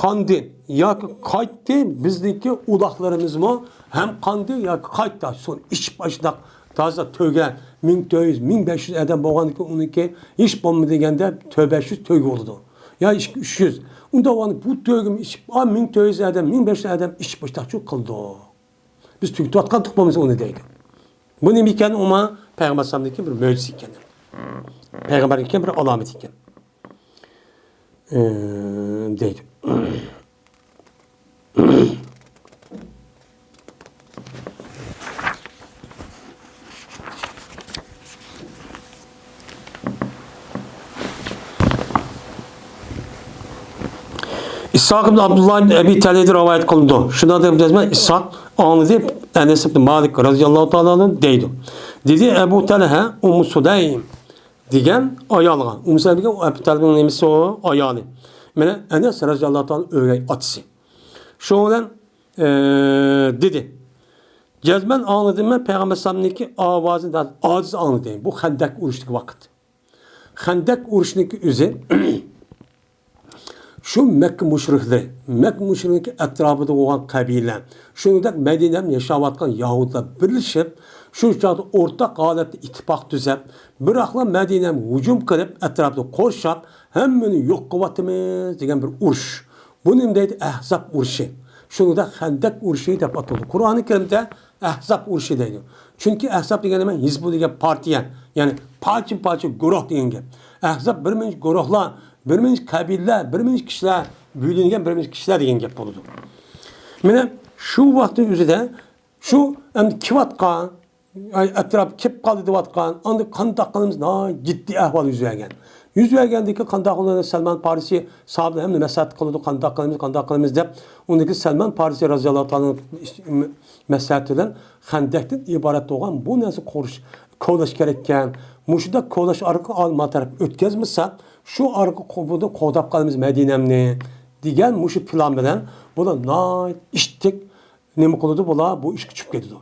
قاندى ياكى قايتتى، بىزنىڭكى ئۇلاغلىرىمىزمۇ ھەم قاندى ياكى قايتتى. سۇنى ئىچىپ ئاشۇنداق تازا تۆگە، مىڭ تۆت يۈز، مىڭ بەش يۈز ئادەم بولغاندىكىن ئۇنىڭكى ھېچ بولمىدى دېگەندە تۆت بەش يۈز تۆگە بولىدۇ. يا ئىككى ئۈچ يۈز. ئۇنداق بولغاندا بۇ تۆگىمۇ ئىچىپ، ئا، مىڭ تۆت يۈز ئادەم، مىڭ بەش يۈز ئادەم ئىچىپ ئاشۇنداقچۇ قىلدى. بىز تۈگىتىۋاتقان تۇغمىمىز ئۇنى دەيدۇ. بۇ نېمە ئىكەن؟ ئۇما پەيغەمبەر ئەلەيھىسسالامدىكى بىر مۆجىزە ئىكەن. پەيغەمبەرگە بىر ئالامەت ئىكەن. ئى، دەيدۇ. ئىسھاق ئىبن ئابدۇللا ئىبن ئەبى تەلھەدىن رىۋايەت قىلىنىدۇ. شۇنداق دەپ يازما، ئىسھاق ئاڭلىدى، ئەنەس ئىبن مالىك رەزىياللاھۇ تائالا ئەنھۇ دەيدۇ. دېدى ئەبۇ تەلھە ئۇممۇ سۇلەيم دېگەن ئايالغا. ئۇممۇ سۇلەيم دېگەن ئەبۇ تەلھەنىڭ نېمىسى ئۇ؟ ئايالى. مانا ئەنەس رەزىياللاھۇ تائالا ئۆگەي ئاتىسى. شۇنىڭ بىلەن، ئى، دېدى. جەزمەن ئاڭلىدىم مەن پەيغەمبەر ئەلەيھىسسالامنىڭكى ئاۋازىنى، ئاجىز ئاڭلىدىم. بۇ خەندەك ئۇرۇشتىكى ۋاقىت. خەندەك ئۇرۇشنىڭكى ئۆزى شۇ مەككە مۇشرىكلىرى، مەككە مۇشرىكلىرىنىڭ ئەتراپىدا بولغان قەبىلە، شۇنىڭدەك مەدىنەدە ياشاۋاتقان يەھۇدىيلار بىرلىشىپ، شۇ چاغدا ئورتاق ھالەتتە ئىتتىپاق تۈزەپ، بىراقلا مەدىنەگە ھۇجۇم قىلىپ، ئەتراپنى قورشاپ، ھەممىنى يوق قىلىۋاتىمىز دېگەن بىر ئۇرۇش. بۇنى نېمە دەيدۇ؟ ئەھزاب ئۇرۇشى. شۇنىڭدا خەندەق ئۇرۇشى دەپ ئاتىلىدۇ. قۇرئانى كەرىمدە ئەھزاب ئۇرۇشى دەيدۇ. چۈنكى ئەھزاب دېگەن نېمە؟ ھىزبۇ دېگەن پارتىيە، يەنى پارچە-پارچە گۇرۇھ دېگەن گەپ. ئەھزاب بىر مىنچە گۇرۇھلار، بىر مىنچە قەبىلىلەر، بىر مىنچە كىشىلەر، بۆلۈنگەن بىر مىنچە كىشىلەر دېگەن گەپ بولىدۇ. مانا شۇ ۋاقىتنىڭ ئۆزىدە شۇ ئەمدى كېلىۋاتقان، ئەتراپ كېلىپ قالدى دەۋاتقان، ئاندىن قانداق قىلىمىز؟ ناھايىتى جىددىي ئەھۋال يۈز بەرگەن. يۈز بەرگەندىن كېيىن قانداق قىلىمىز؟ سەلمان پارسى ساھابىلەر ھەممە مەسلىھەت قىلىدۇ، قانداق قىلىمىز، قانداق قىلىمىز دەپ. ئۇندىن كېيىن سەلمان پارسى رازىياللاھۇ تائالا مەسلىھەتى بىلەن خەندەكتىن ئىبارەت بولغان بۇ نەرسە قۇرۇش، كولاش كېرەككەن. مۇشۇنداق كولاش ئارقىلىق ئالما تەرەپ ئۆتكەزمىسە، شۇ ئارقا قوبۇلدا قوغداپ قالىمىز مەدىنەمنى دېگەن مۇشۇ پىلان بىلەن بۇلار ناھايىتى ئىشتىك نېمە قىلىدۇ؟ بۇلار بۇ ئىشقا چۈشۈپ كېتىدۇ.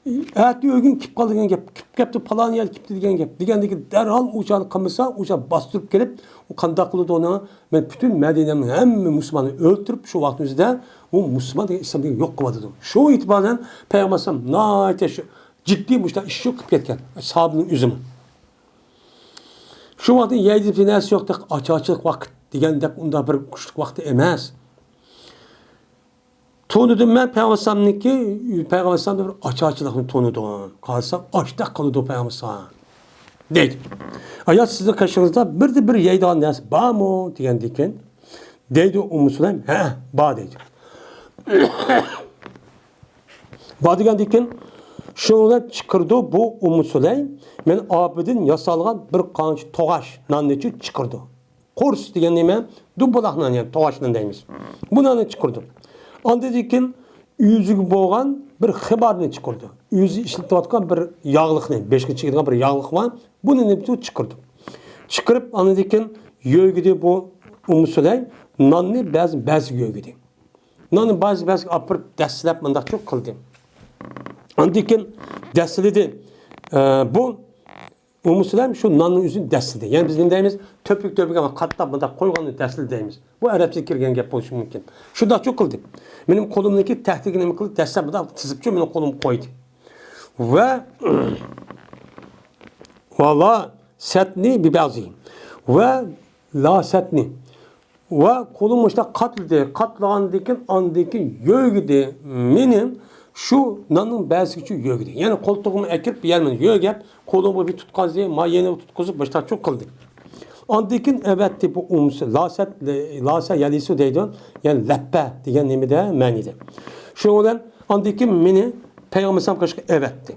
ئەتە ئۆگۈن كېلىپ قالدى دېگەن گەپ، كېلىپ كەپتۇ، پالان يەردە كېپتۇ دېگەن گەپ دېگەندىكى دەرھال ئۇ چاغدا قىلمىسا، ئۇ چاغدا باستۇرۇپ كېلىپ، ئۇ قانداق قىلىدۇ ئۇنى؟ مەن پۈتۈن مەدىنەمنىڭ ھەممە مۇسۇلماننى ئۆلتۈرۈپ، شۇ ۋاقىتنىڭ ئۆزىدە ئۇ مۇسۇلمان دېگەن ئىسلام دېگەن يوق قىلىۋاتىدۇ. شۇ ئېتىبار بىلەن پەيغەمبەر ئەلەيھىسسالام ناھايىتى شۇ جىددىي مۇشۇنداق ئىش يوق قىلىپ كەتكەن، ساھابىنىڭ ئۆزىمۇ. شۇ ۋاقىتتا يەيدىغان بىر نەرسە يوق، ئاچارچىلىق ۋاقىت دېگەندەك ئۇنداق بىر كۈچلۈك ۋاقىت ئەمەس. تونۇدۇم مەن پەيغەمبەر ئەلەيھىسسالامنىڭكى، پەيغەمبەر ئەلەيھىسسالامدا بىر ئاچارچىلىقنى تونۇدۇم. قارىسام، ئاشتاق قىلىدۇ پەيغەمبەر ئەلەيھىسسالام. دەيدۇ. ئايا، سىزنىڭ قېشىڭىزدا بىردە بىر يەيدىغان نەرسە بارمۇ؟ دېگەندىكىن، دەيدۇ ئۇممۇ سۇلەيم، ھە، بار دەيدۇ. بار دېگەندىكىن، شۇنى چىقىرىدۇ بۇ ئۇممۇ سۇلەيم، مەن ئاپىدىن ياسالغان بىر قانچە توغاچ ناننىچۇ چىقىرىدۇ. قورس دېگەن نېمە؟ دۇمبۇلاق نان، يەنى توغاچ نان دەيمىز. بۇ ناننى چىقىرىدۇ. ئاندىن كېيىن ئۆزىگە بولغان بىر خىمارنى چىقىرىدۇ. ئۆزى ئىشلىتىۋاتقان بىر ياغلىقنى، بېشىغا چىگىدىغان بىر ياغلىق بار. بۇنى نېمە چىقىرىدۇ. چىقىرىپ، ئاندىن كېيىن يۆگىدى بۇ ئۇممۇ سۇلەيم. ناننى بەزى، بەزى يۆگىدى. ناننى بەزى، بەزى ئاپىرىپ دەسسىلەپ مۇنداق چوق قىلدى. ئاندىن كېيىن دەسسىلىدى. ئە، بۇ ئۇممۇ سۇلەيم شۇ ناننىڭ ئۆزىنى دەسسىلىدى. يەنى بىز نېمە دەيمىز؟ تۆپۈك-تۆپۈك ئەمەس، قاتلاپ مۇنداق قويغاننى دەسسىلىدى دەيمىز. بۇ ئەرەبچىگە كىرگەن گەپ بولۇشى مۇمكىن. شۇنداقچۇ قىلدى. مېنىڭ قولۇمنىڭكى تەكتىگە نېمە قىلدى؟ دەسسەپ مۇنداق تىزىپچۇ مېنىڭ قولۇمغا قويدى. ۋە ۋالا سەتنى بىبەزى. ۋە لاسەتنى. ۋە قولۇم مۇشۇنداق قاتلىدى. قاتلىغاندىن كېيىن، ئاندىن كېيىن يۆگىدى. مېنى شۇ ناننىڭ بەزىسىگىچە يۆگىدى. يەنى قولتۇقۇمنى ئەكىرىپ، بۇ يەرمەن يۆگەپ، قولۇمغا بىر تۇتقازدى، ما يەنە تۇتقۇزۇپ، مۇشۇنداقچۇ قىلدى. ئاندىن كېيىن ئەۋەتتى بۇ ئۇمسى، لاسەت، لاسە يەلىسۇ دەيدۇ. يەنى لەپپە دېگەن نېمىدە، مەنىدە. شۇنىڭ بىلەن ئاندىن كېيىن مېنى پەيغەمبەر ئەلەيھىسسالام قېشىغا ئەۋەتتى.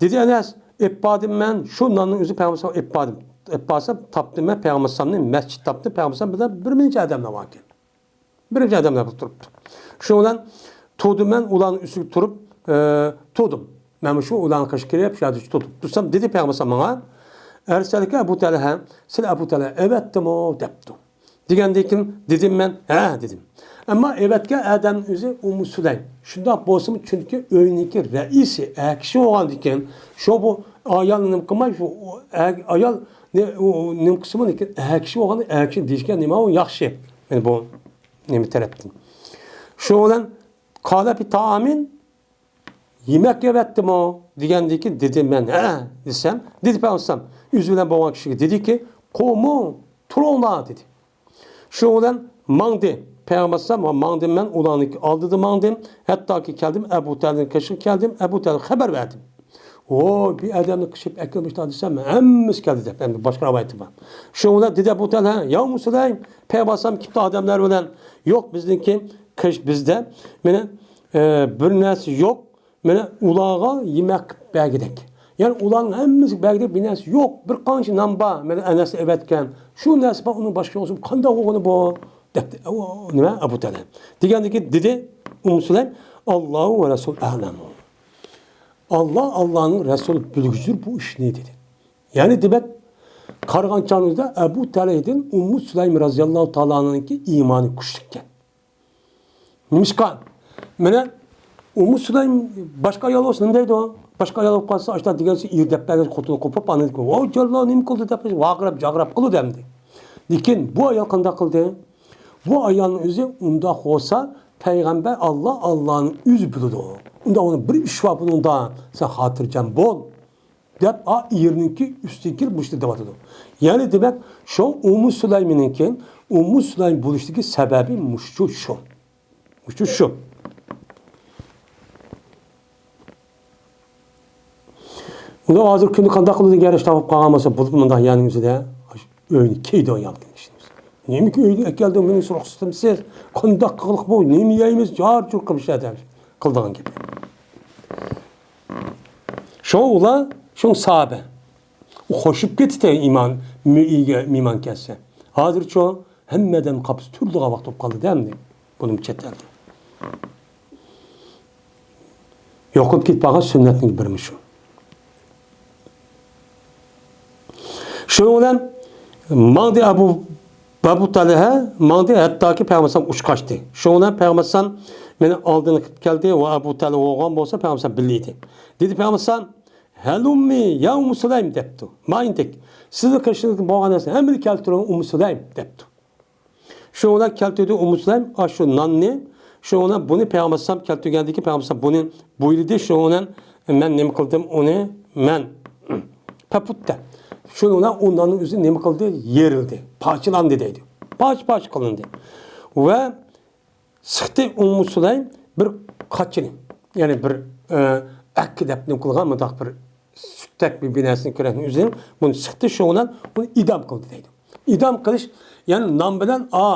دېدى ئەنەس، ئېلىپ باردىم مەن، شۇ ناننىڭ ئۆزى پەيغەمبەر ئەلەيھىسسالام ئېلىپ باردىم. ئېلىپ بارسام، تاپتىم مەن پەيغەمبەر ئەلەيھىسسالامنى، مەسچىت تاپتىم، پەيغەمبەر ئەلەيھىسسالام بىلەن بىر نەچچە ئادەملەر باركەن. بىر نەچچە ئادەملەر تۇرۇپتۇ. شۇنىڭ بىلەن تۇردۇم مەن ئۇلارنىڭ ئۈستىگە تۇرۇپ، ئە، تۇردۇم. مەن شۇ ئۇلارنىڭ قېشىغا كىرىپ، شۇ يەردە تۇردۇم. تۇرسام، دېدى پەيغەمبەر ئەلەيھىسسالام ماڭا، ئەرسەلكە ئەبۇ تەلھە، سېنى ئەبۇ تەلھە ئەۋەتتىمۇ؟ دەپتۇ. دېگەندىن كېيىن دېدىم مەن، ھە، دېدىم. ئەمما ئەۋەتكەن ئادەمنىڭ ئۆزى ئۇممۇ سۇلەيم. شۇنداق بولسىمۇ، چۈنكى ئۆينىڭكى رەئىسى، ئەر كىشى بولغاندىكىن، شۇ بۇ ئايالنى نېمە قىلماي، شۇ ئايال نېمە قىلسىمۇ، لېكىن ئەر كىشى بولغاندا ئەر كىشى دېيىشكەن نېمە ئۇ ياخشى. يەنى بۇ نېمە تەرەپتىن. شۇنىڭ بىلەن قالە بى تائامىن، يېمەك ئەۋەتتىمۇ؟ دېگەندىن كېيىن دېدىم مەن، ھە، دېسەم، دېدى پەيغەمبەر ئۆزى بىلەن بولغان كىشىگە دېدىكى، قومۇ، تۇرۇڭلار، دېدى. شۇنىڭ بىلەن ماڭدى. پەيغەمبەر ئەلەيھىسسالام ماڭدىم مەن، ئۇلارنىڭكى ئالدىدا ماڭدىم. ھەتتاكى كەلدىم، ئەبۇ تەلھەنىڭ قېشىغا كەلدىم، ئەبۇ تەلھەگە خەۋەر بەردىم. ۋوي، بىر ئادەمنى قىچىپ ئەكىلمىشتە دېسەم، ھەممىسى كەلدى دەپ، ئەمدى باشقا رىۋايىتى بار. شۇنىڭ بىلەن دېدى ئەبۇ تەلھە، يا ئۇممۇ سۇلەيم، پەيغەمبەر ئەلەيھىسسالام كېپتۇ ئادەملەر بىلەن. يوق، بىزنىڭكى قېش بىزدە، مانا، ئە، بىر نەرسە يوق. مانا ئۇلارغا يېمەك قىلىپ بەرگۈدەك. يەنى ئۇلارنىڭ ھەممىسىگە بەرگۈدەك بىر نەرسە يوق. بىر قانچە نان بار، مانا ئەنەسنى ئەۋەتكەن. شۇ نەرسە بار، ئۇنىڭ باشقا يوقسا قانداق بولغىنى بۇ؟ دەپتۇ. ئۇ، نېمە؟ ئەبۇ تەلھە. دېگەندىكىن دېدى ئۇممۇ سۇلەيم، ئاللاھۇ ۋە رەسۇل ئەلەمۇ. ئاللا، ئاللانىڭ رەسۇلى بىلگۈچىدۇر بۇ ئىشنى، دېدى. يەنى دېمەك، قارىغان چاغىمىزدا ئەبۇ تەلھەدىن ئۇممۇ سۇلەيم رازىياللاھۇ تائالا ئەنھانىڭكى ئىمانى كۈچلۈككەن. نېمىشقا؟ مانا ئۇممۇ سۇلەيم باشقا ئايال بولسا نېمە دەيدۇ؟ باشقا ئايال بولۇپ قالسا، ئاشۇنداق دېگەن سۆز ئېرى دەپ بەرگەن خوتۇنى قوپۇپ، ئاندىن كېيىن، ۋاي جاللا، نېمە قىلدى دەپ ۋارقىراپ، جاغراپ قىلىدۇ ئەمدى. لېكىن بۇ ئايال قانداق قىلدى؟ بۇ ئايالنىڭ ئۆزى ئۇنداق بولسا، پەيغەمبەر ئاللا، ئاللانىڭ ئۆزى بىلىدۇ. ئۇنداق بولسا بىر ئىش بار بۇنىڭدا، سەن خاتىرجەم بول، دەپ، ئا، ئېرىنىڭكى ئۈستىگە كېلىپ مۇشۇنى دەۋاتىدۇ. يەنى دېمەك، شۇ ئۇممۇ سۇلايمنىڭكى، ئۇممۇ سۇلايم بولۇشتىكى سەۋەبى مۇشۇ شۇ. مۇشۇ شۇ. ئۇندا ھازىر كۈندە قانداق قىلىدۇ، گەرەج تاپىپ قالغان بولسا، بولۇپ مۇنداق يەرنىڭ ئۆزىدە ئۆينى كىيدۇ ئايال كىشى. نېمىكى ئۆيدىن ئەكەلدىڭ، مېنىڭ رۇخسىتىمسىز؟ قانداق قىلىق بۇ؟ نېمە يەيمىز؟ جار جۇر قىلىپ ئىشلەتەمىز. قىلىدىغان گەپ. شۇڭا ئۇلار، شۇڭا ساھابە. ئۇ خوشۇپ كېتىتتى ئىمان، مۆيگە مېھمان كەلسە. ھازىرچۇ ھەممە ئادەم قاپىسى تۈرىدىغان ۋاقىت بولۇپ قالدى-دە ئەمدى. بۇنىمۇ چەت ئەلدە. يوقىلىپ كېتىپ قالغان سۈننەتنىڭ بىرى مۇشۇ. شۇنىڭ بىلەن ماڭدى ئەبۇ، ئەبۇ تەلھە ماڭدى، ھەتتاكى پەيغەمبەر ئەلەيھىسسالام ئۇچقاچتى. شۇنىڭ بىلەن پەيغەمبەر ئەلەيھىسسالام مېنى ئالدىن كېلىپ كەلدى ۋە ئەبۇ تەلھە بولغان بولسا پەيغەمبەر ئەلەيھىسسالام بىللە ئىدى. دېدى پەيغەمبەر ئەلەيھىسسالام، «ھەلۇممى يا ئۇممۇ سۇلەيم» دەپتۇ. «ما ئىندەك، سىزنىڭ قېشىڭىزدا بولغان نەرسە ھەممىنى كەلتۈرۈڭ ئۇممۇ سۇلەيم» دەپتۇ. شۇنىڭ بىلەن كەلتۈردى ئۇممۇ سۇلەيم، ئاشۇ ناننى. شۇنىڭ بىلەن بۇنى پەيغەمبەر ئەلەيھىسسالام كەلتۈرگەندىن كېيىن پەيغەمبەر ئەلەيھىسسالام بۇنى بۇيرۇدى. شۇنىڭ بىلەن مەن نېمە قىلدىم ئۇنى؟ مەن پەپۇتتە. شۇنىڭ بىلەن ئۇ ناننىڭ ئۆزى نېمە قىلدى؟ يېرىلدى، پارچىلاندى دەيدۇ. پارچە-پارچە قىلىندى. ۋە سىقتى ئۇممۇ سۇلەيم بىر قاچىنى، يەنى بىر، ئە، ئەككە دەپ نېمە قىلغان مۇنداق بىر سۈتتەك بىر، بىر نەرسىنى كۆرەكنىڭ ئۆزىنى، بۇنى سىقتى، شۇ بىلەن ئۇنى ئىدام قىلدى دەيدۇ. ئىدام قىلىش، يەنى نان بىلەن، ئا،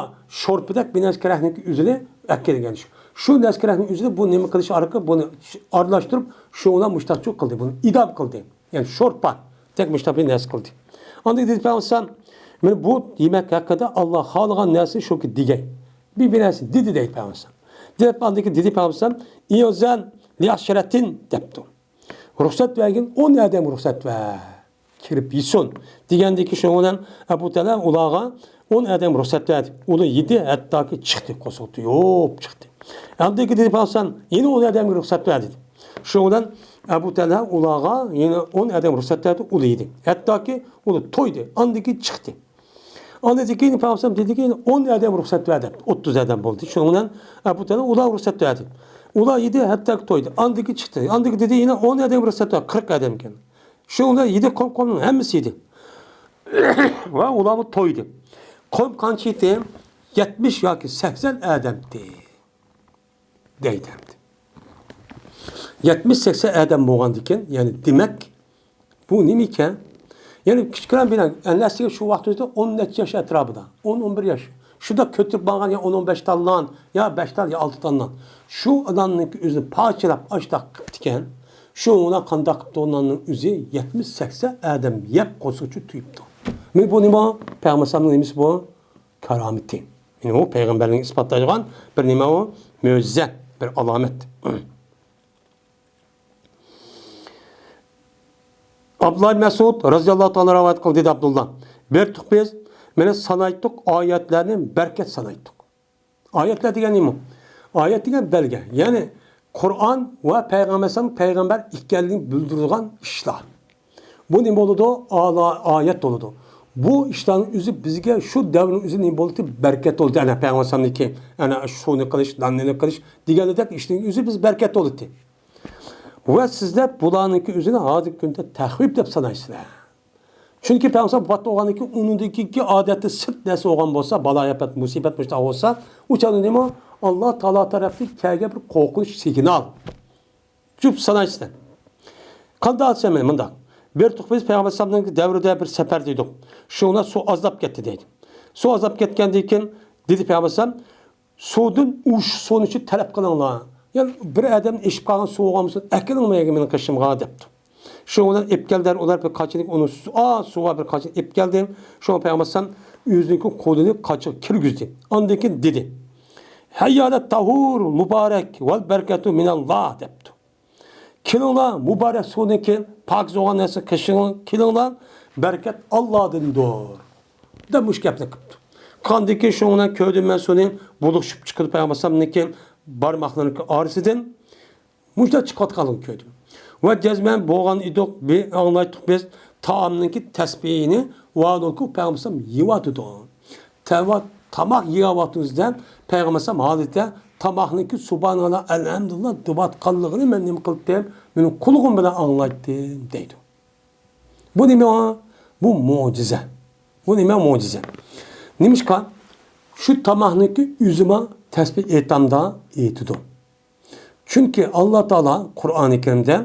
شورپىدەك بىر نەرسە كېرەكنىڭ ئۆزىنى ئەككە دېگەن شۇ. شۇ نەرسە كېرەكنىڭ ئۆزىنى بۇ نېمە قىلىش ئارقىلىق بۇنى ئارىلاشتۇرۇپ، شۇ بىلەن مۇشتاقچۇ قىلدى، بۇنى ئىدام قىلدى. يەنى شورپا، تەك مۇشتاق بىر نەرسە قىلدى. ئاندىن دېدى پەيغەمبەر ئەلەيھىسسالام، مېنى بۇ يېمەك ھەققىدە ئاللا خالىغان نەرسىنى شۇ كۈن دېگەي. بىر، بىر نەرسە دېدى دەيدۇ پەيغەمبەر ئەلەيھىسسالام. دەپ ئاندىن كېيىن دېدى پەيغەمبەر ئەلەيھىسسالام، ئىئزەن لىئەشرەتىن دەپتۇ. رۇخسەت بەرگىن، ئون ئادەمگە رۇخسەت بەر. كىرىپ يېسۇن. دېگەندىكىن شۇنىڭ بىلەن ئەبۇ تەلھە ئۇلارغا ئون ئادەمگە رۇخسەت بەردى. ئۇلار يېدى، ھەتتاكى چىقتى، قورسىقى تويۇپ چىقتى. ئاندىن كېيىن دېدى پەيغەمبەر ئەلەيھىسسالام، يەنە ئون ئادەمگە رۇخسەت بەر دېدى. شۇنىڭ بىلەن ئەبۇ تەلھە ئۇلارغا يەنە ئون ئادەمگە رۇخسەت بەردى، ئۇلار يېدى. ھەتتاكى ئۇلار تويدى. ئاندىن كېيىن چىقتى. ئاندىن كېيىن پەيغەمبەر ئەلەيھىسسالام دېدىكى، يەنە ئون ئادەمگە رۇخسەت بەر دەپ، ئوتتۇز ئادەم بولدى. شۇنىڭ بىلەن ئەبۇ تەلھە ئۇلارغا رۇخسەت بەردى. ئۇلار يېدى، ھەتتاكى تويدى. ئاندىن كېيىن چىقتى. ئاندىن كېيىن دېدى، يەنە ئون ئادەمگە رۇخسەت بەر، قىرىق ئادەمكەن. شۇنىڭ بىلەن يېدى، قوم-قومنىڭ ھەممىسى يېدى. ۋە ئۇلارمۇ تويدى. قوم قانچە ئىدى؟ يەتمىش ياكى سەكسەن ئادەمتى. دەيدۇ ئەمدى. يەتمىش سەكسەن ئادەم بولغاندىكىن، يەنى دېمەك، بۇ نېمە ئىكەن؟ يەنى كىچىككىنە بىلەن، ئەنەسىگە شۇ ۋاقتىمىزدا ئون نەچچە ياش ئەتراپىدا، ئون، ئون بىر ياش. شۇنداق كۆتۈرۈپ ماڭغان يا ئون، ئون بەش تال نان، يا بەش تال، يا ئالتە تال نان. شۇ ناننىڭكى ئۆزىنى پارچىلاپ، ئاشتاق قىپتىكەن. شۇ بىلەن قانداق قىپتۇ ناننىڭ ئۆزى؟ يەتمىش سەكسەن ئادەم يەپ قورسىقىچۇ تويۇپتۇ. مانا بۇ نېمە؟ پەيغەمبەر ئەلەيھىسسالامنىڭ نېمىسى بۇ؟ كارامىتى. يەنى ئۇ پەيغەمبەرلىكنى ئىسپاتلايدىغان بىر نېمە ئۇ؟ مۆجىزە، بىر ئالامەت. ئابدۇللا ئىبن مەسئۇد رەزىياللاھۇ تائالا رىۋايەت قىلدى، دېدى ئابدۇللا. بېرىتتۇق بىز، مانا سانايتتۇق، ئايەتلەرنى بەرىكەت سانايتتۇق. ئايەتلەر دېگەن نېمە؟ ئايەت دېگەن بەلگە. يەنى قۇرئان ۋە پەيغەمبەر ئەلەيھىسسالام پەيغەمبەر ئىكەنلىكىنى بىلدۈرىدىغان ئىشلار. بۇ نېمە بولىدۇ؟ ئالا-، ئايەت بولىدۇ. بۇ ئىشلارنىڭ ئۆزى بىزگە شۇ دەۋرنىڭ ئۆزى نېمە بولدى؟ بەرىكەت بولدى. ئەنە پەيغەمبەر ئەلەيھىسسالامنىڭكى، ئەنە سۇنى قىلىش، ناننى قىلىش دېگەندەك ئىشنىڭ ئۆزى بىز بەرىكەت بولدى. ۋە سىزلەر بۇلارنىڭكى ئۆزىنى ھازىرقى كۈندە تەخۋىپ دەپ سانايسىلەر. چۈنكى پەيغەمبەر بولغاندىكىن ئۇنىڭدىكى ئادەتتە سىرت نەرسە بولغان بولسا، بالايىئاپەت، مۇسىبەت مۇشۇنداق بولسا، ئۇ چاغدا نېمە؟ ئاللا تائالا تەرەپتىن كەلگەن بىر قورقۇنچ سىگنال. جۈپ سانايسىلەر. قانداق دېسەم مەن مۇنداق. بېرىتتۇق بىز پەيغەمبەر ئەلەيھىسسالامنىڭ دەۋرىدە بىر سەپەر دېدۇق. شۇڭا سۇ ئازلاپ كەتتى دەيدۇ. سۇ ئازلاپ كەتكەندىن كېيىن دېدى پەيغەمبەر ئەلەيھىسسالام، سۇدىن ئۇششۇق سۇنى شۇ تەلەپ قىلىڭلار. يەنى بىر ئادەمدىن ئېشىپ قالغان سۇ بولغان بولسا، ئەكىلىڭلار مېنىڭ قېشىمغا دەپتۇ. شۇنىڭ بىلەن ئېلىپ كەلدى ئۇلار بىر قاچىنى، ئۇنى سۇ، ئا، سۇغا بىر قاچىنى ئېلىپ كەلدى. شۇڭا پەيغەمبەر ئەلەيھىسسالام ئۆزىنىڭكى قولىنى قاچىغا كىرگۈزدى. ئاندىن كېيىن دېدى، «ھەييا ئەلەت تەھۇر مۇبارەك ۋەل بەرىكەتۇ مىنەللا» دەپتۇ. كېلىڭلار، مۇبارەك سۇدىن كېيىن، پاكىز بولغان نەرسە قېشىڭ، كېلىڭلار، بەرىكەت ئاللادىندۇر، دەپ مۇشۇ گەپنى قىپتۇ. قاندىن كېيىن شۇنىڭ بىلەن كۆردۈم مەن سۇنى بۇلۇقشۇپ چىقىدۇ پەيغەمبەر ئەلەيھىسسالامنىڭكى بارماقلىرىنىڭ ئارىسىدىن. مۇشۇنداق چىقىۋاتقانلىقىنى كۆردۈم. ۋە جەزمەن بولغان ئىدۇق، بى-، ئاڭلايتتۇق بىز، تائامنىڭكى تەسبىھىنى ۋە ئۇنىڭكى پەيغەمبەر ئەلەيھىسسالام يېۋاتىدۇ. تەۋا-، تاماق يېگەن ۋاقتىمىزدا پەيغەمبەر ئەلەيھىسسالام ھالىتى تاماقنىڭكى سۇبھاناللا، ئەلھەمدۇلىللا دەۋاتقانلىقىنى مەن نېمە قىلدىم؟ مېنىڭ قۇلىقىم بىلەن ئاڭلايتتىم دەيدۇ. بۇ نېمە؟ بۇ مۆجىزە. بۇ نېمە؟ مۆجىزە. نېمىشقا؟ شۇ تاماقنىڭكى ئۆزىمۇ تەسبىھ ئېيتامدا ئېيتىدۇ. چۈنكى ئاللا تائالا قۇرئانى كەرىمدە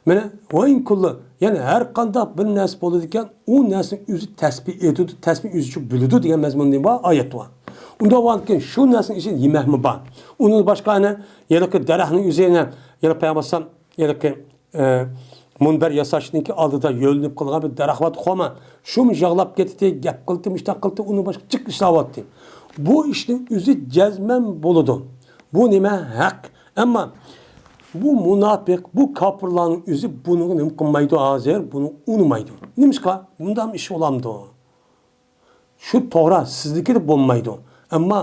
مانا، ۋەئىن كۇللۇ، يەنى ھەر قانداق بىر نەرسە بولىدىكەن، ئۇ نەرسىنىڭ ئۆزى تەسبىھ ئېيتىدۇ، تەسبىھ ئۆزىچە بىلىدۇ دېگەن مەزمۇندا بار ئايەت بار. ئۇنداق بولغاندىكىن شۇ نەرسىنىڭ ئىچىدە يېمەكمۇ بار. ئۇنىڭ باشقا يەنە، يەنە دەرەخنىڭ ئۆزى يەنە، يەنە پەيغەمبەر ئەلەيھىسسالام، يەنە ئە، مۇنبەر ياساشنىڭكى ئالدىدا يۆلىنىپ قالغان بىر دەرەخ بار، خورما. شۇمۇ يىغلاپ كەتتى، گەپ قىلدى، مۇشتاق قىلدى، ئۇنى باشقا جىق ئىشلەۋاتتى. بۇ ئىشنىڭ ئۆزى جەزمەن بولىدۇ. بۇ نېمە؟ ھەق. ئەمما بۇ مۇناپىق، بۇ كاپىرلارنىڭ ئۆزى بۇنىڭغا نېمە قىلمايدۇ ھازىر؟ بۇنى ئۇنىمايدۇ. نېمىشقا؟ بۇنداق ئىش بولامدۇ؟ شۇ توغرا، سىزنىڭكى دەپ بولمايدۇ. ئەمما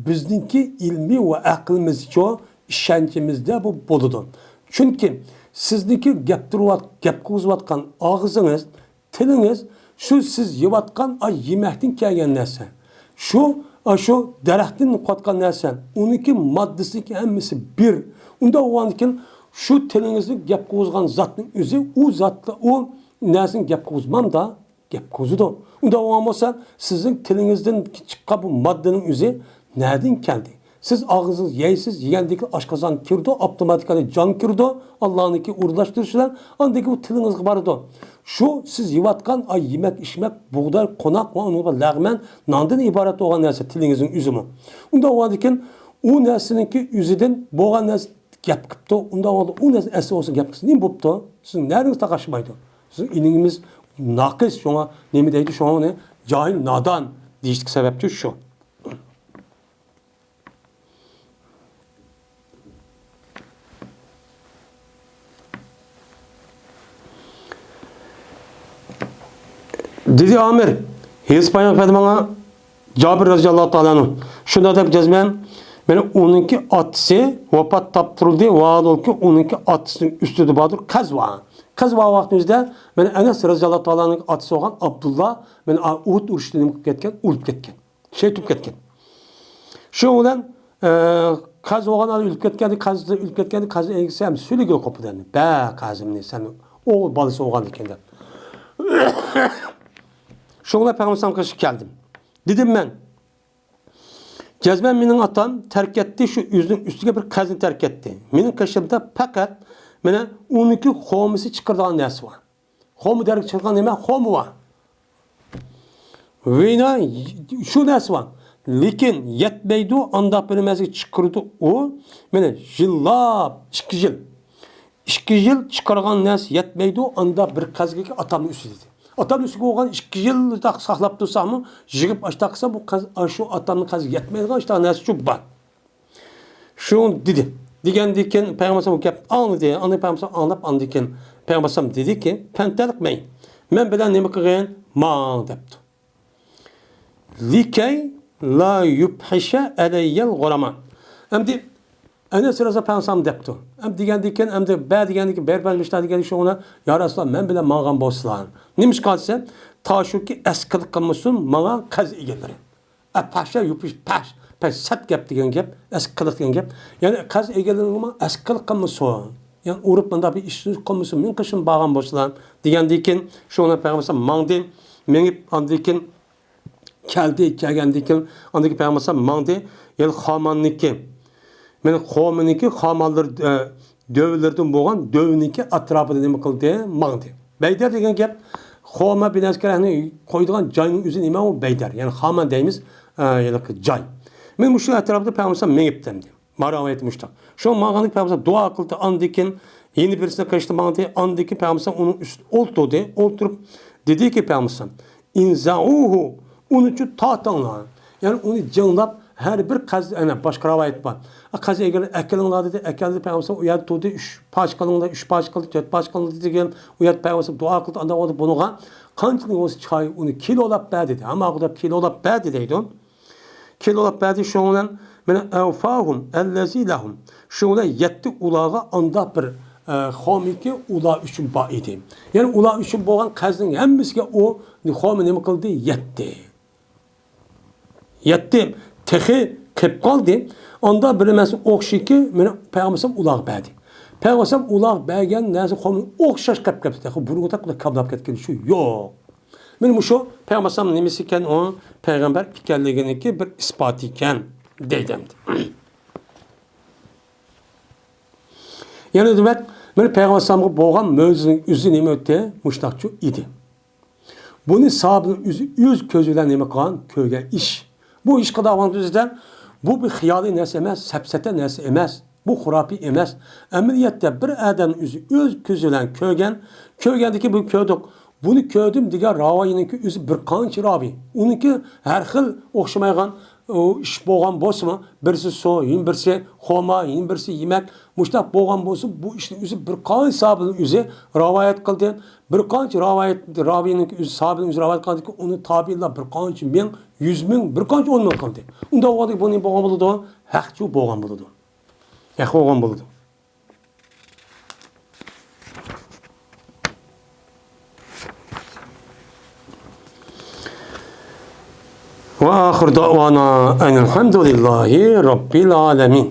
بىزنىڭكى ئىلمىي ۋە ئەقلىمىزچۇ، ئىشەنچىمىزدە بۇ بولىدۇ. چۈنكى سىزنىڭكى گەپ تۇرۇۋات-، گەپ قىلغۇزۇۋاتقان ئاغزىڭىز، تىلىڭىز، شۇ سىز يەۋاتقان ئاي يېمەكتىن كەلگەن نەرسە. شۇ، ئاشۇ دەرەختىن قوتقان نەرسە. ئۇنىڭكى ماددىسىنىڭكى ھەممىسى بىر. ئۇنداق بولغاندىكىن شۇ تىلىڭىزنى گەپ قىلغۇزغان زاتنىڭ ئۆزى، ئۇ زاتلا ئۇ نەرسىنى گەپ قىلغۇزمامدا؟ گەپ قىلغۇزىدۇ. ئۇنداق بولغان بولسا، سىزنىڭ تىلىڭىزدىن چىققان بۇ ماددىنىڭ ئۆزى نەدىن كەلدى؟ سىز ئاغزىڭىز يەيسىز، يېگەندىن كېيىن ئاشقازان كىرىدۇ، ئاپتوماتىكالىق جان كىرىدۇ، ئاللانىڭكى ئورۇنلاشتۇرۇشى بىلەن ئاندىن كېيىن بۇ تىلىڭىزغا بارىدۇ. شۇ سىز يەۋاتقان ئاي يېمەك، ئىچمەك، بۇغداي، قوناق ۋە ئۇنىڭغا لەغمەن ناندىن ئىبارەت بولغان نەرسە تىلىڭىزنىڭ ئۆزىمۇ. ئۇنداق بولغاندىكىن ئۇ نەرسىنىڭكى ئۆزىدىن بولغان نەرسە گەپ قىپتۇ. ئۇنداق بولغاندا ئۇ نەرسە ئەسلى بولسا گەپ قىلسا نېمە بوپتۇ؟ سىزنىڭ نەرىڭىز تاقاشمايدۇ. سىزنىڭ ئىلمىڭىز ناقىس، شۇڭا نېمە دەيدۇ، شۇڭا ئۇنى جاھىل، نادان دېيىشلىك سەۋەبچۇ شۇ. دېدى ئامىر، ھېرىس پايغەمبەر ماڭا، جابىر رەزىياللاھۇ تائالا ئەنھۇ شۇنداق دەپ جەزمەن، مانا ئۇنىڭكى ئاتىسى ۋاپات تاپتى، ۋاھالۇكى ئۇنىڭكى ئاتىسىنىڭ ئۈستىدە باردۇر قەز بار. قەز بار ۋاقتىمىزدا مانا ئەنەس رەزىياللاھۇ تائالا ئەنھۇنىڭ ئاتىسى بولغان ئابدۇللا مانا ئۇھۇد ئۇرۇشىدا نېمە قىلىپ كەتكەن؟ ئۆلۈپ كەتكەن. شېھىت بولۇپ كەتكەن. شۇنىڭ بىلەن، ئە، قەز بولغان ئادەم ئۆلۈپ كەتكەندە، قەز ئۆلۈپ كەتكەندە، قەز ئەگىسى ھەم سۈلىگىلى قوپىدۇ ئەمدى. بە قەزىمنى سەن ئوغۇل بالىسى بولغاندىكىن دەپ. شۇڭا پەيغەمبەر قېشىغا كەلدىم. دېدىم مەن، جەزمەن مېنىڭ ئاتام تەرك ئەتتى، شۇ ئۆزىنىڭ ئۈستىگە بىر قەزنى تەرك ئەتتى. مېنىڭ قېشىمدا پەقەت مانا ئۇنىڭكى خورمىسى چىقىرىدىغان نەرسە بار. خورما دەرەخ چىقىرغان نېمە؟ خورما بار. ۋىنا شۇ نەرسە بار. لېكىن يەتمەيدۇ، ئانداق بىر نەرسە چىقىرىدۇ ئۇ. مانا يىللاپ، ئىككى يىل. ئىككى يىل چىقارغان نەرسە يەتمەيدۇ، ئاندا بىر قەزگىكى ئاتامنىڭ ئۈستى دېدى. ئاتامنىڭ ئۈستىگە بولغان ئىككى يىل ساقلاپ تۇرساقمۇ، يىغىپ ئاشتاق قىلسا، بۇ قەز، شۇ ئاتامنىڭ قەزگە يەتمەيدىغان ئاشتاق نەرسە شۇ بار. شۇ دېدى. دېگەندىن كېيىن پەيغەمبەر ئەلەيھىسسالام گەپنى ئاڭلىدى. ئاندىن پەيغەمبەر ئەلەيھىسسالام ئاڭلاپ، ئاندىن كېيىن پەيغەمبەر ئەلەيھىسسالام دېدىكى، پەنتەلىق مەي، مەن بىلەن نېمە قىلغىن؟ ماڭ دەپتۇ. لىكەي لا يۇپھىشە ئەلەييەل غۇراما. ئەمدى ئەنەس رەزىياللاھۇ تائالا ئەنھۇ دەپتۇ. ئەمدى دېگەندىن كېيىن، ئەمدى بە دېگەندىن كېيىن، بەر بەرمىشتا دېگەندىن كېيىن شۇڭا، يا رەسۇلاللا، مەن بىلەن ماڭغان بولسىلا. نېمىشقا دېسە، تاشۇكى ئەسكىلىك قىلمىسۇن ماڭا قەز ئىگىلىرى. ئەپەشە يۇپۇش پەش، پەش سەت گەپ دېگەن گەپ، ئەسكى قىلىق دېگەن گەپ. يەنى قەز ئىگىلىرىنىڭمۇ ئەسكى قىلىق قىلمىسۇن. يەنى ئۇرۇپ مۇنداق بىر ئىش قىلمىسۇن، مېنىڭ قېشىمدا بارغان بولسىلا دېگەندىن كېيىن، شۇڭا پەيغەمبەر ماڭدى، مېڭىپ ئاندىن كېيىن كەلدى، كەلگەندىن كېيىن، ئاندىن كېيىن پەيغەمبەر ماڭدى، يەنى خاماننىكى، مېنىڭ خامىنىكى، خامانلىرى، ئە، دۆۋىلىرىدىن بولغان دۆۋىنىڭكى ئەتراپىدا نېمە قىلدى؟ ماڭدى. بەيدەر دېگەن گەپ، خاما بىلەن ئەسكەرەكنى قويىدىغان جاينىڭ ئۆزى نېمە ئۇ؟ بەيدەر. يەنى خامان دەيمىز، ئە، يەنى جاي. مەن مۇشۇ ئەتراپتا پەيغەمبەر مېڭىپتىم دېدى. مانا رىۋايىتى مۇشۇنداق. شۇ ماڭغاندىن كېيىن پەيغەمبەر دۇئا قىلدى، ئاندىن كېيىن يەنە بىرسىنىڭ قېشىدا ماڭدى، ئاندىن كېيىن پەيغەمبەر ئۇنىڭ ئۈستىدە ئولتۇردى، ئولتۇرۇپ دېدىكى پەيغەمبەر، ئىنزەئۇھۇ، ئۇنى چۇ تارتىڭلار. يەنى ئۇنى جىڭلاپ، ھەر بىر قەز، ئەنە، باشقا رىۋايەت بار. قەز ئەگەر ئەكېلىڭلار دېدى، ئەكەلدى، پەيغەمبەر ئۇ يەردە تۇردى، ئۈچ پارچە قىلىڭلار، ئۈچ پارچە قىلدى، تۆت پارچە قىلدى دېگەن، ئۇ يەردە پەيغەمبەر دۇئا قىلدى، ئاندىن بۇنىڭغا قانچىلىك بولسا چاي ئۇنى كىلولاپ بەر دېدى. ھەممە ئادەم كىلولاپ بەر دېدى. كىلولاپ بەردى، شۇنىڭ بىلەن مانا، ئەۋفاھۇم ئەللەزى لەھۇم. شۇنىڭ بىلەن يەتتى ئۇلارغا ئانداق بىر، ئە، خامىكى ئۇلار ئۈچۈن بار ئىدى. يەنى ئۇلار ئۈچۈن بولغان قەرزنىڭ ھەممىسىگە ئۇ خامى نېمە قىلدى؟ يەتتى. يەتتىم، تېخى قېلىپ قالدى. ئاندا بىر نەرسە ئوخشىيكى، مېنىڭ پەيغەمبەر ئەلەيھىسسالام ئۇلارغا بەردى. پەيغەمبەر ئەلەيھىسسالام ئۇلارغا بەرگەن نەرسە قومۇ ئوخشاش قېلىپ كەپتۇ. تېخى بۇرۇنقىدەك كاپلاپ كەتكىنى شۇ يوق. مانا مۇشۇ پەيغەمبەر ئەلەيھىسسالام نېمىسى ئىكەن، ئۇ پەيغەمبەر ئىكەنلىكىنىڭكى بىر ئىسپاتى ئىكەن دەيدۇ ئەمدى. يەنە دېمەك، مانا پەيغەمبەر ئەلەيھىسسالامغا بولغان مۆجىزىنىڭ ئۆزى نېمە ئۆتتى؟ مۇشۇنداقچۇ ئىدى. بۇنى ساھابىنىڭ ئۆزى ئۆز كۆزى بىلەن نېمە قىلغان؟ كۆرگەن ئىش. بۇ ئىش قىلىدىغان ئۆزىدە بۇ بىر خىيالىي نەرسە ئەمەس، سەپسەتە نەرسە ئەمەس. بۇ خۇراپىي ئەمەس. ئەمەلىيەتتە بىر ئادەمنىڭ ئۆزى ئۆز كۆزى بىلەن كۆرگەن، كۆرگەندىكى بۇ كۆردۇق. بۇنى كۆردۈم دېگەن راۋىنىڭكى ئۆزى بىر قانچە راۋى. ئۇنىڭكى ھەر خىل ئوخشىمايدىغان ئۇ ئىش بولغان بولسىمۇ، بىرسى سۇ، يەنە بىرسى خورما، يەنە بىرسى يېمەك، مۇشۇنداق بولغان بولسا، بۇ ئىشنى ئۆزى بىر قانچە ساھابىنىڭ ئۆزى رىۋايەت قىلدى. بىر قانچە رىۋايەت، راۋىنىڭ ئۆزى، ساھابىنىڭ ئۆزى رىۋايەت قىلغاندىكىن، ئۇنى تابىئىنلار بىر قانچە مىڭ، يۈز مىڭ، بىر قانچە ئون مىڭ قىلدى. ئۇنداق بولغاندىكىن بۇ نېمە بولغان بولىدۇ؟ ھەق شۇ بولغان بولىدۇ. ھەق بولغان بولىدۇ. وآخر دعوانا أن الحمد لله رب العالمين.